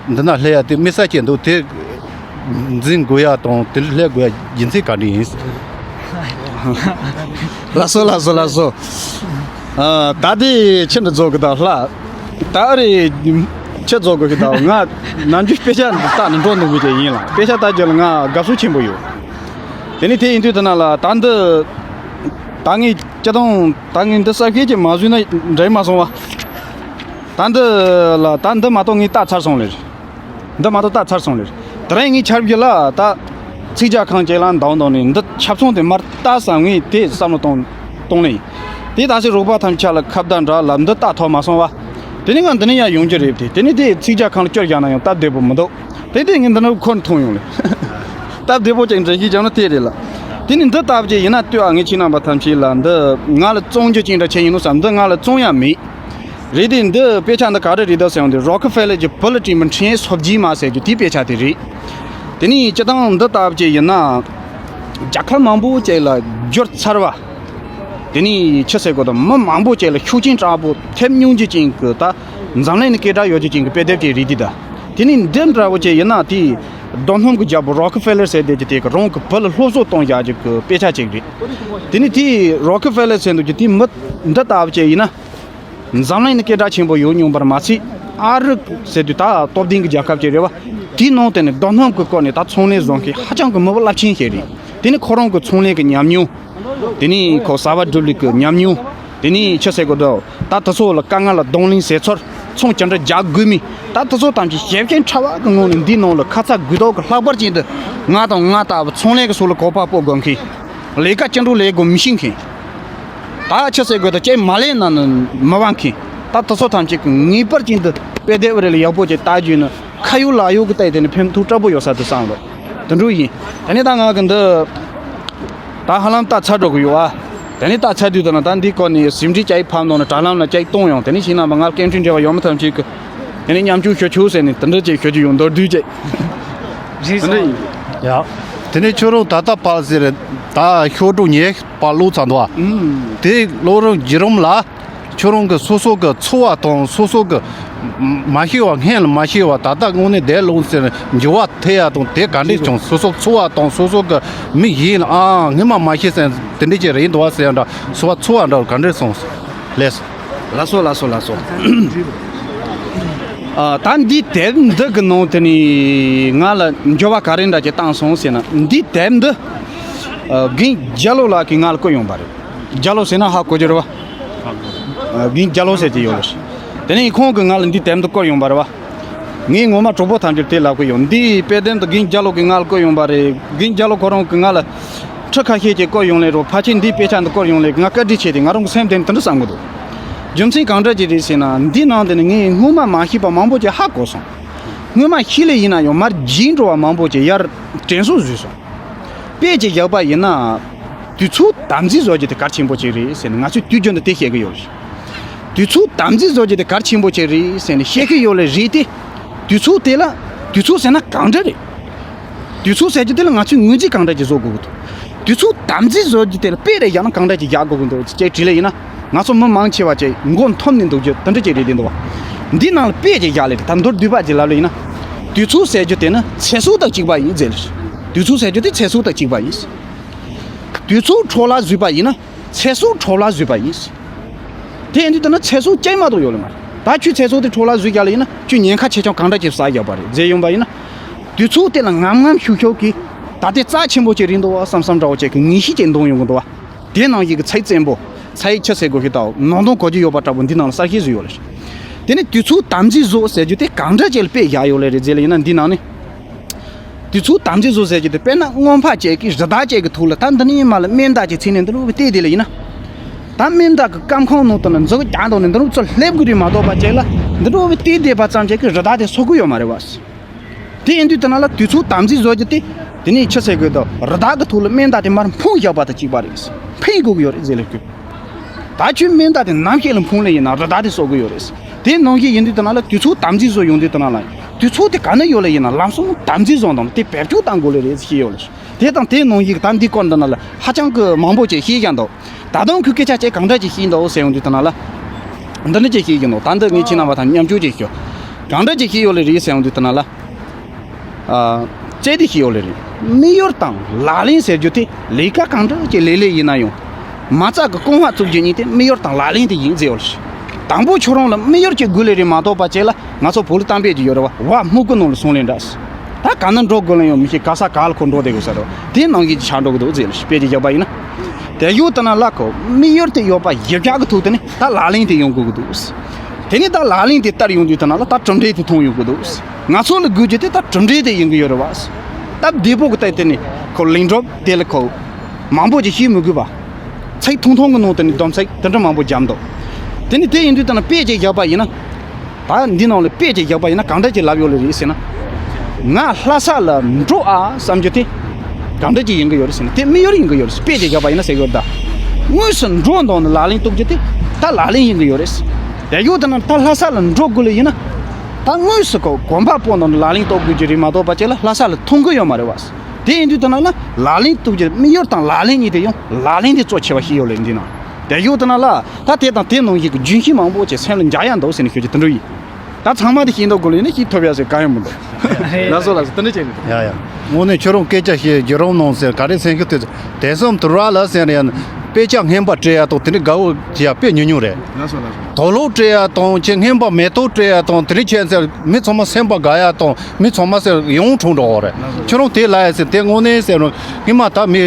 འདི་ན་སླེབས་ཡ་དེ་དམིགས་བསལ་ཅིག་འདུག་དེ་འཛིན་དགོས་ཡ་དང་དེ་སླེབས་དགོས་ཡ་རྒྱུ་མཚན་ག་འདྲ་ཡིན། ལགས་སོ་ལགས་སོ་ལགས་སོ། ཨ། ད་དེ་ཕྱི་འདྲ་རྫོགས་གི་ད་ལྷ། ད་རེ་ཕྱི་རྫོགས་གི་ད་ང་ནམ་རྒྱུན་དཔེ་ཆ་འདི་ལྟ་ནས་འགྲོ་འདུག་གི་ཡིན་ལ། དཔེ་ཆ་ལྟ་རྒྱུ་ལ་ང་དགའ་བསུ་ཆེན་པོ་ཡོད། དེ་ནས་དེ་ཡིན་དུས་དེ་ན་ལ་ད་འདི་ད་ངས་སྤྱི་བཏང་ད་ངས་འདི་གསར་བཤད་ཅིག་མ་བཟོས་ན་འགྲིག་མ་སོང་བ། ད་འདི་ལ་ད་འདི་མ་གཏོགས་ངས་ལྟ་ཚར་སོང་ལེ། འདི་མ་གཏོགས་ལྟ་ཚར་སོང་ལེ། དེ་རིང་ངས་ཆར་བཞི་ལ་ད་ཚིག་ཇ་ཁང་ཅིག་ལ་འདང་འདང་ནས་འདི་ཆབ་ཚང་དེ་མར་ལྟ་བསམ། ངས་དེ་བསམ་བློ་གཏོང་གཏོང་ལེ་ཡིན། དེ་ད་སེ་རོགས་པ་ཐམས་ཅད་ལ་ཁ་བརྡ་འདྲ་ལབ་འདི་ལྟ་ཐོབ་མ་སོང་བ། དེ་ནས་ང་འདི་ནས་ཡར་ཡོང་རྒྱུ་རེད་དེ། དེ་ནས་དེ་ཚིག་ཇ་ཁང་ལ་སྐྱོར་བཞག་ན་ཡང་སྟབས་བདེ་པོ་མི་འདུག་དེ་དེ་ངས་འདི་ནས་ཁོ་ན་མཐོང་ཡོང་ལེ། སྟབས་བདེ་པོ་ཅིག་འདྲ་ཞིག་བྱུང་ན་དེ་རེད་ལ། དེ་ནས་འདི་ལྟ་བུ་ཅིག་ཡིན་ན་ལྟོས་ཨ། ངས་ཁྱེད་རྣམ་པ་ཐམས་ཅད་ལ་འདི་ང་ལ་བཙོང་རྒྱུ་ཅིག་འདྲ་བྱས་ཡིན་ནོ་བསམ། འདི་ང་ལ་བཙོང་ཡ་མེད། རེད་དེ། འདི་དཔེ་ཆ་འདི་ག་རེ་རེད་ཟེར་ཡོང་དུས་རོ་ཁི་ཕེ་ལེར་གྱི་བུ་ལ་སྤྲད་པའི་ཕྲེང་སོ་བརྒྱད་མ་ཟེར་རྒྱུ་དེའི་དཔེ་ཆ་དེ་རེད། དེ་ནས་སྤྱི་བཏང་འདི་ལྟ་བུ་ཅིག་ཡིན་ན་རྒྱལ་ཁབ་མང་པོ་ཅིག་ལ་བསྒྱུར་ཚར་བ། དེ་ནས་ཆི་ཟེར་དགོས་དང་མི་མང་པོ་ཅིག་ལ་ཤུགས་རྐྱེན་དྲག་པོ་ཐེབས་མྱོང་རྒྱུ་ཅན་གྱི་ད་འཛམ་གླིང་ནས་སྐད་གྲགས་ཡོད་རྒྱུ་ཅན་གྱི་དཔེ་དེབ་ཅིག་རེད་དེ། ད་དེ་ནས་འདི་འདྲ་བོ་ཅིག་ཡིན་ན་དེའི་རྡོ་སྣུམ་གྱི་རྒྱལ་པོ་རོ་ཁི་ཕེ་ལེར་ཟེར་བསྡད་རྒྱུ་དེ་གི་རང་གི་བུ་ལ་སློབ་གསོ་གཏོང་བཞག་རྒྱུ་གི་དཔེ་ཆ་ཅིག་རེད། དེ་ནས་དེའི་རོ་ཁི་ཕེ་ལེར་ཟེར་འདུག་རྒྱུ་དེའི་མི་འདི་ལྟ་བུ་ཅིག་ཡིན་ན། འཛམ་གླིང་ནས་སྐད་གྲགས་ཆེན་པོ་ཡོད་མྱོང་བར་མ་ཚད། ཨ་རི་ཟེར་དུས་ད་སྟོབས་ལྡན་གྱི་རྒྱལ་ཁབ་ཅིག་རེད་བ། དེའི་ནང་དེ་ནས་རྡོ་སྣུམ་གྱི་སྐོར་ནས་ད་ཚོང་ལས་བཟོ་མཁན་ཧ་ཅང་གི་མི་བུ་རླབས་ཆེན་ཞིག་རེད། དེ་ནས་ཁོ་རང་གི་ཚོང་ལས་ཀྱི་ཉམས་མྱོང་། དེ་ནས་ཁོ་གསར་བ་སྒྲུབ་ལས་ཀྱི་ཉམས་མྱོང་། དེ་ནས་ཆི་ཟེར་དགོས་འདུག་ད་དེ་ཚོ་ལ་དཀའ་ངལ་ལ་གདོང་ལེན་བྱེད་ཚུལ། ཚོང་ཅི་འདྲ་རྒྱག་དགོས་མིན། ད་དེ་ཚོ་ཐམས་ཅད་ཞིབ་མཆན་ཕྲ་བ་གི་ངང་ནས་འདིའི་ནང་ལ་ཁ་ཚ་དགོས་གཏུགས་ཀྱི་ལྷག་པར་ཅན་དུ་ང་དང་ང་ལྟ་བུ་ཚོང་ལས་ཀྱི་སོགས་ལ་གོ་བ་སྤོ་དགོས་མཁན། ལས་ཀ་ཅི་འདྲ་ལས་དགོས་མི་ཤེས་མཁན། ད་ཆི་ཟེར་དགོས་ད་ཅེས་མ་ལས་ན་ནི་མི་དབང་མཁན། ད་དེ་ཚོ་ཐམས་ཅད་ཀྱི་ངེས་པར་ཅན་དུ་དཔེ་དེབ་རེ་ལ་ཡག་པོ་ཅིག་ལྟ་རྒྱུ་ནི་ཁ་ཡོད་ལག་ཡོད་ཀྱི་ལྟ་ཡི་དེ་ནི་ཕན་ཐོགས་དྲག་པོ་ཡོད་ས་དུ་བསམ་ལོ། དེ་འདྲ་ཡིན། དེ་ནས་ད་ང་གི་འདི་ད་ཧ་ལམ་ལྟ་ཚར་འགྲོ་གི་ཡོད་ཨ། དེ་ནས་ལྟ་ཚར་དུས་ད་ན་ད་འདི་སྐོར་ནས་ཟིན་བྲིས་ཅིག་ཕབ་གནང་ནས་དྲ་ལམ་ལ་ཅིག་གཏོང་ཡོང་། དེ་ནས་ཤིང་ནང་པ་ང་སྐད་འཕྲིན་འབྲེལ་བ་ཡོད་མི་ཐམས་ཅད་ཀྱི་དེ་ནས་མཉམ་སྤྱོད་ཞུ་ཆོག་ཟེར་ནས་དེ་འདྲ་ཅིག་ཞུ་རྒྱུ་ཡོད་མདོར་བསྡུས་ཅིག་རེད་སོང་། ཡ། དེ་ནས་ཁྱོད་རང་ད་ལྟ་ཕར་ཟེར་ད་ཤོག་གྲུ་ཉེ་པར་ཀློག་ཚར་འདུག་ཨ། ཨུམ། དེ་ཀློག་རིམ་བརྒྱུད་རིམ་ལ་ཁྱོད་རང་གི་སོ་སོ་གི་ཚོར་བ་དང་སོ་སོ་གི་མ་ཤེས་པ་སྔོན་ལ་མ་ཤེས་པ་ད་ལྟ་དངོས་གནས་བསྡད་ལོང་ཟེར་འགྱུར་བ་ཐེབས་ཡ་དང་དེ་ག་འདྲས་བྱུང་། སོ་སོ་ཚོར་བ་དང་སོ་སོ་གི་མིག་གཞན་ལ་ཨ་སྔོན་མ་མ་ཤེས་ཟེར་དེ་འདྲས་ཅིག་རེད་འདུག་བ་ཟེར་ཡ་འདྲ་སོ་བ་ཚོར་བ་འདྲ་ག་འདྲས་སོང་ལས། ལགས་སོ་ལགས་སོ་ལགས་སོ། ཨ། ད་འདི་དེབ་འདི་གི་ནང་དེ་ནི་ང་ལ་འགྱུར་བ་ག་རེ་འདྲ་ཅིག་བཏང་སོང་ཟེར་ན། འདི་དེབ་འདི་ཨ་རྒན་རྒྱ་ལོ་ལགས་ཀྱིས་ང་ལ་བསྐུར་ཡོང་པ་རེད། རྒྱ་ལོ་ཟེར་ན་ཧ་གོ་རྒྱུ་རེད་བ། ཨ་རྒན་རྒྱ་ལོ་ཟེར་གྱི་ཡོད་རེད། དེ་ནི་ཁོང་གིས་ང་ལ་འདི་དེབ་འདི་བསྐུར་ཡོང་པ་རེད་བ། ངས་ངོ་མ་གྲོགས་པོ་ཐམས་ཅད་དེ་ལབ་གི་ཡོད། འདི་དཔེ་དེབ་འདི་རྒན་རྒྱ་ལོ་གིས་ང་ལ་བསྐུར་ཡོང་པ་རེད། རྒན་རྒྱ་ལོ་ཁོ་རང་གིས་ང་ལ་ཁྲི་ཁ་ཤས་ཀྱིས་བསྐུར་ཡོང་ལེ་རོ། ཕལ་ཆེར་འདིའི་དཔེ་ཆ་འདི་བསྐུར་ཡོང་ལེ་ང་བཀའ་དྲིན་ཆེ་སྟེ་ང་རང་གི་སེམས་དེ་ནི་དེ་འདྲ་བསམ་གི་འདུག་རྒྱུ་མཚན་གང་འདྲ་ཅིག་རེད་ཟེར་ན། འདི་ནང་དེ་ནི་ངས་སྔོན་མ་མ་ཤེས་པ་མང་པོ་ཅིག་ཧ་གོ་སོང་། སྔོན་མ་ཤེས་ལེ་ཡིན་ན་ཡང་མར་བརྗེད་འགྲོ་བ་མང་པོ་ཅིག་ཡར་དྲན་གསོ་བཟོས་སོང་། དཔེ་ཅིག་བཞག་པ་ཡིན་ན། དུས་ཚོད་དམ་འཛིན་བཟོ་རྒྱུ་དེ་གལ་ཆེན་པོ་ཅིག་རེད་ཟེར་ནས་ང་ཚོས་དུས་རྒྱུན་དུ་དེ་བཤད་གི་ཡོད་རེད། དུས་ཚོད་དམ་འཛིན་བཟོ་རྒྱུ་དེ་གལ་ཆེན་པོ་ཅིག་རེད་ཟེར་ནས་བཤད་གི་ཡོད་ལེ་རེད་དེ། དུས་ཚོད་དེ་ལ། དུས་ཚོད་ཟེར་ན་གང་འདྲ་རེད། དུས་ཚོད་ཟེར་རྒྱུ་དེ་ལ་ང་ཚོས་ངོས་འཛིན་གང་འདྲ་ཅིག་བཟོ་དགོས་ཀྱི་འདུག་དུས་ཚོད་དམ་འཛིན་བཟོ་རྒྱུ་དེ་ལ་དཔེ་རེ་བཞག་ན་གང་འདྲ་ཅིག་བཞག་དགོས་ཀྱི་འདུག་ཅེས་དྲིས་ལེ་ཡིན་ན། ང་ཚོ་མི་མང་ཆེ་བ་ཅིག་མགོ་འཐོམས་ནས་འདུག་རྒྱུ་དེ་འདྲ་ཅིག་རེད་བསྡད་འདུག་བ། འདི་ནང་ལ་དཔེ་ཅིག་བཞག་ལེ་ད་མདོར་བསྡུས་པ་ཅིག་ལབ་ལེ་ཡིན་ན། དུས་ཚོད་ཟེར་རྒྱུ་དེ་ནི་ཚེ་སྲོག་དང་གཅིག་པ་ཡིན་ཟེར་ལེ། དུས་ཚོད་ཟེར་རྒྱུ་དེ་ཚེ་སྲོག་དང་གཅིག་པ་ཡིན། དུས་ཚོད་འཕྲོ་བརླག་བཟོས་པ་ཡིན་ན། ཚེ་སྲོག་འཕྲོ་བརླག་བཟོས་པ་ཡིན། དེ་ཡིན་དུས་ད་ནི་ཚེ་སྲོག་སྐྱེལ་མ་གཏོགས་ཡོད་ལེ་མ་རེད། ད་ཁྱོད་ཚེ་སྲོག་དེ་འཕྲོ་བརླག་བཟོས་རྒྱག་ལེ་ཡིན་ན་ཁྱོད་ཉེན་ཁ་ཆེ་ཆུང་གང་འདྲ་ཅིག་བསགས་རྒྱག་པ་རེད་ཟེར་ཡོང་པ་ཡིན་ན། དུས་ཚོད་དེ་ལ་ངམ་ངམ་ཤུགས་ཤུགས་ཀྱིས་ད་ལྟའི་རྩ་ཆེན་པོ་ཅིག་རེད་འདུག་བ་བསམ་བསམ་འདྲ་བོ་ཅིག་གི་ངེས་ཤེས་ཅིག་འདོན་ཡོང་གི་འདུག་བ། དེ་ནང་བཞིན་གྱི་ཚ་བའི་བཙན་པོ། ཚ་བའི་ཆུ་ཟེར་དགོས་ཤེས་དང་ནང་དོན་གོ་རྒྱུ་ཡོད་པ་འདྲ་བོ་འདི་ནང་ལ་གསལ་བཤད་བཟོས་ཡོད་ལེ། དེ་ནི་དུས་ཚོད་དམ་འཛིན་བཟོ་ཟེར་རྒྱུ་དེ་གང་འདྲ་ཅིག་ལ་དཔེ་བཞག་ཡོད་ལེ་རེད་ཟེར་ལེ་ཡིན་ན། འདི་ནང་ནས། དུས་ཚོད་དམ་འཛིན་བཟོ་ཟེར་རྒྱུ་དེ་དཔེར་ན་སྔོན་འཕགས་ཅིག་གིས་རི་དྭགས་ཅིག་གི་ཐོག་ལ་ད་འདི་ནས་མར་ལ་སྨན་བདག་ཅིག་ཚུད་ནས་འདི་འདྲ་བོ་བལྟས་བསྡད་ལེ་ཡིན་ན། ད་སྨན་བདག་གི་སྐམ་ཁང་ནང་དུ་ནི་མཛུབ་རྒྱག་འདུག་ནས་འདི་འདྲ་བོ་ཚུར་སླེབས་དགོས་རེད་མ་གཏོགས་པ་ཅིག་ལ་འདི་འདྲ་བོ་བལྟས་བསྡད་པ་ཙམ་ཅིག་གིས་རི་དྭགས་དེ་གསོ་གི་ཡོད་མ་རེད་བ། དེ་ཡིན་དུས་དེ་ནང་ལ་དུས་ཚོད་དམ་འཛིན་བཟོ་རྒྱུ་དེ། དེ་ནས་ཆུ་ཟེར་དགོས་དང་རི་དྭགས་ཀྱི་ཐོག་ལ་སྨན་བདག་དེ་མར་འཕངས་བཞག་པ་དང་གཅིག་པ་རེད། འཕེན་དགོས་ཀྱི་ཡོད་རེད་ཟེར་ལེ་ཁོས། ད་ཁྱོད་སྨན་བདག་དེ་ནམ་ཞིག་ལ་འཕངས་ལེ་ཡིན་ན་རི་དྭགས་དེ་གསོ་གི་ཡོད་རེད། དེ་ནང་བཞིན་ཡིན་དུས་དེ་ནང་ལ་དུས་ཚོད་དམ་འཛིན་བཟོ་ཡོང་དུས་དེ་ནང་ལ་དུས་ཚོད་དེ་ག་ནས་ཡོད་ལེ་ཡིན་ན་ལམ་སང་དམ་འཛིན་བཟོ་དང་དེ་བེད་སྤྱོད་གཏང་དགོས་ལེ་རེད་ཟེར་ཡོད་ལེ། དེ་དང་དེའི་ནང་བཞིན་ད་འདི་སྐོར་འདི་ནང་ལ་ཧ་ཅང་གི་མང་པོ་ཅིག་ཤེས་ཀྱང་འདུག་ད་དུང་ཁོས་སྐད་ཆ་ཅིག་གང་འདྲ་ཅིག་ཤེས་འདུག་ཟེར་ཡོང་དུས་དེ་ནང་ལ། འདི་འདྲ་ཅིག་ཤེས་ཀྱི་འདུག་ད་འདི་ངས་ཁྱེད་རྣམ་པ་དང་མཉམ་སྤྱོད་ཅིག་ཞུ། གང་འདྲ་ཅིག་ཤེས་ཡོད་ལེ་རེད་ཟེར་ཡོང་དུས་དེ་ནང་ལ། ཨ། ཅེས་དེ་ཤེས་ཡོད་ལེ་རེད། དམིགས་ཡུལ་དང་ལག་ལེན་ཟེར་རྒྱུ་དེ་ལས་ཀ་གང་འདྲ་ཅིག་ལས་ལེ་ཡིན་ན་ཡང་། མ་རྩ་གི་རྐང་བ་བཙུགས་རྒྱུ་གཉིས་དེ་དམིགས་ཡུལ་དང་ལག་ལེན་དེ་ཡིན་ཟེར་ཡོད་ལེ། དང་པོ་ཁྱོད་རང་ལ་དམིགས་ཡུལ་གྱི་དགོས་ལེ་རེད་མ་གཏོགས་པ་ཅིག་ལ། ང་ཚོ་བོད་ལ་གཏམ་དཔེ་ཅིག་ཡོད་རེད་བ། བ་སྨུག་གུ་ནང་ལ་སོང་ལེ་འདྲ། ད་ག་ན་འགྲོ་དགོས་ལེ་ཡང་མི་ཤེས། ག་ས་ག་ལ་ཁོ་འགྲོ་བསྡད་དགོས་ས་རེད་བ། དེ་ནང་བཞིན་ཆགས་འགྲོ་གི་འདུག་ཟེར་ལེ་དཔེ་ཅིག་བཞག་པ་ཡིན་ན། དེ་ཡོད་དེ་ན་ལ་ཁོ་དམིགས་ཡུལ་དེ་ཡོད་པ་ཡིན་ཀྱག་གི་ཐོག་དེ་ནས་ད་ལག་ལེན་དེ་ཡོང་དགོས་ཀྱི་འདུག་དེ་ནས་ད་ལག་ལེན་དེ་བསྟར་ཡོང་དུས་དེ་ན་ལ་ད་གྲུབ་འབྲས་དེ་མཐོང་ཡོང་གི་འདུག་ང་ཚོ་ལ་དགོས་རྒྱུ་དེ་ད་གྲུབ་འབྲས་དེ་ཡིན་གི་ཡོད་རེད་བ། སྟབས་བདེ་པོ་གི་སྟེང་དེ་ནས་ཁོ་ལན་གྲུབ་དེ་ལ་ཁོ་མང་པོ་ཅིག་ཤེས་མི་དགོས་པ། ཚིག་ཐུང་ཐུང་གི་ནང་དེ་ནས་སྡོམ་ཚིག་དེ་འདྲ་མང་པོ་བརྒྱབ་འདུག་དེ་ནས་དེ་ཡིན་དུས་ད་ན་དཔེ་ཅིག་བཞག་པ་ཡིན་ན། ད་འདི་ནང་ལ་དཔེ་ཅིག་བཞག་པ་ཡིན་ན་གང་འདྲ་ཅིག་ལབ་ཡོད་ལེ་རེད་ཟེར་ན། ང་ལྷ་ས་ལ་འགྲོ་ཨ་བསམ་རྒྱུ་དེ་གང་འདྲ་ཅིག་ཡིན་གི་ཡོད་རེད་ཟེར་ན་དེ་དམིགས་ཡུལ་ཡིན་གི་ཡོད་རེད། དཔེ་ཅིག་བཞག་པ་ཡིན་ན་ཟེར་གི་ཡོད་ད། དངོས་སུ་འགྲོ་འདོད་ནས་ལག་ལེན་གཏོང་རྒྱུ་དེ་ད་ལག་ལེན་ཡིན་གི་ཡོད་རེད། དེ་ཡོད་ད་ན་ད་ལྷ་ས་ལ་འགྲོ་དགོས་ལེ་ཡིན་ན། ད་དངོས་སུ་ཁོ་གོམ་པ་སྤོ་འདོད་ནས་ལག་ལེན་གཏོང་དགོས་རྒྱུ་རེད་མ་གཏོགས་པ་ཅིག་ལ་ལྷ་ས་ལ་ཐོན་གི་ཡོད་མ་རེད་བ། དེ་ཡིན་དུས་ད་ན་ལ་ལག་ལེན་གཏོང་རྒྱུ་དམིགས་ཡུལ་དང་ལག་ལེན་གཉིས་དེ་ཡང་ལག་ལེན་དེ་གཙོ་ཆེ་བ་ཞིག་ཡོད་ལེ་འདི་ན། དེ་ཡོད་ད་ན་ལ་ད་དེ་དང་དེ་ནང་བཞིན་གྱི་རྒྱུན་ཤེས་མང་པོ་ཅིག་སེམས་ལ་འཇགས་ཡ་འདུག་ཟེར་ནས་ཤོད་ཀྱི་དེ་འདྲ་ཡིན། ད་ཚང་མ་དེ་ཤེས་འདུག་དགོས་ལེ་ཡིན་ན་ཤེས་ཐུབ་ཡ་ཟེར་ག་ཡོང་མི་འདུག་ལགས་སོ་ལགས་སོ་དེ་འདྲ་བྱས་ནས། ཡ་ཡ། དངོས་གནས་ཁྱོད་རང་སྐད་ཆ་བཤད་རྒྱུ་རང་ནང་ཟེར་ག་རེ་སེམས་ཤུགས་དེ་དེ་སེམས་དུ་ར་ལ་ཟེར་ཡ་དཔེ་ཆ་རྔན་པ་སྤྲད་ཡ་དང་དེ་འདྲ་དགའ་བོ་བྱེད་ཡ་དཔེ་ཉུང་ཉུང་རེད། ལགས་སོ་ལགས་སོ། དུག་ལོག་སྤྲད་ཡ་དང་ཁྱེད་རྔན་པ་མེ་ཏོག་སྤྲད་ཡ་དང་དེ་འདྲ་བྱས་ཟེར་མི་ཚང་མ་སེམས་པ་དགའ་ཡ་དང་མི་ཚང་མ་ཟེར་ཡོང་འཁྲུངས་འགྲོ་བ་རེད། ལགས་སོ། ཁྱོད་རང་དེ་ལ་ཡ་ཟེར་དེ་དངོས་གནས་ཟེར་རུང་ངས་མ་ད་མི་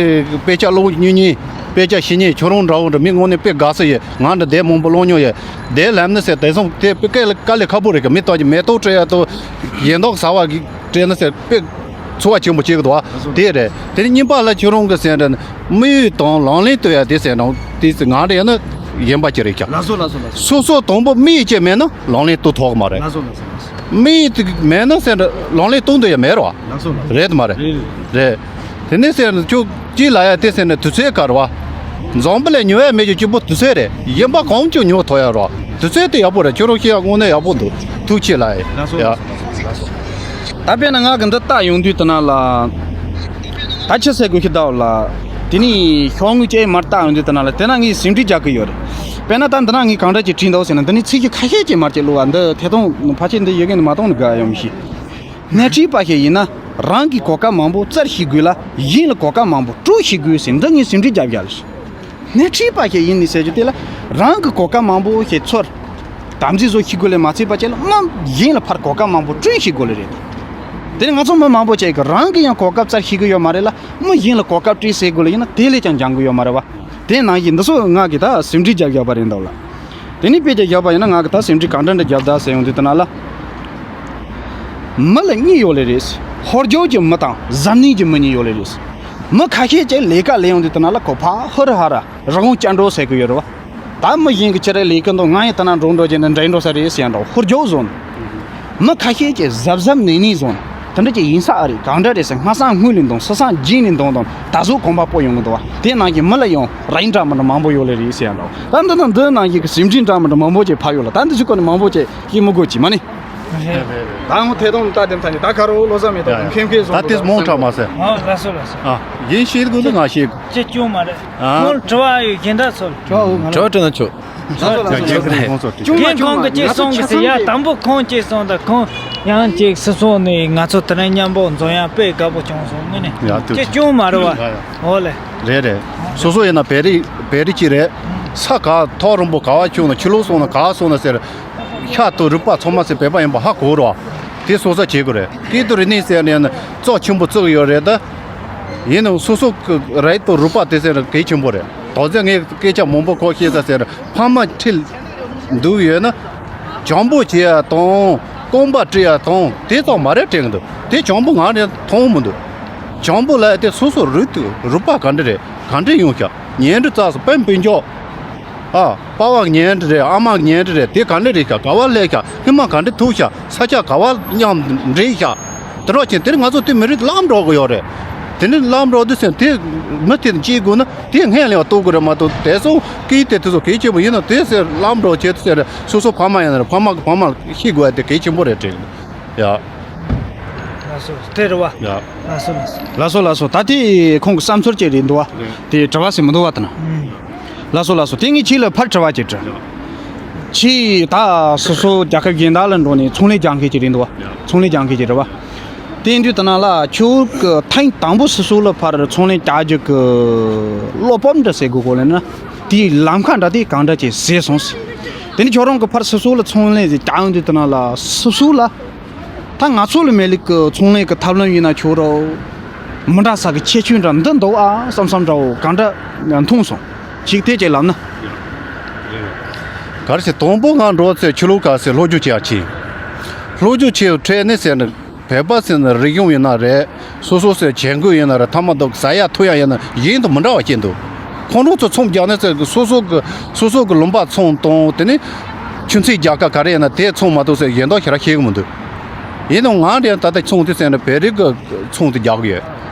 དཔེ་ཆ་ཀློག་ཉུང་ཉུང་དཔེ་ཆ་ཤེས་ཉེ་ཁྱོད་རང་འདྲ་བོ་འདྲ་མི་དངོས་གནས་དཔེ་དགའ་ས་ཡོད། ང་འདྲ་དེབ་མང་པོ་ཀློག་མྱོང་ཡོད། དེ་ལབ་ན་ཟེར་དེང་སང་དེ་དཔེ་དཀའ་ལས་དཀའ་ལས་ཁག་པོ་རེད་གི། མི་ལྟོགས་ཀྱི་མེ་ཏོག་སྤྲད་ཡ་དང་ཡན་ལག་ཟ་བ་གི་སྤྲད་ན་ཟེར་དཔེ་ཚོར་བ་ཆེན་པོ་སྐྱེ་གི་འདུག་བ། དེ་རེད། དེ་ནས་གཉིས་པ་ལ་ཁྱོད་རང་གི་ཟེར་འདྲ་དམིགས་ཡུལ་དང་ལག་ལེན་གཏོང་ཡ་དེ་ཟེར་ན་དེ་ཟེར་ང་འདྲ་ཡིན་ན་གཞན་པ་ཅིག་རེད་ཀྱང་། ལགས་སོ་ལགས་སོ་ལགས་སོ། སོ་སོ་དང་པོ་དམིགས་ཡུལ་ཅིག་མེད་ན་ལག་ལེན་གཏོང་ཐུབ་ཀྱི་མ་རེད། ལགས་སོ་ལགས་སོ་ལགས་སོ། དམིགས་ཡུལ་དེ་མེད་ན་ཟེར་འདྲ་ལག་ལེན་གཏོང་འདོད་ཡ་མེད་རོ། ལགས་སོ་ལགས་སོ། རེད་མ་རེད། རེད་རེད། རེད། དེ་ནས་ཟེར་ན་ཁྱོད་ཅི་ལ་ཡ་དེ་ཟེར་ན་དུས་ཚོད་ག་རེ་བ། འཛམ་བུ་གླིང་ཉོ་ཡ་མེད་ཀྱི་སྐྱིད་པོ་དུས་ཚོད་རེད། གཞན་པ་གང་བྱུང་ཉོ་ཐུབ་ཡ་རོ། དུས་ཚོད་དེ་ཡག་པོ་རེད། ཁྱོད་རང་ཤེས་ཡ་དངོས་གནས་ཡག་པོ་འདུག་ཐུགས་ཆེ་ལ་ཡ། ལགས་སོ་ཡ། ལགས་སོ་ལགས་སོ། ད་དཔེར་ན་ང་གི་འདི་ལྟ་ཡོང་དུས་དེ་ན་ལ། ད་ཆི་ཟེར་དགོས་ཤི་ད་ལ། དེ་ནས་ཤོག་ངོས་ཅིག་མར་ལྟ་ཡོང་དུས་དེ་ན་ལ་དེ་ན་ངས་ཟིན་བྲིས་རྒྱག་གི་ཡོད་རེད། དཔེར་ན་ད་འདི་ན་ངས་གང་འདྲ་ཅིག་བྲིས་འདུག་ཟེར་ན་འདི་ནས་ཚིག་གི་ཁ་ཤས་ཅིག་མར་ཅིག་བླུགས་བ་འདི་ཐད་གཏོང་ཕལ་ཆེར་འདི་ཡི་གེ་འདི་མ་གཏོང་ནི་དགའ་ཡོང་མི་ཤེས། སྣེ་ཁྲིད་པ་ཞིག་ཡིན་ན་རང་གི་གོ་སྐབས་མང་པོ་བཙལ་ཤེས་དགོས་ལ་གཞན་ལ་གོ་སྐབས་མང་པོ་སྤྲོད་ཤེས་དགོས་ཟེར་འདི་ངས་ཟིན་བྲིས་རྒྱབ་བཞག་ལ། སྣེ་ཁྲིད་པ་ཞིག་ཡིན་ནི་ཟེར་རྒྱུ་དེ་ལ་རང་གི་གོ་སྐབས་མང་པོ་ཞིག་ཚོར། དམ་འཛིན་བཟོ་ཤེས་དགོས་ལས་མ་ཚད་པ་ཅིག་ལ་མི་གཞན་ལ་ཕར་གོ་སྐབས་མང་པོ་སྤྲོད་ཤེས་དགོས་ལས་རེད། དེ་ནི་ང་ཚོ་མི་མང་པོ་ཅིག་གིས་རང་གི་ཡང་གོ་སྐབས་བཙལ་ཤེས་ཀྱི་ཡོད་མ་རེད་ལ་མི་གཞན་ལ་གོ་སྐབས་སྤྲད་ཟེར་དགོས་ལས་ཡིན་ན་དེ་ལས་ཀྱང་འགྱང་གི་ཡོད་མ་རེད་བ། དེ་ནང་བཞིན་འདི་ཚོ་ང་གིས་ད་ཟིན་བྲིས་རྒྱབ་བཞག་པ་རེད་འདུག་ལ། དེ་ནས་དཔེ་ཆ་བཞག་པ་ཡིན་ན་ང་གིས་ད་ཟིན་བྲིས་གང་འདྲ་འདྲ་བརྒྱབ་ད་ཟེར་ཡོང་དུས་དེ་ན་ལ། མི་ལ་གཉིས་ཡོད་ལེ་རེད། ཧོར་རྒྱུག་གི་མི་དང་གཟབ་ནན་གྱི་མི་གཉིས་ཡོད་ལེ་རེད། མི་ཁ་ཤས་ཀྱིས་ལས་ཀ་ལས་ཡོང་དུས་དེ་ན་ལ་ཁོ་ཕ་ཧུ་ར་ཧ་ར་རི་བོང་ཅན་འགྲོ་ཟེར་གི་ཡོད་རེད་བ། ད་མི་གཞན་གྱི་ཁྱེད་རང་ལས་ཀ་འདུག་ང་ཡང་ད་ན་འགྲོ་འགྲོ་བྱས་ནས་འདྲེ་འགྲོ་ས་རེད་ཟེར་ཡང་འདྲ་ཧུར་རྒྱུག་བཟོ་ནས། མི་ཁ་ཤས་ཀྱིས་གཟབ་གཟབ་ནན་ནན་བཟོ་ནས་དེ་འདྲ་ཅིག་ཡིན་ས་ཨ་རེད། གང་འདྲ་རེད་ཟེར། སྔ་སང་སྔོན་ལ་འདུག་སི་སང་རྗེས་ནས་འདུག་དང་ད་གཟོད་གོམ་པ་སྤོ་ཡོང་གི་འདུག་བ། དེ་ནང་གི་མི་ལ་ཡང་རིན་འདྲ་མི་འདྲ་མང་པོ་ཡོད་ལེ་རེད་ཟེར་ཡང་འདྲ། ད་འདི་དང་འདི་ནང་གི་སེམས་ཁྲལ་འདྲ་མི་འདྲ་མང་པོ་ཅིག་ཕབ་ཡོད་ལ། ད་འདི་ཚོའི་སྐོར་ནས་མང་པོ་ཅིག་ཤེས་མི་དགོས་ཅིག་མ་ནི། ད་ངོ་ཐད་གཏོང་ལྟ་དེ་ཐ་ནི་ད་ག་རོ་ལོ་ས་མེད་དོ་ཡ་ཡ། མཁན་མཁན་སོང་ད་དེ་མོང་དྲགས་མ་ཟེར། ཨ་ལགས་སོ་ལགས་སོ། ཨ་ཡིན་ཤེས་དགོས་འདུག་ང་ཤེས། ཅི་སྐྱོན་མ་རེད། ཨ་ཁོང་དྲི་བ་ཡོད་གཞན་དག་ཚོ་ལ། དྲི་བ་འོ་ང་དྲི་བ་དྲི་ན་ཆོག་ལགས་སོ་ལགས་སོ་ལགས་སོ། ཁོང་ཚོ་དྲི། རྒན་ཁོང་གིས་ཅིག་གསུང་གི་ཟེར་ཡ། དང་པོ་ཁོང་ཅིག་གསུང་དང་ཁོང་ཡང་ཅིག་སོ་སོ་ནས་ང་ཚོ་དེ་རིང་མཉམ་པོ་འཛོམས་ཡ་དཔེ་དགའ་པོ་བྱུང་སོང་ངས་ནས། ཡ་དུ་ཅི་སྐྱོན་མ་རེད་བ། ཡ་ཡ། འོ་ལེ། རེད་རེད། སོ་སོ་ཡིན་ན་བེ་རི་བེ་རི་གཅིག་རེད། ས་ག་ཐོག་རིང་པོ་ག་བ་བྱུང་ན་ཕྱི་ལོགས་སོང་ན་ག་སོང་ན་ཟེར། ཤ་དང་རུས་པ་ཚང་མ་ཟེར་བོད་པ་ཡིན་པ་ཧ་གོ་རོགས། དེ་སོ་སོ་བྱེད་དགོས་རེད། སྐད་དུ་རི་ནས་ཟེར་ནས་ཡང་ན་བཙོག་ཆེན་པོ་བཙུགས་ཡོད་རེད་ད། ཡིན་ནའང་སོ་སོ་གི་རིགས་དང་རུས་པ་དེ་ཟེར་གལ་ཆེན་པོ་རེད། ད་གཟོད་ངས་སྐད་ཆ་མང་པོ་ཁོ་བཤད་ས་ཟེར་ཕ་མ་ཁྲིད་འདུག་ཡོད་ན། བྱམས་པོ་བྱེད་ཡ་དང་རྐང་པ་བཀྲུ་ཡ་དང་དེ་ཙམ་མ་རེད་དྲན་གི་འདུག་དེ་བྱམས་པོ་ང་རང་མཐོང་མི་འདུག་བྱམས་པོ་ལབ་ཡ་དེ་སོ་སོ་རུས་དང་རུས་པ་ག་འདྲ་རེད། ག་འདྲ་ཡོང་ཤག་ཉལ་འདྲ་བཙགས་སོ་དཔོན་སྤུན་ཀྱག་ཨ། པ་ཕ་ཉལ་འདྲ་རེད། ཨ་མ་ཉལ་འདྲ་རེད། དེ་ག་འདྲ་རེད་ཤག་ག་བ་སླེབས་ཤག་ཧི་མ་ག་འདྲ་ཐུག་ཤག་ས་ཆ་ག་བ་མཉམ་འདྲེས་ཤག་དེ་འདྲ་ཅན་དེར་ང་ཚོ་དེ་མི་རིགས་ལམ་འགྲོ་གི་ཡོད་རེད། དེ་ནི་ལམ་འགྲོ་དུས་ཟེར་དེ་མི་དེ་ཅིག་དགོས་ན་དེ་སྔན་ལ་ཡང་གཏོགས་དགོས་རེད་མ་གཏོགས་དེ་སོང་སྐད་དེ་དེ་ཚོ་གལ་ཆེན་པོ་ཡིན་ན་དེ་ཟེར་ལམ་འགྲོ་བྱེད་དུ་ཟེར་སོ་སོ་ཕ་མ་ཡིན་ན་རེད། ཕ་མ་གི་ཕ་མ་ཤེས་དགོས་ཡ་དེ་གལ་ཆེན་པོ་རེད་དྲན། ཡ། ལགས་སོ་དེ་རེད་བ། ཡ། ལགས་སོ་ལགས་སོ། ལགས་སོ་ལགས་སོ། ད་དེ་ཁོང་གི་བསམ་ཚུལ་ཅིག་རེད་འདུག་བ། རེད། དེ་དྲི་བ་ཟེར་མི་འདུག་བ་དེ་ན། ཨུམ། ལགས་སོ་ལགས་སོ། དེ་ངས་ཁྱེད་ལ་ཕར་དྲི་བ་ཅིག་དྲི། ཡ། ཁྱེད་ད་སོ་སོ་རྒྱལ་ཁབ་གཞན་དག་ལ་འགྲོ་ནས་ཚོང་ལས་རྒྱག་མཁན་ཅིག་རེད་འདུག་བ། ཡ། ཚོང་ལས་རྒྱག་མཁན་ཅིག་རེད་བ། དེ་ཡིན་དུས་དེ་ན་ལ་ཁྱོད་ཀྱི་ཐེངས་དང་པོ་སོ་སོ་ལ་ཕར་ཚོང་ལས་རྒྱག་རྒྱུ་གི་བློ་སྤོབས་འདྲ་ཟེར་དགོས་གོ་ལ་ན། དེའི་ལམ་ཁ་འདྲ་དེ་གང་འདྲ་ཅིག་བཟོས་སོང་ཟེར། དེ་ནི་ཁྱོད་རང་གི་ཕར་སོ་སོ་ལ་ཚོང་ལས་ཅིག་རྒྱག་ཡོང་དུས་དེ་ན་ལ་སོ་སོ་ལ། ད་ང་ཚོ་ལ་མེད་ལུགས་ཀྱི་ཚོང་ལས་ཀྱི་ཐབས་ལམ་ཡིན་ན་ཁྱོད་རང་མི་འདྲ་ས་གི་ཁྱད་ཆོས་འདྲ་འདི་འདུག་ཨ་བསམ་བསམ་འདྲ་བོ་གང་འདྲ་མཐོང་སོང་། ཅིག་དེ་ཅིག་ལབ་ན། ག་རེ་ཟེར། དང་པོ་ང་འགྲོ་ཚེ་ཆུ་ལུག་ག་ཟེར་སློབ་སྦྱོང་བྱེད་ཡག་ཆེ། སློབ་སྦྱོང་བྱེད་འཕྲལ་ནས་ཟེར་ན་བོད་པ་ཟེར་ན་རིག་གཞུང་ཡིན་ན་རེད། སོ་སོ་ཟེར་བྱེད་དགོས་ཡིན་ན་རེད། ཐ་མ་དུ་ཟ་ཡག་འཐུང་ཡག་ཡིན་ན་གཞན་དུ་མི་འདྲ་བ་བྱེད་འདུག་ཁོང་རང་ཚོ་ཚོང་རྒྱག་ནས་ཚེ་སོ་སོ་གི་སོ་སོ་གི་ལུང་པ་ཚོང་དང་དེ་ནི་ཆུ་ཚོད་རྒྱག་ཀ་ག་རེ་ཡིན་ན་དེ་ཚོང་མ་གཏོགས་ཟེར་གཞན་དག་ཞེ་དྲག་ཤེས་གི་མི་འདུག་ཡིན་ནའང་ང་འདྲ་ད་ལྟ་ཚོང་དེ་ཟེར་ན་བོད་རིགས་གི་ཚོང་དེ་རྒྱག་གི་ཡོད།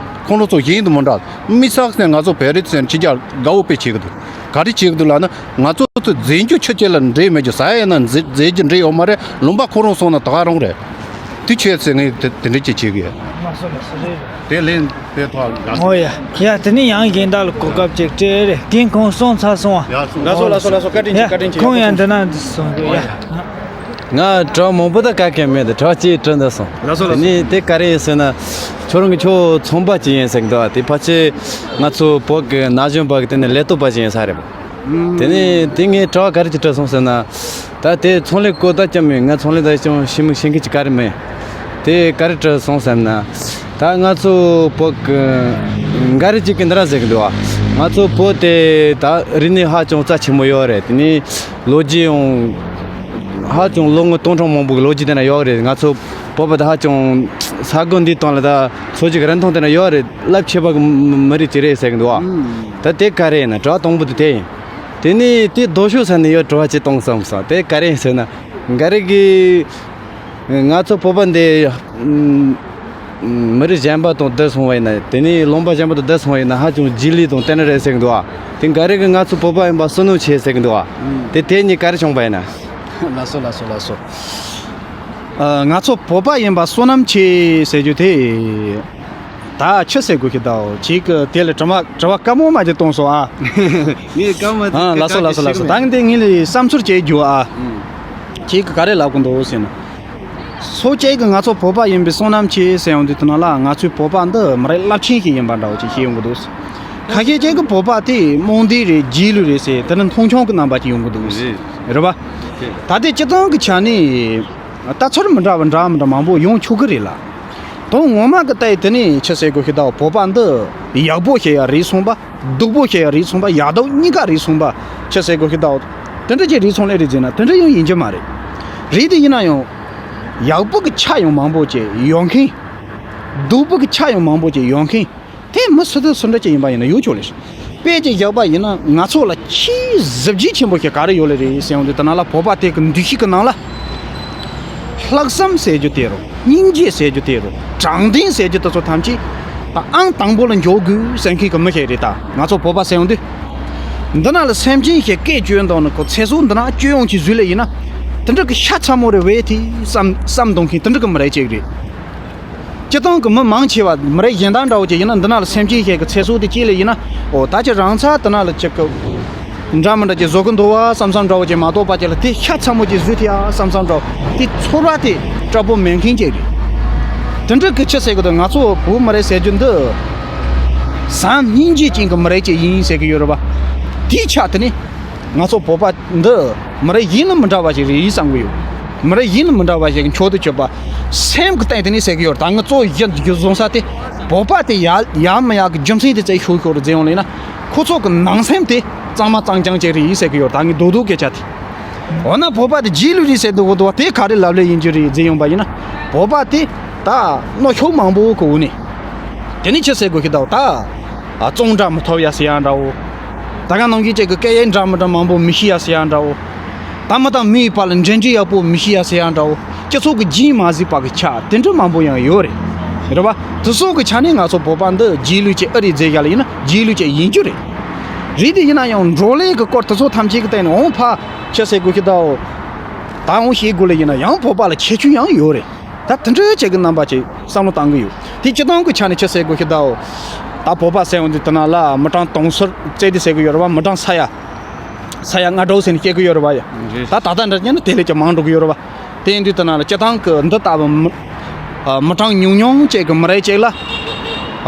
ཁོང་རང་ཚོ་གཞན་དུ་མི་འདྲ། དམིགས་བསལ་ཟེར་ང་ཚོ་བོད་རིགས་ཟེར་ཕྱི་རྒྱལ་དགའ་བོ་དཔེ་བྱེད་གི་འདུག་ག་རེ་བྱེད་གི་འདུག་ལབ་ན་ང་ཚོ་ཚོ་རྫས་འགྱུར་ཆུ་ཆེ་ལ་འདྲེས་མེད་རྒྱུ་ཟ་ཡ་ཡིན་ན་རྫས་རྫས་འགྱུར་འདྲེས་ཡོད་མ་རེད། ལུང་པ་ཁོ་རང་སོང་ན་ད་ག་རང་རེད། དེ་ཆེད་ཟེར་ངས་དེ་དེ་འདྲ་ཅིག་བྱེད་གི་ཡོད། ལགས་སོ་ལགས་སོ་རེད། དེ་ལན་དཔེ་ཐོག་དགའ། ཨོ་ཡ། ཡ་དེ་ནི་ཡང་རྒན་བདག་ལ་གོ་སྐབས་ཅིག་སྤྲད་རེད། རྒན་ཁོང་སོང་ཚར་སོང་བ། ཡ་སོང་། ལགས་སོ་ལགས་སོ་ལགས་སོ། བཀའ་དྲིན་ཆེ། ཡ་བཀའ་དྲིན་ཆེ། ཁོང་ཡང་འདི་ན་འདི་སོང་རེད་ཡ། ང་དྲི་བ་མང་པོ་ད་ག་གེ་མེད་དེ་དྲི་བ་གཅིག་དྲི་འདི་སོང་། ལགས་སོ་ལགས་སོ། དེ་ནི་དེ་ག་རེ་ཡིན་ཟེར་ན། ཁྱོད་རང་གི་ཁྱོད་ཚོང་པ་ཅིག་ཡིན་ཟེར་གི་འདུག་དེ་ཕལ་ཆེར་ང་ཚོ་བོད་ཀྱི་ན་གཞོན་པ་གི་དེ་ནི་ལས་གཏོད་པ་ཅིག་ཡིན་ས་རེད། དེ་ནས་དེ་ངས་དྲི་བ་ག་རེ་ཅིག་དྲིས་སོང་ཟེར་ན། ད་དེ་ཚོང་ལས་སྐོར་ད་ཅང་མེད། ང་ཚོང་ལས་ད་ཅང་ཤེས་མི་ཤེས་མཁན་ཅིག་ག་རེ་མེད། དེ་ག་རེ་དྲིས་སོང་ཟེར་ན། ད་ང་ཚོ་བོད་ཀྱི་འགའ་རེ་ཅིག་གིས་འདི་འདྲ་ཟེར་གི་འདུག་བ། ང་ཚོ་བོད་དེ་ད་རིག་གནས་ཧ་ཅང་རྩ་ཆེན་པོ་ཡོད་རེད། དེ་ནས་ལོ་རྒྱུས་ཡང་ཧ་ཅང་ལོ་ངོ་སྟོང་ཕྲག་མང་པོ་གི་ལོ་རྒྱུས་དེ་འདྲ་ཡོད་རེད། ང་ཚོ་བོད་པ་ད་ཧ་ཅང་ས་གོ་འདིའི་སྟེང་ལ་ད་འཚོ་བྱེད་ཀྱི་རིན་ཐང་དེ་འདྲ་ཡོད་རེད། རླབས་ཆེ་བ་གི་མི་རིགས་ཅིག་རེད་ཟེར་གི་འདུག་བ། ད་དེ་ག་རེ་ཡིན་ན། དྲི་བ་དང་པོ་དེ་དེ་ཡིན། དེ་ནས་དེ་ལྡོག་ཕྱོགས་ས་ནས་ཡོད་དྲི་བ་ཅིག་གཏོང་བསམ་སོང་། དེ་ག་རེ་ཡིན་ཟེར་ན། འགའ་རེ་གིས་ང་ཚོ་བོད་པ་འདི་མི་རིགས་གཞན་པ་དང་བསྡུར་སོང་བ་ཡིན་ན། དེ་ནས་ལུང་པ་གཞན་པ་དང་བསྡུར་སོང་བ་ཡིན་ན་ཧ་ཅང་རྗེས་ལུས་དང་བསྟན་ར་རེད་ཟེར་གི་འདུག་བ། དེ་འགའ་རེ་གིས་ང་ཚོ་བོད་པ་ཡིན་པ་བསོད་ནམས་ཆེ་ཟེར་གི་འདུག་བ། དེ་དེ་གཉིས་ག་རེ་བྱུང་བ་ཡིན་ན། ལགས་སོ་ལགས་སོ་ལགས་སོ། ཨ། ང་ཚོ་བོད་པ་ཡིན་པ་བསོད་ནམས་ཆེ་ཟེར་རྒྱུ་དེ། ད་ཆི་ཟེར་དགོས་ཤེས་དའོ། ཁྱེད་ཀྱིས་དེ་ལ་དྲི་མ་དྲི་བ་དཀའ་མོ་མ་ཅིག་གཏོང་སོང་ཨ། ངས་དཀའ་མོ་དེ། ཨ། ལགས་སོ་ལགས་སོ་ལགས་སོ། ད་ངས་དེ་ངས་ལ་བསམ་ཚུལ་བྱེད་རྒྱུ་ཨ། ཁྱེད་ཀྱིས་ག་རེ་ལབ་གི་འདུག་ཟེར་ན། སོ་སྐྱེས་ཀྱིས་ང་ཚོ་བོད་པ་ཡིན་པའི་བསོད་ནམས་ཆེ་ཟེར་ཡོང་དུས་དེ་ནང་ལ་ང་ཚོའི་བོད་པ་འདི་མི་རིགས་རླབས་ཆེན་ཞིག་ཡིན་པ་འདྲ་བོ་ཅིག་ཤེས་ཡོང་གི་འདུག་ཁ་ཤས་ཅིག་གིས་བོད་པ་དེ་རྨོངས་དད་རེད། རྗེས་ལུས་རེད་ཟེར། དེ་ནི་མཐོང་ཆུང་གི་རྣམ་པ་ཅིག་ཡོང་གི་འདུག་རེད། རེད་པ། ད་དེ་སྤྱིར་བཏང་གི་ཆ་ནས། ལྟ་ཚུལ་མི་འདྲ་བ་འདྲ་མི་འདྲ་མང་པོ་ཡོང་ཆོག་གི་རེད་ལ། དོན་ངོ་མ་གི་ལྟ་ཡི་དེ་ནས་ཆི་ཟེར་དགོས་ཤེས་དའོ། བོད་པ་འདི་ཡག་པོ་ཞིག་ཡ་རེད་སོང་པ། སྡུག་པོ་ཞིག་ཡ་རེད་སོང་པ། ཡག་སྡུག་གཉིས་ཀ་རེད་སོང་པ། ཆི་ཟེར་དགོས་ཤེས་དའོ། དེ་འདྲ་ཅིག་རེད་སོང་ལེ་རེད་ཟེར་ན་དེ་འདྲ་ཡང་ཡིན་གྱི་མ་རེད། རེད་དེ་ཡིན་ན་ཡང་། ཡག་པོ་གི་ཆ་ཡང་མང་པོ་ཅིག་ཡོང་མཁན། སྡུག་པོ་གི་ཆ་ཡང་མང་པོ་ཅིག་ཡོང་མཁན། དེ་མི་སུ་དང་སུ་འདྲ་ཅིག་ཡིན་པ་ཡིན་ན་ཡོད་ཆོག་ལེ། དཔེ་ཅིག་བཞག་པ་ཡིན་ན། ང་ཚོ་ལ་ཆེས་གཟི་བརྗིད་ཆེན་པོ་ཞིག་ག་རེ་ཡོད་ལེ་རེད་ཟེར་ཡོང་དུས། དེ་ནང་ལ་བོད་པ་དེ་གི་འདུ་ཤེས་ཀྱི་ནང་ལ། ལྷག་བསམ་ཟེར་རྒྱུ་དེ་རུ། སྙིང་རྗེ་ཟེར་རྒྱུ་དེ་རུ། དྲང་བདེན་ཟེར་རྒྱུ་དེ་ཚོ་ཐམས་ཅད་ད་ཨང་དང་པོ་ལ་འཇོག་དགོས་ཟེར་མཁན་གྱི་མི་ཞིག་རེད། ད་ང་ཚོ་བོད་པ་ཟེར་ཡོང་དུས། འདི་ན་ལ་སེམས་ཅན་ཞིག་སྐད་བཅོས་འདུག་ནི་ཁོ་ཚེ་སྲོག་འདི་ན་བཅོས་ཡོང་གི་བཟོས་ལེ་ཡིན་ན། དེ་འདྲ་གི་ཤ་ཚ་མོ་རེ་བས་དེ་བསམ་བསམ་གཏོང་མཁན་དེ་འདྲ་གི་མི་རེ་ཅིག་རེད། སྤྱི་བཏང་གི་མི་མང་ཆེ་བ་མི་རེ་གཞན་དག་འདྲ་བོ་ཅིག་ཡིན་ན། འདི་ན་ལ་སེམས་ཅན་ཞིག་གི་ཚེ་སྲོག་དེ་བཅད་ལེ་ཡིན་ན། འོ་ད་ཅི་རང་ཚ་དེ་ན་ལ་ཅིག་གི་འདྲ་མི་འདྲ་ཅིག་བཟོ་གི་འདུག་བ་བསམ་བསམ་འདྲ་བོ་ཅིག་མ་གཏོགས་པ་ཅིག་ལ་དེ་ཤ་ཚ་མོ་ཅིག་བཟོས་ཐུབ་ཡ་བསམ་བསམ་འདྲ་བོ། དེ་ཚོར་བ་དེ་སྐྲག་པོ་མེད་མཁན་ཅིག་རེད། དེ་འདྲ་གི་ཆི་ཟེར་གི་འདུག་ང་ཚོ་བོད་མི་རེ་ཟེར་རྒྱུ་འདི་བཟང་སྙིང་རྗེ་ཅན་གི་མི་རེ་ཅིག་ཡིན་ཟེར་གི་ཡོད་རེད་བ། དེའི་ཆ་དེ་ནི། ང་ཚོ་བོད་པ་འདི་མི་རིགས་གཞན་ལ་མི་འདྲ་བ་ཞིག་རེད་བསམ་གི་ཡོད། མི་རིགས་གཞན་ལ་མི་འདྲ་བ་ཞིག་མཆོག་ཏུ་གྱུར་པ། སེམས་ཀྱི་སྟེང་དེ་ནས་ཟེར་གི་ཡོད། ད་ང་གཙོ་བོ་གཞི་རྒྱུ་བཟུང་ས་དེ་བོད་པ་དེ་ཡ་ཡ་མི་ཡག་གི་རྒྱུ་མཚན་དེ་རྩད་ཤོད་ཤོད་རེད་ཟེར་ཡོང་ལེ་ན། ཁོ་ཚོ་གི་ནང་སེམས་དེ་གཙང་མ་གཙང་རྐྱང་ཅིག་རེད་ཟེར་གི་ཡོད། ད་ངས་རྡོག་རྡོག་སྐད་ཆ་དེ། འོ་ན་བོད་པ་དེ་རྗེས་ལུས་རེད་ཟེར་འདུག་གི་འདུག་བ། དེ་ག་རེ་ལབ་ལེ་ཡིན་རྒྱུ་རེད་ཟེར་ཡོང་པ་ཡིན་ན། བོད་པ་དེ་ད་རྣོ་ཤོས་མང་པོ་གི་འོ་ནས། དེ་ནས་ཆི་ཟེར་དགོས་ཤེས་འདུག་ད། ཨ་བཙོང་འདྲ་མི་ཐོབ་ཡ་ཟེར་ཡ་འདྲ་བོ། ད་ག་ནང་བཞིན་ཅིག་གི་སྐད་ཡིག་འདྲ་མི་འདྲ་མང་པོ་མི་ཤེས་ཡ་ཟེར་ཡ་འདྲ་བོ། ད་མི་དང་མིའི་བར་ལ་འབྲེལ་འདྲིས་ཡག་པོ་མི་ཤེས་ཡ་ཟེར་ཡ་འདྲ་བོ། སྤྱི་ཚོགས་ཀྱི་རྗེས་མ་གཟིགས་པ་གི་ཆ་དེ་འདྲ་མང་པོ་ཡང་ཡོད་རེད། རེད་བ། དེ་སོགས་ཀྱི་ཆ་ནས་ང་ཚོ་བོད་པ་འདི་རྗེས་ལུས་ཅིག་ཨེ་རེད་ཟེར་ཡ་ལ་ཡིན་ན་རྗེས་ལུས་ཅིག་ཡིན་རྒྱུ་རེད། རེད་དེ་ཡིན་ན་ཡང་འགྲོ་ལས་ཀྱི་སྐོར་དེ་ཚོ་ཐམས་ཅད་ཀྱི་སྟེང་ནས་འོང་ཕ་ཆི་ཟེར་དགོས་ཤེས་འདུག་ད་འོང་ཤེས་དགོས་ལ་ཡིན་ན་ཡང་བོད་པ་ལ་ཁྱད་ཆོས་ཡང་ཡོད་རེད། ད་དེ་འདྲའི་ཅིག་གི་རྣམ་པ་ཅིག་བསམ་བློ་བཏང་གི་ཡོད། དེ་སྤྱི་བཏང་གི་ཆ་ནས་ཆི་ཟེར་དགོས་ཤེས་འདུག་ད་བོད་པ་ཟེར་ཡོང་དུས་དེ་ན་ལ་མི་གྲངས་དུང་ཕྱུར་བཙལ་ཏེ་ཟེར་གི་ཡོད་རེད་བ། མི་གྲངས་ས་ཡ་ས་ཡ་ལྔ་དྲུག་ཟེར་ནས་བཤད་གི་ཡོད་རེད་བ་ཡ། རེད། ད་ད་ལྟ་འདྲ་བྱས་ན་དེ་ལས་ཀྱང་མང་འགྲོ་གི་ཡོད་རེད་བ། དེ་ཡིན་དུས་དེ་ན་ལ་སྤྱི་བཏང་གི་འདི་ལྟ་བུ་མི་ཨ་མི་གྲངས་ཉུང་ཉུང་ཅིག་གི་མི་རིགས་ཅིག་ལ་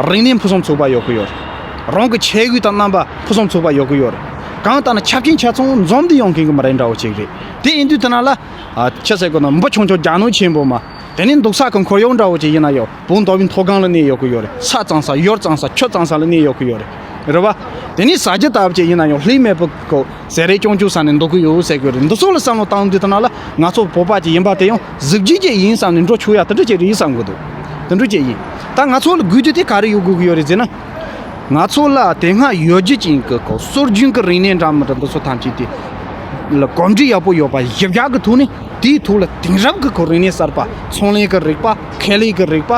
རིག་གནས་ཕུན་སུམ་ཚོགས་པ་ཡོད་གི་ཡོད་རེད། རང་གི་ཆས་གོས་དང་རྣམ་པ་ཕུན་སུམ་ཚོགས་པ་ཡོད་གི་ཡོད་རེད། གང་ལྟར་ན་ཆ་རྐྱེན་ཆ་ཚང་འཛོམས་ཏེ་ཡོང་མཁན་གྱི་མི་རིགས་འདྲ་བོ་ཅིག་རེད། དེ་ཡིན་དུས་དེ་ན་ལ། ཨ་ཆི་ཟེར་དགོས་ན་འབུ་ཆུང་ཆུང་རྒྱ་ནག་ཆེན་པོ་མ། དེ་ནས་འདུག་ས་གི་འཁོར་གཡོག་འདྲ་བོ་ཅིག་ཡིན་ན་ཡང་བོད་མདོ་དབུས་མཐོ་སྒང་ལ་གནས་ཡོད་གི་ཡོད་རེད། ས་གཙང་ས་ཡུར་གཙང་ས་ཆུ་གཙང་ས་ལ་གནས་ཡོད་གི་ཡོད་རེད། རེད་བ། དེ་ནས་ཟ་རྒྱུ་ལྟ་བུ་ཅིག་ཡིན་ན་ཡང་ལྷད་མེད་པོ་གི་ཟས་རིགས་སྐྱོང་བཅུག་ས་ནས་འདུག་གི་ཡོད་ཟེར་གི་ཡོད་རེད། འདི་ཚོ་ལ་བསམ་བློ་བཏང་དུས་དེ་ན་ལ་ང་ཚོ་བོད་པ་ཅིག་ཡིན་པ་དེ་ཡང་གཟི་བརྗིད་ཅིག་ཡིན་བསམ་ནས་འགྲོ་ཆོག་ཡ་དེ་འདྲ་ཅིག་རེད་བསམ་གི་འདུག་དེ་འདྲ་ཅིག་ཡིན། ད་ང་ཚོ་ལ་དགོས་རྒྱུ་དེ་ག་རེ་ཡོད་དགོས་གི་ཡོད་རེད་ཟེར་ན། ང་ཚོ་ལ་དེ་སྔ་ཡོད་རྒྱུ་ཅན་གྱི་ཁོ་སྲོལ་རྒྱུན་གྱི་རིག་གནས་འདྲ་མི་འདྲ་འདི་ཚོ་ཐམས་ཅད་དེ་ལ་གོམས་འདྲིས་ཡག་པོ་ཡོད་པ་གཞི་བཞག་གི་ཐོག་ནས་དེའི་ཐོག་ལ་དེང་རབས་ཀྱི་ཁོ་རིག་གནས་གསར་པ་ཚོང་ལས་ཀྱི་རིག་པ་ཁེ་ལས་ཀྱི་རིག་པ་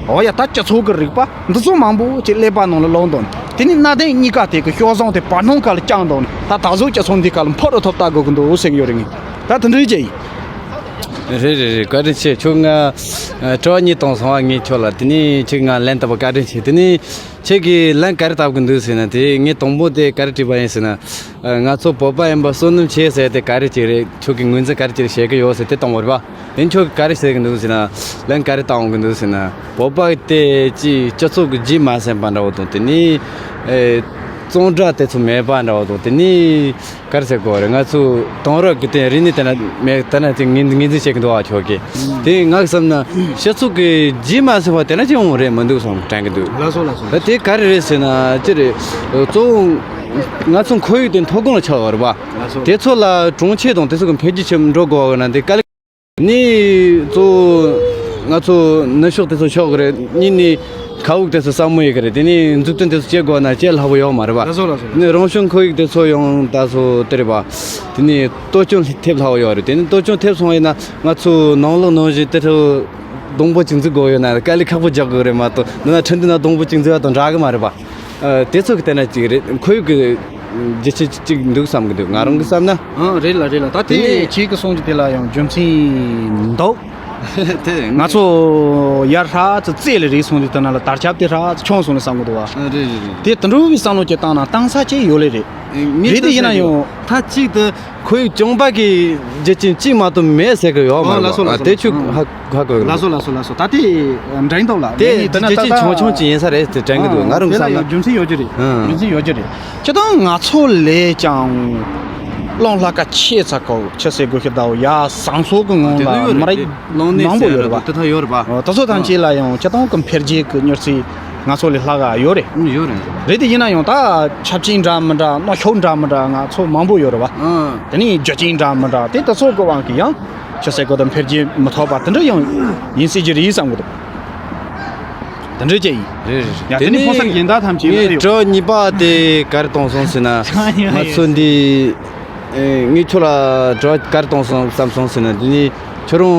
འོ་ཡ་ད་སྤྱི་ཚོགས་ཀྱི་རིག་པ་འདི་ཚོ་མང་པོ་ཅིག་ཀླད་པ་ནང་ལ་ལོག་འདུག་དེ་ནས་གནའ་དེང་གཉིས་ཀ་དེ་གི་ཤོག་བཟང་དེ་བར་སྣང་ཁ་ལ་བཅངས་འདུག་ད་ད་གཟོད་སྤྱི་ཚོགས་འདི་ཁ་ལ་འཕུར་རུ་ཐོབ་ལྟ་དགོས་ཀྱི་འདུག་ཟེར་གྱི་ཡོད་རེད། ངས་ད་དེ་འདྲའི་ཅིག་ཡིན། རེད་རེད་རེད། བཀའ་དྲིན་ཆེ། ཁྱོད་ང་ཨ་དྲི་བ་གཉིས་བཏང་སོང་བ། ངས་ཁྱོད་ལ་དེ་ནས་ཁྱེད་ང་ལན་བཏབ་པ་བཀའ་དྲིན་ཆེ། དེ་ནས་ཁྱེད་ཀྱིས་ལན་ག་རེ་བཏབ་གི་འདུག་ཟེར་ན། དེ་ངས་དང་པོ་དེ་ག་རེ་དྲིས་པ་ཡིན་ཟེར་ན། ཨ་ང་ཚོ་བོད་པ་ཡིན་པ་བསོད་ནམས་ཆེ་ཟེར་དེ་ག་རེ་ཅིག་རེད། ཁྱོད་ཀྱིས་ངོས་འཛིན་ག་རེ་ཅིག་བྱེད་ཀྱི་ཡོད་ཟེར་དེ་བཏང་བ་རེད་པ། དེ་ཁྱོད་ཀྱིས་ག་རེ་ཟེར་གི་འདུག་ཟེར་ན། ལན་ག་རེ་བཏང་གི་འདུག་ཟེར་ན། བོད་པ་དེ་ཅིག་སྤྱི་ཚོགས་ཀྱི་རྗེས་མ་ཟིན་པ་འདྲ་བོ་དང་། དེ་ནས་ཨེ་བཙོན་དྲག་དེ་ཚོ་མེད་པ་འདྲ་བོ་དང་། དེ་ནས་ག་རེ་ཟེར་དགོས་རེད། ང་ཚོ་དེང་རབས་ཀྱི་དེ་རིག་གནས་དེ་ན་མེད། དེ་ན་དེ་ངོས་ངོས་འཛིན་བྱེད་ཀྱི་འདུག་ཨ། ཁྱོད་ཀྱིས། དེ་ང་གི་བསམ་ན་སྤྱི་ཚོགས་ཀྱི་རྗེས་མ་ཟིན་པ་དེ་ན་ཅི་ཡོང་རེད་མི་འདུག་བསམ་དྲན་གྱི་འདུག་ལགས་སོ་ལགས་སོ། ད་དེ་ག་རེ་རེད་ཟེར་ན་ཅི་རེད། གཙོ་བོ་ང་ཚོ་ཁོར་ཡུག་དེ་མཐོ་སྒང་ལ་ཆགས་པ་རེད་པ། ལགས་སོ། དེ་ཚོ་ལ་གྲོང་ཁྱེར་དང་དེ་ཚོ་གི་འཕེལ་རྒྱས་ཆེན་འགྲོ་དགོས་པ་ན་དེ་དཀའ་ལས། ནི་གཙོ་བོ་ང་ཚོ་ནུབ་ཕྱོགས་དེ་ཚོ་ཕྱོགས་གི་རེད། གཉིས་ནི་མཁའ་དབུགས་དེ་ཚོ་ཟབ་མོ་ཡོད་གི་རེད། དེ་ནི་མཛུབ་སྟོན་དེ་ཚོ་བྱེད་དགོས་ན་བྱེད་སླ་པོ་ཡོད་མ་རེད་པ། ལགས་སོ་ལགས་སོ། ནི་རང་བྱུང་ཁོར་ཡུག་དེ་ཚོ་ཡང་ད་སོ་དེ་རེད་པ། དེ་ནི་གཏོར་སྐྱོན་ཐེབས་སླ་པོ་ཡོད་རེད། དེ་ནི་གཏོར་སྐྱོན་ཐེབས་སོང་ཡིན་ན་ང་ཚོ་ནང་ལོགས་ནང་བཞིན་དེ་ཚོ་སྡོང་པོ་ཅིག་འཛུགས་དགོས་ཡོད་ན་དཀའ་ལས་ཁག་པོ་རྒྱག་དགོས་རེད་མ་གཏོགས། འདི་ན་ཁྲིན་ཏུའུ་ན་སྡོང་པོ་ཅིག་འཛུགས་ཡ་དང་འདྲ་གི་མ་རེད་པ། ཨ་དེ་ཚོ་གི་ལྟ་ན་ཅིག་རེད། ཁོར་ཡུག་གི་རྒྱུ་ཆ་ཅིག་འདུག་བསམ་གི་འདུག་ང་རང་གི་བསམ་ན། ཨ་རེད་ལ་རེད་ལ། ད་དེ་དེ་ནས་ཁྱེད་ཀྱི་གསུང་གི་དེ་ལ་ཡང་རྒྱུ་མཚན་འདུག་དེ་ང་ཚོ་ཡར་ཧྲ་ཙི་ཙེ་ལེ་རེད་སོང་དུས་དེ་ན་ལ་དར་ཁྱབ་དེ་ཧྲ་ཙི་ཆུང་སོང་ལ་བསམ་གི་འདུག་བ། ཨ་རེད་རེད་རེད། དེ་དུད་འགྲོ་བའི་བསམ་བློ་ཅིག་བཏང་ན་བཏང་ས་ཅིག་ཡོད་ལེ་རེད། ངས་རེད་དེ་ཡིན་ན་ཡང་། ད་གཅིག་ཏུ་ཁོར་ཡུག་གྱོང་པ་གི་རྒྱུ་རྐྱེན་གཅིག་མ་གཏོགས་མེད་ཟེར་གི་ཡོད་མ་ཨོ་རེད། ལགས་སོ་ལགས་སོ། དེ་ཆུ་ཨ་ཧ་ཧ་གོ་གི། ལགས་སོ་ལགས་སོ་ལགས་སོ། ད་དེ་འདྲ་ཡིན་འདུག་ལ། དེ་ངས་ད་ན་རྒྱུ་ད་རྐྱེན་ད་ཆུང་ཆུང་ཅིག་ཡིན་ས་རེད་དེ་དྲན་གི་འདུག་ང་རང་གི་དེ་ལ་བསམ་ན། ཡང་རྒྱུ་མཚན་ཡོད་རྒྱུ་རེད། ཨ་རྒྱུ་མཚན་ཡོད་རྒྱུ་རེད། སྤྱིར་བཏང་ང་ཚོ་ལས་ཀྱང་རླུང་ལྷག་ཁ་ཆེ་ཚ་གོ་ཆེ་ཟེར་དགོས་ཤེས་ད་འོ་ཡ་བཟང་ཚོགས་ཀྱི་ངང་ལ་མི་རིགས་མང་པོ་ཡོད་རེད་པ། དེ་ད་ཡོད་རེད་པ། ཨོ་ད་ཚོ་ཐམས་ཅད་ལ་ཡང་སྤྱིར་བཏང་གི་འཕེལ་རྒྱས་ཀྱི་མྱུར་ཚད་ང་ཚོ་ལས་ལྷག་ག་ཡོད་རེད། ཡོད་རེད། རེད་དེ་ཡིན་ན་ཡང་ད་ཆབས་ཅིག་འདྲ་མི་འདྲ་གནོན་ཤུགས་འདྲ་མི་འདྲ་ང་ཚོ་མང་པོ་ཡོད་རེད་པ། ཨ་དེ་ནས་རྒྱུ་རྐྱེན་འདྲ་མི་འདྲ་དེ་ད་ཚོ་གི་དབང་གིས་ཡང་ཆེ་ཟེར་དགོས་ད་འཕེལ་རྒྱས་མི་ཐོབ་པ་དེ་འདྲ་ཡང་ཡིན་སྲིད་ཀྱི་རེད་བསམ་གི་འདུག་དེ་འདྲ་ཅིག་ཡིན། རེད་རེད། ཡ། དེ་དེ་ནས་ནས་ཕོ་གསར་གཞན་དག་ཐམས་ཅད་ལ་ངས་ཡོད། དྲི་བ་གཉིས་པ་དེ་ག་རེ་གཏོང་སོང་ཟེར་ན། ང་ཚོ་འདི་ཨེ་ངས་ཁྱོད་ལ་དྲི་བ་ག་རེ་གཏོང་སོང་བསམ་སོང་ཟེར་ན། དེ་ནས་ཁྱོད་རང་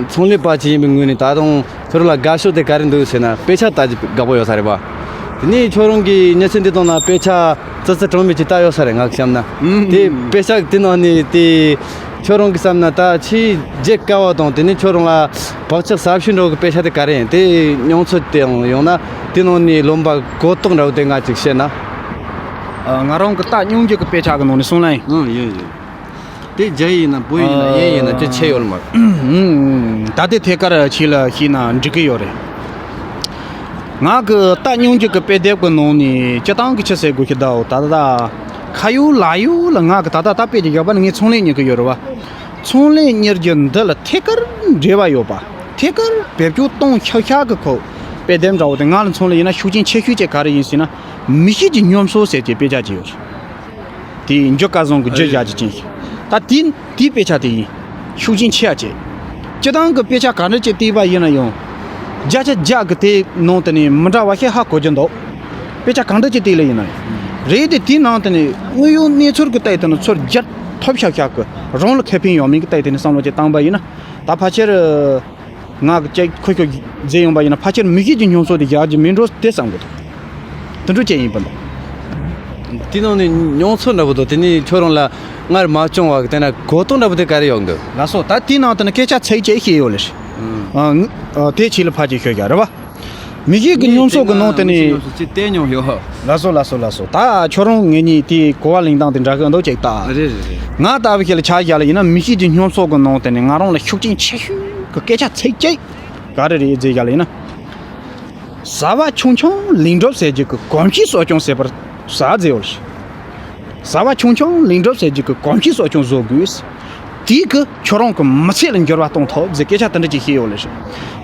ཚོང་ལས་པ་ཅིག་ཡིན་པའི་ངོས་ནས་ད་དུང་ཁྱོད་རང་ལ་དགའ་ཕྱོགས་དེ་ག་རེ་འདུག་ཟེར་ན། དཔེ་ཆ་ལྟ་རྒྱུ་དགའ་པོ་ཡོད་ས་རེད་པ། དེ་ནས་ཁྱོད་རང་གིས་མྱི་ཚེ་འདི་སྟེང་ན་དཔེ་ཆ་ཙི་ཙི་གྲངས་མེད་ཅིག་ལྟ་ཡོད་ས་རེད། ང་གི་བསམ་ན། ཨུམ། དེ་དཔེ་ཆ་དེ་ནང་ནས་དེ་ཁྱོད་རང་གི་བསམ་ན་ད་ཆེས་བརྗེད་དཀའ་བ་དང་། དེ་ནས་ཁྱོད་རང་ལ་བག་ཆགས་ཟབ་ཤོས་འདྲ་བོ་གི་དཔེ་ཆ་དེ་ག་རེ་ཡིན། དེ་མྱོང་ཚོར་དེའང་ཡང་ན་དེ་ནང་ནས་ལོན་པ་གོ་རྟོགས་འདྲ་བོ་དེ་ང་ཅིག་བཤད་ན། ཨ། ང་རང་གི་ལྟ་མྱོང་རྒྱུ་གི་དཔེ་ཆ་གི་ནང་ནས་གསུང་ལན་ཡིན། ཨང་། ཡིན་ཡིན། དེ་རྒྱ་ཡིན་ན་བོད་ཡིན་ན་ཨ། དབྱིན་ཡིན་ན་ཅི་ཆེ་ཡོད་མ་རེད། ཨུམ། ད་དེ་ཐད་ཀར་ཁྱེད་ལ་ཤེས་ན་འགྲིག་གི་ཡོད་རེད། ང་གི་ལྟ་མྱོང་རྒྱུ་གི་དཔེ་དེབ་གི་ནང་ནས་སྤྱི་བཏང་གི་ཆི་ཟེར་དགོས་ཤི་ད་འོ་ད་ད་ད་ཁ་ཡོད་ལག་ཡོད་ལ། ང་གི་ད་ད་ད་དཔེ་ཅིག་བཞག་པ་ནི་ངས་ཚོང་ལས་གཉེར་གི་ཡོད་རེད་བ། ཚོང་ལས་གཉེར་རྒྱུ་འདི་ལ་ཐད་ཀར་འབྲེལ་བ་ཡོད་པ། ཐད་ཀར་བེད་སྤྱོད་གཏོང་ཤག་ཤག་གི་ཁོ་དཔེ་དེབ་འདྲ་བོ་དེ། ང་ལ་མཚོན་ལ་ཡིན་ན་ཤུགས་རྐྱེན་ཆེ་ཤོས་ཅིག་ག་རེ་ཡིན་ཟེར་ན། མི་གཤིས་ཀྱི་སྙོམས་སྲོལ་ཟེར་གྱི་དཔེ་ཆ་ཅིག་ཡོད་རེད། དེ་འཇུ་སྐལ་བཟང་གི་རྒྱུ་ཨེ། བཞག་རྒྱུ་ཅན་ཞིག་ད་དེ་དེའི་དཔེ་ཆ་དེ་ཡིན། ཤུགས་རྐྱེན་ཆེ་བ་བྱས། སྤྱི་བཏང་གི་དཔེ་ཆ་ག་འདྲ་ཅིག་བལྟས་པ་ཡིན་ན་ཡང་། བརྒྱ་ཆ་བརྒྱ་གི་དེ་ནང་དེ་ནས་མི་འདྲ་བ་ཞིག་ཧ་གོ་རྒྱུ་འདུག་དཔེ་ཆ་གང་འདྲ་ཅིག་བལྟས་ལ་ཡིན་ན་ཡང་། རེད་དེ། དེའི་ནང་དེ་ནས་དངོས་ཡོད་གནས་ཚུལ་གྱི་ལྟས་དེ་ནི་ཚུར་རྒྱབ་ཐོབ་ཤག་ཤག་གི་རང་ལ་ཁེ་ཕན་ཡོད་མིན་གྱི་ལྟས་དེ་ནས་བསམ་བློ་ཅིག་བཏང་པ་ཡིན་ན། ད་ཕལ་ཆེར། ང་གི་ཅིག་ཁོ་ཁྱོད་མཛད་ཡོང་པ་ཡིན་ན་ཕལ་ཆེར་མི་གཤིས་ཀྱི་སྙོམས་སྲོལ་དེ་བཞག་རྒྱུ་མིན་འགྲོ་དེ་བསམ་གི་འདུག་དེ་འདྲ་ཅན་ཡིན་པ་འདུག་དེ་ནང་ནས་མྱོང་ཚོར་འདྲ་པོ་དང་། དེ་ནས་ཁྱོད་རང་ལ་སྔར་མ་བྱུང་བ་གི་དེ་ན་གོ་རྟོགས་འདྲ་པོ་དེ་ག་རེ་ཡོང་གི་འདུག་ལགས་སོ། ད་དེའི་ནང་དུ་ནི་སྐད་ཆ་ཚིག་གཅིག་བཤད་ཡོད་ལེ། ཨ། ཨ། དེ་ཁྱེད་ལ་ཕར་ཅིག་ཤོད་རྒྱུ་རེད་བ། མི་གཤིས་ཀྱི་སྙོམས་སྲོལ་གྱི་ནང་དུ་ནི། ངས་དེ་སྔ་མི་གཤིས་སྙོམས་སྲོལ་ཅིག་བལྟས་མྱོང་ཡོད། ལགས་སོ། ལགས་སོ། ལགས་སོ། ད་ཁྱོད་རང་ངེད་གཉིས་དེའི་གོ་བ་ལེན་སྟངས་དེ་འདྲ་གི་འདུག་ཅིག་ལྟ། རེད་རེད་རེད། ང་ལྟ་བུ་ཞིག་ལ་ཆ་བཞག་ལ་ཡིན་ན། མི་གཤིས་ཀྱི་སྙོམས་སྲོལ་གྱི་ནང་དུ་ནི་ང་རང་ལ་ཤུགས་རྐྱེན་ཆེ་ཤོས་ཀྱི་སྐད་ཆ་ཚིག་གཅིག་ག་རེ་རེད་ཟེར་བཞག་ལ་ཡིན་ན། བཟའ་བ་ཆུང་ཆུང་ལེགས་འགྲུབ་ཟེར་རྒྱུ་གི་གོམས་གཤིས་གསོ་སྐྱོང་ཟེར་བར་ཟ་ཟེར་བར། བཟའ་བ་ཆུང་ཆུང་ལེགས་འགྲུབ་ཟེར་རྒྱུ་གི་གོམས་གཤིས་གསོ་སྐྱོང་བཟོ་དགོས། དེའི་གི་ཁྱོད་རང་གི་མི་ཚེ་ལ་འགྱུར་བ་གཏོང་ཐུབ་ཟེར་སྐད་ཆ་དེ་འདྲ་ཅིག་བཤད་ཡོད་ལེ་ཞེས།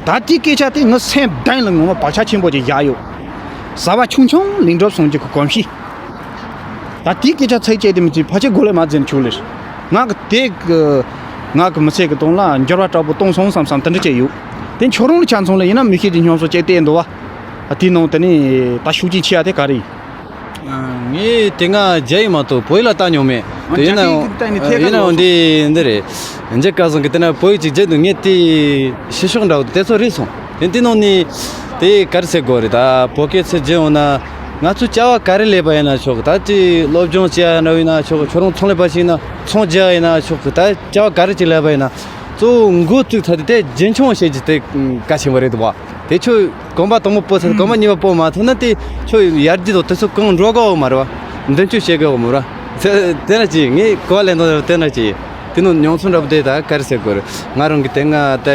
ད་དེའི་སྐད་ཆ་དེ་ངའི་སེམས་གཏིང་ལ་ངོ་མ་བག་ཆགས་ཆེན་པོ་ཅིག་བཞག་ཡོད། བཟའ་བ་ཆུང་ཆུང་ལེགས་འགྲུབ་སོང་རྒྱུ་གི་གོམས་གཤིས། ད་དེའི་སྐད་ཆ་ཚིག་གཅིག་དེ་མི་ཚེ་ཕལ་ཆེར་གོ་ལེ་མ་འཛིན་ཆོག་ལེ། ང་གི་དེ་གི་ང་གི་མི་ཚེ་གི་དོན་ལ་འགྱུར་བ་དྲག་པོ་གཏོང་སོང་བསམ་བསམ་དེ་འདྲ་ཅིག་ཡོད། དེ་ཁྱོད་རང་ལ་ཆ་མཚོན་ལེ་ཡིན་ན་མི་གཤིས་ཀྱི་སྙོམས་སྲོལ་ཅིག་བལྟས་འདུག་བ། དེའི་ནང་དེ་ནས་ད་ཤུགས་རྐྱེན་ཆེ་བ་དེ་ག་རེ་ཡིན། ངས་དེ་སྔ་རྒྱ་ཡིག་མ་གཏོགས་བོད་ཡིག་ལ་ལྟ་མྱོང་མེད། ཨ། དེ་ཡིན་ནའང་། རྒྱ་ཡིག་གི་སྟེང་ནས་ཐད་ཀར། ཡིན་ནའང་འདི་འདི་རེད། འཇིགས་སྐལ་བཟང་གིས་དེ་ན་བོད་ཡིག་ཅིག་བརྗེད་འདུག་ངས་དེ་ཕྱི་ཕྱོགས་འདྲ་བོ་དེ་ཚོ་རིག་སོང་། དེ་དེ་ནང་ནས་དེ་ག་རེ་ཟེར་དགོས་རེད། ད་བོད་སྐད་ཚིག་བརྗེད་འོང་ན། ང་ཚོ་བྱ་བ་ག་རེ་ལས་པ་ཡིན་ན་ཆོག་གི། ད་ཅི་སློབ་སྦྱོང་བྱེད་ཡ་འདྲ་བོ་ཡིན་ན་ཆོག་གི། ཁྱོད་རང་ཚོང་ལས་པ་ཞིག་ཡིན་ན་ཚོང་རྒྱག་ཡ་ཡིན་ན་ཆོག་གི། ད་བྱ་བ་ག་རེ་ཅིག་ལས་པ་ཡིན་ན། གཙོ་བོ་འགོ་བཙུགས་ཚར་དུས་དེ་རྒྱུན་འཁྱོངས་བྱེད་རྒྱུ་དེ་གལ་ཆེན་པོ་རེད་འདུག་བ། དེ་ཁྱོད་གོམ་པ་དང་པོ་སྤོ་ཚར། གོམ་པ་གཉིས་པ་སྤོ་མ་ཐུབ་ན་དེ་ཁྱོད་ཡར་རྒྱས་དང་དེ་ཚོ་གང་འགྲོ་གོ་མ་རེད་བ། མདུན་སྐྱོད་བྱེད་དགོས་མ་རེད་བ། དེ་དེ་ན་ཅི་ངས་གོ་བ་ལེན་སྟངས་དེ་ན་ཅི། དེ་ནང་མྱོང་ཚོར་འདྲ་པོ་དེ་ད་ག་རེ་ཟེར་དགོས་རེད། ང་རང་གི་དེ་སྔ་ད་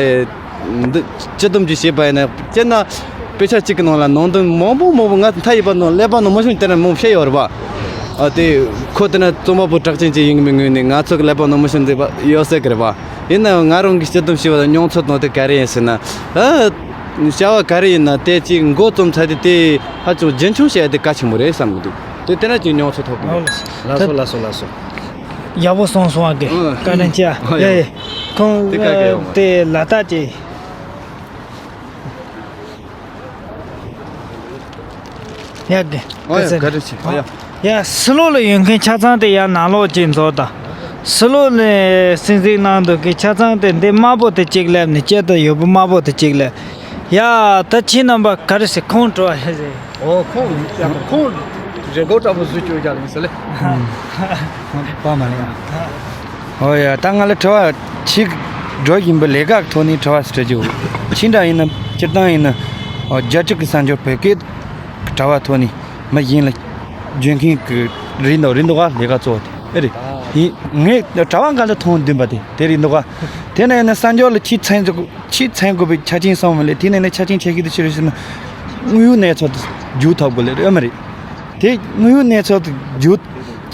འདི་སྤྱི་བསྡོམས་ཅིག་བྱས་པ་ཡིན་ན། སྤྱིར་ན་དཔེ་ཆ་གཅིག་གི་ནང་ལ་ནང་དོན་མང་པོ་མང་པོ། ང་མཐའ་ཡས་པ་ནང་ཀླད་པ་ནང་མ་ཤོང་དེ་ན་མང་བཤད་ཡོད་རེད་བ། ཨ། དེ་ཁོ་དེ་ན་རྩོམ་པ་པོ་གྲགས་ཅན་ཅིག་ཡིན་གི་མིན་ངོས་ནས་ང་ཚོ་གི་ཀླད་པ་ནང་མ་ཤོང་དེ་ཡོད་སྲིད་གི་རེད་བ། ཡིན་ནའང་ང་རང་གིས་སྤྱི་བསྡོམས་བྱས་པ་དང་མྱོང་ཚོར་དང་དེ་ག་རེ་ཡིན་ཟེར་ན། ཨ། བྱ་བ་ག་རེ་ཡིན་ན་དེ་ཅིག་འགོ་རྩོམ་ཚར་དུས་དེ་ཧ་ཅང་རྒྱུན་འཁྱོངས་བྱེད་ཡ་དེ་གལ་ཆེན་པོ་རེད་བསམ་གི་འདུག་དེ་དེ་ན་ཅིག་མྱོང་ཚོར་ཐོབ་གི་འདུག་ལགས་སོ། ལགས་སོ། ལགས་སོ། ཡག་པོ་གསུངས་སོང་བ་གི། ཨ། བཀའ་དྲིན་ཆེ། ཨ། ཡ་ཡ། ཡ་ཡ། ཁོང་དེ་ག་ག་ཡོང་བ། དེ་ལ་ད་ཅིག་ཡ་གི། ཨོ་ཡ། བཀའ་དྲིན་ཆེ། ཨོ་ཡ། ཡ། ཕྱི་ལོགས་ལ་ཡོད་མཁན་ཆ་ཚང་དེ་ཡར་ནང་ལོགས་ཅིག་འཛུལ་དང་། ཕྱི་ལོགས་ལ་གསན་གཟིགས་གནང་འདུག་མཁན་ཆ་ཚང་དེ་འདི་དམར་པོ་དེ་གཅིག་སླེབས་ནས། དཀྱིལ་དུ་ཡོད་པ་དམར་པོ་དེ་གཅིག་སླེབས། ཡ། ད་ཁྱེད་རྣམ་པ་ག་རེ་ཟེར། ཁོང་དྲི་བ་ཧེ་ཟེར། ཨོ། ཁོང་ཁོང་རེ་སྐོར་འདྲ་པོ་བཟོས་བཅུག་རྒྱག་ཡིན་ཟེར་ལེ། པ་མ་ལེ། ཨོ་ཡ། ད་ང་ལ་དྲི་བ་ཅིག་འགྲོ་བཞིན་པའི་ལས་ཀ་ཐོག་ནས་དྲི་བ་ཞིག་དྲི་རྒྱུ། ཅི་འདྲ་ཡིན་ན་སྤྱིར་བཏང་ཡིན་ན། ཨོ། རྒྱ་ཕྱོགས་ཀྱི་གསར་འགྱུར་བོད་སྐད་དྲ་བ་ཐོག་ནས་མི་གཞན་ལ་བརྗོད་མཁན་གྱི་རེད་འདུག་རེད་འདུག་ག་ལས་ཀ་གཙོ་བོ་དེ་ཨེ་རེད། ཡིན། ངས་དྲ་བ་འགའ་ལ་མཐོང་བདུན་པ་དེ་དེ་རེད་འདུག་ག་དེ་ནས་ཡིན་ན་གསར་འགྱུར་ལ་ཆེས་ཚན་ཚོགས། ཆེས་ཚན་དགོས་པའི་ཆ་རྐྱེན་གསུམ་ལས། དེ་ནས་ནི་ཆ་རྐྱེན་ཆེ་ཤོས་དེ་ཆི་རེད་ཟེར་ན། དངོས་ཡོད་གནས་ཚུལ་དེ་བརྗོད་ཐུབ་དགོས་ལེ་རེད། ཨེ་མ་རེད། དེ་དངོས་ཡོད་གནས་ཚུལ་དེ་བརྗོད་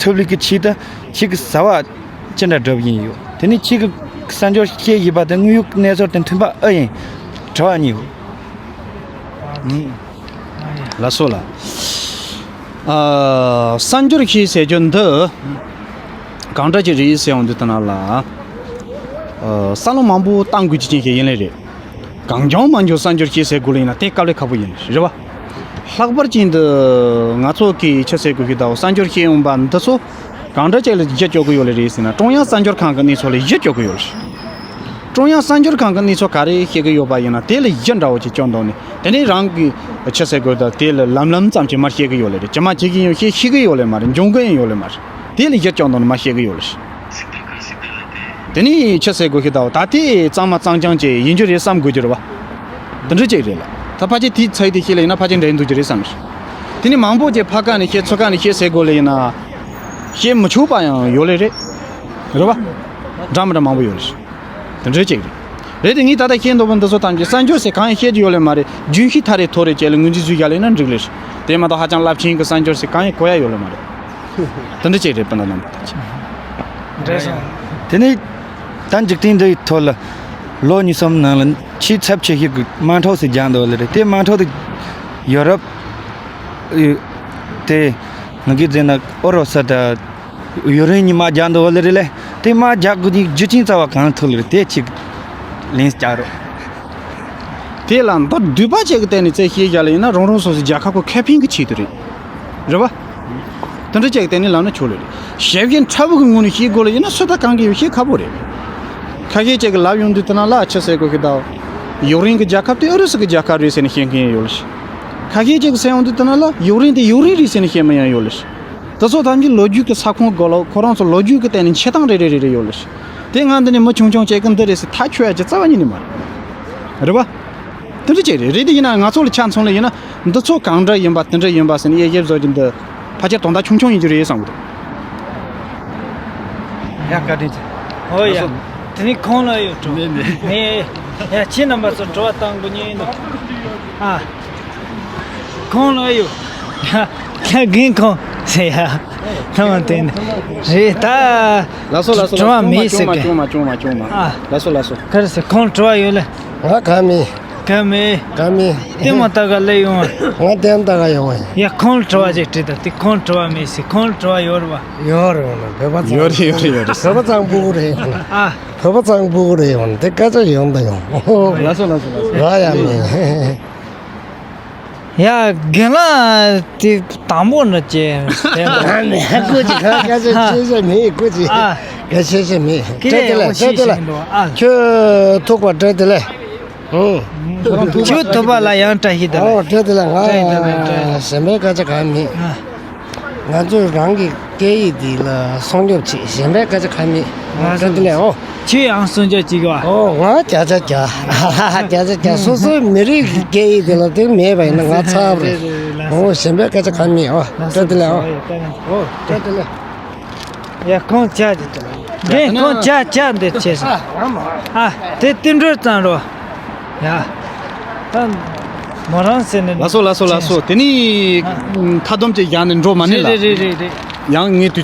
ཐུབ་ལེ་གི་ཆེད་དུ་ཁྱེད་ཀྱི་བྱ་བ་ཅི་འདྲ་སྒྲུབ་ཀྱིན་ཡོད། དེ་ནས་ཁྱེད་ཀྱི་གསར་འགྱུར་བཤད་བཞིན་པ་དེ་དངོས་ཡོད་གནས་ཚུལ་དང་མཐུན་པ་ཨེ་ཡིན། དྲི་བ་གཉིས་ཡོད། ལགས་སོ་ལགས། ཨ། གསར་འགྱུར་ཞིག་ཟེར་རྒྱུ་འདི་གང་འདྲ་ཅིག་རེད་ཟེར་ཡོང་དུས་ད་ན་ལ། ཨ། བསམ་བློ་མང་པོ་བཏང་དགོས་ཀྱི་རྐྱེན་ཞིག་ཡིན་ལེ་རེད། གང་བྱུང་མང་བྱུང་གསར་འགྱུར་བཤད་ཟེར་དགོས་ལ་ཡིན་ན་དེ་དཀའ་ལས་ཁག་པོ་ཡིན་རེད་བ། ལྷག་པར་ཅན་དུ་ང་ཚོ་གིས་ཆི་ཟེར་དགོས་ཤེས་དང་གསར་འགྱུར་བཤད་འོང་པ་འདི་ཚོ་གང་འདྲ་ཅིག་ལ་གཞི་བཅོལ་གི་ཡོད་ལེ་རེད་ཟེར་ན། ཀྲུང་དབྱང་གསར་འགྱུར་ཁང་གི་གནས་ཚུལ་ལ་གཞི་བཅོལ་གི་ཡོད་ལེ། ཀྲུང་དབྱང་གསར་འགྱུར་ཁང་གི་གནས་ཚུལ་ག་རེ་བཤད་གི་ཡོད་པ་ཡིན་ན་དེ་ལ་གཞི་འདྲ་བོ་ཅིག་བཅོལ་འདུག་ནས། དེ་ནས་རང་གི་ཆི་ཟེར་དགོས་དང་དེ་ལ་ལམ་ལམ་ཙམ་ཅིག་མར་བཤད་གི་ཡོད་ལེ་རེད། ཇི་མ་ཇི་བཞིན་ཡང་བཤད་ཤེས་གི་ཡོད་ལེ་མ་རེད། འཇོན་གི་ཡང་ཡོད་ལེ་མ་རེད། དེ་ལ་གཞི་བཅོལ་འདུག་ནས་མར་བཤད་གི་ཡོད་ལེ། དེ་ནས་ཆི་ཟེར་དགོས་ཤེས་དང་ད་ལྟའི་གཙང་མ་གཙང་རྐྱང་ཅིག་ཡིན་རྒྱུ་རེད་བསམ་དགོས་རྒྱུ་རེད་བ། དེ་འདྲ་ཅིག་རེད་ལ། ད་ཕལ་ཆེར་དེའི་ཚད་དེ་བཤད་ལེ་ཡིན་ན་ཕལ་ཆེར་འདྲ་ཡིན་འདུག་རྒྱུ་རེད་བསམ་རེད། དེ་ནས་མང་པོ་ཅིག་ཕ་ག་ནས་བཤད་ཚུར་ག་ནས་བཤད་ཟེར་དགོས་ལེ་ཡིན་ན། བཤད་མི་ཆོག་པ་ཡང་ཡོད་ལེ་རེད། རེད་བ། འདྲ་མི་འདྲ་མང་པོ་ཡོད་ལེ། དེ་འདྲ་ཅིག་རེད། རེད་དེ་ངས་ད་ལྟ་བཤད་འདོད་པ་འདི་ཚོ་ཐམས་ཅད་གསར་འགྱུར་ཟེར་གང་ཡང་བཤད་རྒྱུ་ཡོད་ལེ་མ་རེད། རྒྱུན་ཤེས་ཐ་རེ་ཐོ་རེ་བྱས་ལེ་ངོས་འཛིན་བཟོས་བཞག་ལེ་ན་འགྲིག་ལེ། དེ་མ་གཏོགས་ཧ་ཅང་རླབས་ཆེན་གྱི་གསར་འགྱུར་ཟེར་གང་ཡང་གོ་ཡ་ཡོད་ལེ་མ་རེད། དེ་འདྲ་ཅིག་རེད་སྤུན་ཟླ་རྣམ་པ། འགྲིག་སོང་། དེ་ནས་ད་འཇིག་རྟེན་འདིའི་ཐོག་ལ་ལོ་གཉིས་གསུམ་ནང་ལ་ཆེས་ཚབས་ཆེ་ཤོས་ཀྱི་དམག་འཁྲུག་ཟེར་རྒྱག་འདུག་ལེ་རེད། དེ་དམག་འཁྲུག་དེ་ཡོ་རོབ་དེ་ང་གིས་བརྩིས་ན་ཨུ་རུ་སུ་དང་ཡུཀ་རེན་གཉིས་དམག་རྒྱག་འདུག་ལེ་རེད་ལེ། དེ་དམག་རྒྱག་དགོས་ཀྱི་རྒྱུ་རྐྱེན་རྩ་བ་གང་ཐུག་ལེ་རེད། དེ་ཅིག་ལན་རྒྱག་རོགས། དེ་ལ་མདོར་བསྡུས་པ་ཅིག་གི་སྟེང་ནས་བཙལ་ཤེས་བྱ་ལ་ཡིན་ན་རང་རང་སོ་སོའི་རྒྱལ་ཁབ་ཀྱི་ཁེ་ཕན་གྱི་ཆེད་དུ་རེད། རེད་བ། དེ་འདྲ་ཅིག་གི་སྟེང་ནས་ལབ་ན་ཆོག་ལེ་རེད། ཞེ་བཞིན་ཕྲ་བོ་གི་ངོས་ནས་བཤད་དགོས་ལ་ཡིན་ན་སུ་དང་གང་གིས་ཡང་བཤད་ཁག་པོ་རེད། ཁ་ཤས་ཅིག་གིས་ལབ་ཡོང་དུས་དེ་ན་ལ་ཆི་ཟེར་དགོས་ཤེས་དང་། ཡུཀ་རེན་གྱི་རྒྱལ་ཁབ་དེ་ཨུ་རུ་སུ་གི་རྒྱལ་ཁབ་རེད་ཟེར་ནས་བཤད་མཁན་ཡང་ཡོད་ལེ། ཁ་ཤས་ཅིག་གིས་ཟེར་ཡོང་དུས་དེ་ན་ལ་ཡུཀ་རེན་དེ་ཡུཀ་རེན་རེད་ཟེར་ནས་བཤད་མི་ཡང་ཡོད་ལེ། དེ་ཚོ་ཐམས་ཅད་ལོ་རྒྱུས་ཀྱི་ས་ཁོངས་སྒང་ལ་ཁོ་རང་ཚོ་ལོ་རྒྱུས་ཀྱི་སྟེང་ནས་འཆད་སྟངས་རེ་རེ་རེ་རེ་ཡོད་ལེ། དེ་ང་འདི་ནས་མི་ཆུང་ཆུང་ཅིག་གིས་འདི་རེད་ཟེར་ཐག་ཆོད་ཡ་ཅིག་རྩ་བ་ཉིད་ནས་མ་རེད། རེད་བ། དེ་འདྲ་ཅིག་རེད། རེད་དེ་ཡིན་ན་ང་ཚོ་ལ་ཆ་མཚོན་ལ་ཡིན་ན་འདི་ཚོ་གང་འདྲ་ཡིན་པ་དེ་འདྲ་ཡིན་པ་ཟེར་ནས་དབྱེ་ཞིབ་བཟོ་རྒྱུ་འདི་ཕལ་ཆེར་དོན་དག་ཆུང་ཆུང་ཡིན་རྒྱུ་རེད་བསམ་གི་འདུག་ཡ་བཀའ་དྲིན་ཆེ། ཨོ་ཡ། ལགས་སོ། དེ་ནི་ཁོང་ལ་ཡོད་འགྲོ། མེད་མེད། མེད། ཡ་ཁྱེད་རྣམ་པ་ཚོ་དྲི་བ་བཏང་དགོས་ཉེན་འདུག་ཨ། ཁོང་ལ་ཡོད། ཡ་ཁྱེད་རྒན་ཁོང་ཟེར་ཡ། ཐ་མ་དེ་ནི་རེད་ད། ལགས་སོ་ལགས་སོ། དྲི་བ་མེད་ཟེར་གི། ལགས་སོ་ལགས་སོ། ག་རེ་ཟེར། ཁོང་ལ་དྲི་བ་ཡོད་ལེ། ང་ག་མེད། ག་མེད། ག་མེད། ལྟད་མོ་ལྟ་ག་སླེབས་ཡོང་བ། ང་ལྟད་མོ་ལྟ་ག་ཡོང་བ་ཡིན། ཡ་ཁོང་ལ་དྲི་བ་ཅིག་དྲིས་དང་། དེ་ཁོང་ལ་དྲི་བ་མེད་ཟེར། ཁོང་ལ་དྲི་བ་ཡོད་རེད་བ། ཡོད་རེད་བ། བོད་པ་ཚང་ཡོད་རེད་ཡོད་རེད། བོད་པ་ཚང་སྤུ་གུ་རེད་ཡོང་ན། ཨ། བོད་པ་ཚང་སྤུ་གུ་རེད་ཡོང་ན་དེ་སྐད་ཆ་ཡོང་དང་ཡོང་། ལགས་སོ་ལགས་སོ་ལགས་སོ། ར་ཡ་མེད། ཡ་རྒན་ལགས་དེ་དང་པོ་འདྲ་ཅེས་དེ་ནས་སྐུ་མཁྱེན། ཁ་སྐད་ཆ་ཤེས་བྱ་མེད། སྐུ་མཁྱེན། ཨ། སྐད་ཆ་ཤེས་བྱ་མེད། སྐད་ཆ་བཀྲ་ཤིས་བདེ་ལེགས། ཡག་པོ་བཀྲ་ཤིས་བདེ་ལེགས། བཞིན་འདུག་ཨ། ཁྱོད་ཐུག་པ་བཀྲ་ཤིས་བདེ་ལེགས། ཨོ། ཁྱོད་ཐུག་པ་ལ་ཡང་བཀྲ་ཤིས་བདེ་ལེགས། ཨོ་བཀྲ་ཤིས་བདེ་ལེགས། ང་བཀྲ་ཤིས་བདེ་ལེགས། བཀྲ་ཤིས། གཞན་པའི་སྐད་ཆ་གང་མེད། ཨ། ང་ཚོས་རང་གི་སྐད་ཡིག་འདི་ལ་སྲུང་སྐྱོབ་བྱེད། གཞན་པའི་སྐད་ཆ་གང་མེད། ང་བཀྲ་ཤིས་བདེ་ལེགས། ཨོ། ཁྱོད་ཡང་སྲུང་སྐྱོབ་བྱེད་དགོས་པ། ཨོ་ང་བརྒྱ་ཆ་བརྒྱ། བརྒྱ་ཆ་བརྒྱ། སོ་སོའི་མི་རིགས་ཀྱི་སྐད་ཡིག་དེ་ལ་དེ་མེད་པ་ཡིན་ན་ང་ཚར་བ་རེད། ཨོ་གཞན་པའི་སྐད་ཆ་གང་མེད། ཨོ་བཀྲ་ཤིས་བདེ་ལེགས། ཨོ། ཨོ་བཀྲ་ཤིས་བདེ་ལེགས། ཡ་ཁོང་ཅག་ཅིག་ཏུ་རྒན་ཁོང་ཅག་ཅག་འདི་བྱས་སོང་། ཨ་དེ་བསྟུན་གྲོས་བཏང་རོགས། ཡ་ད་མོ་རང་ཟེར་ནས། ལགས་སོ་ལགས་སོ་ལགས་སོ། དེ་ནི་མཐའ་སྡོམ་ཅིག་བཞག་ནས་འགྲོ་མ་ནི་ལ། རེད་རེད་རེད་རེད། ཡང་ངས་དུས་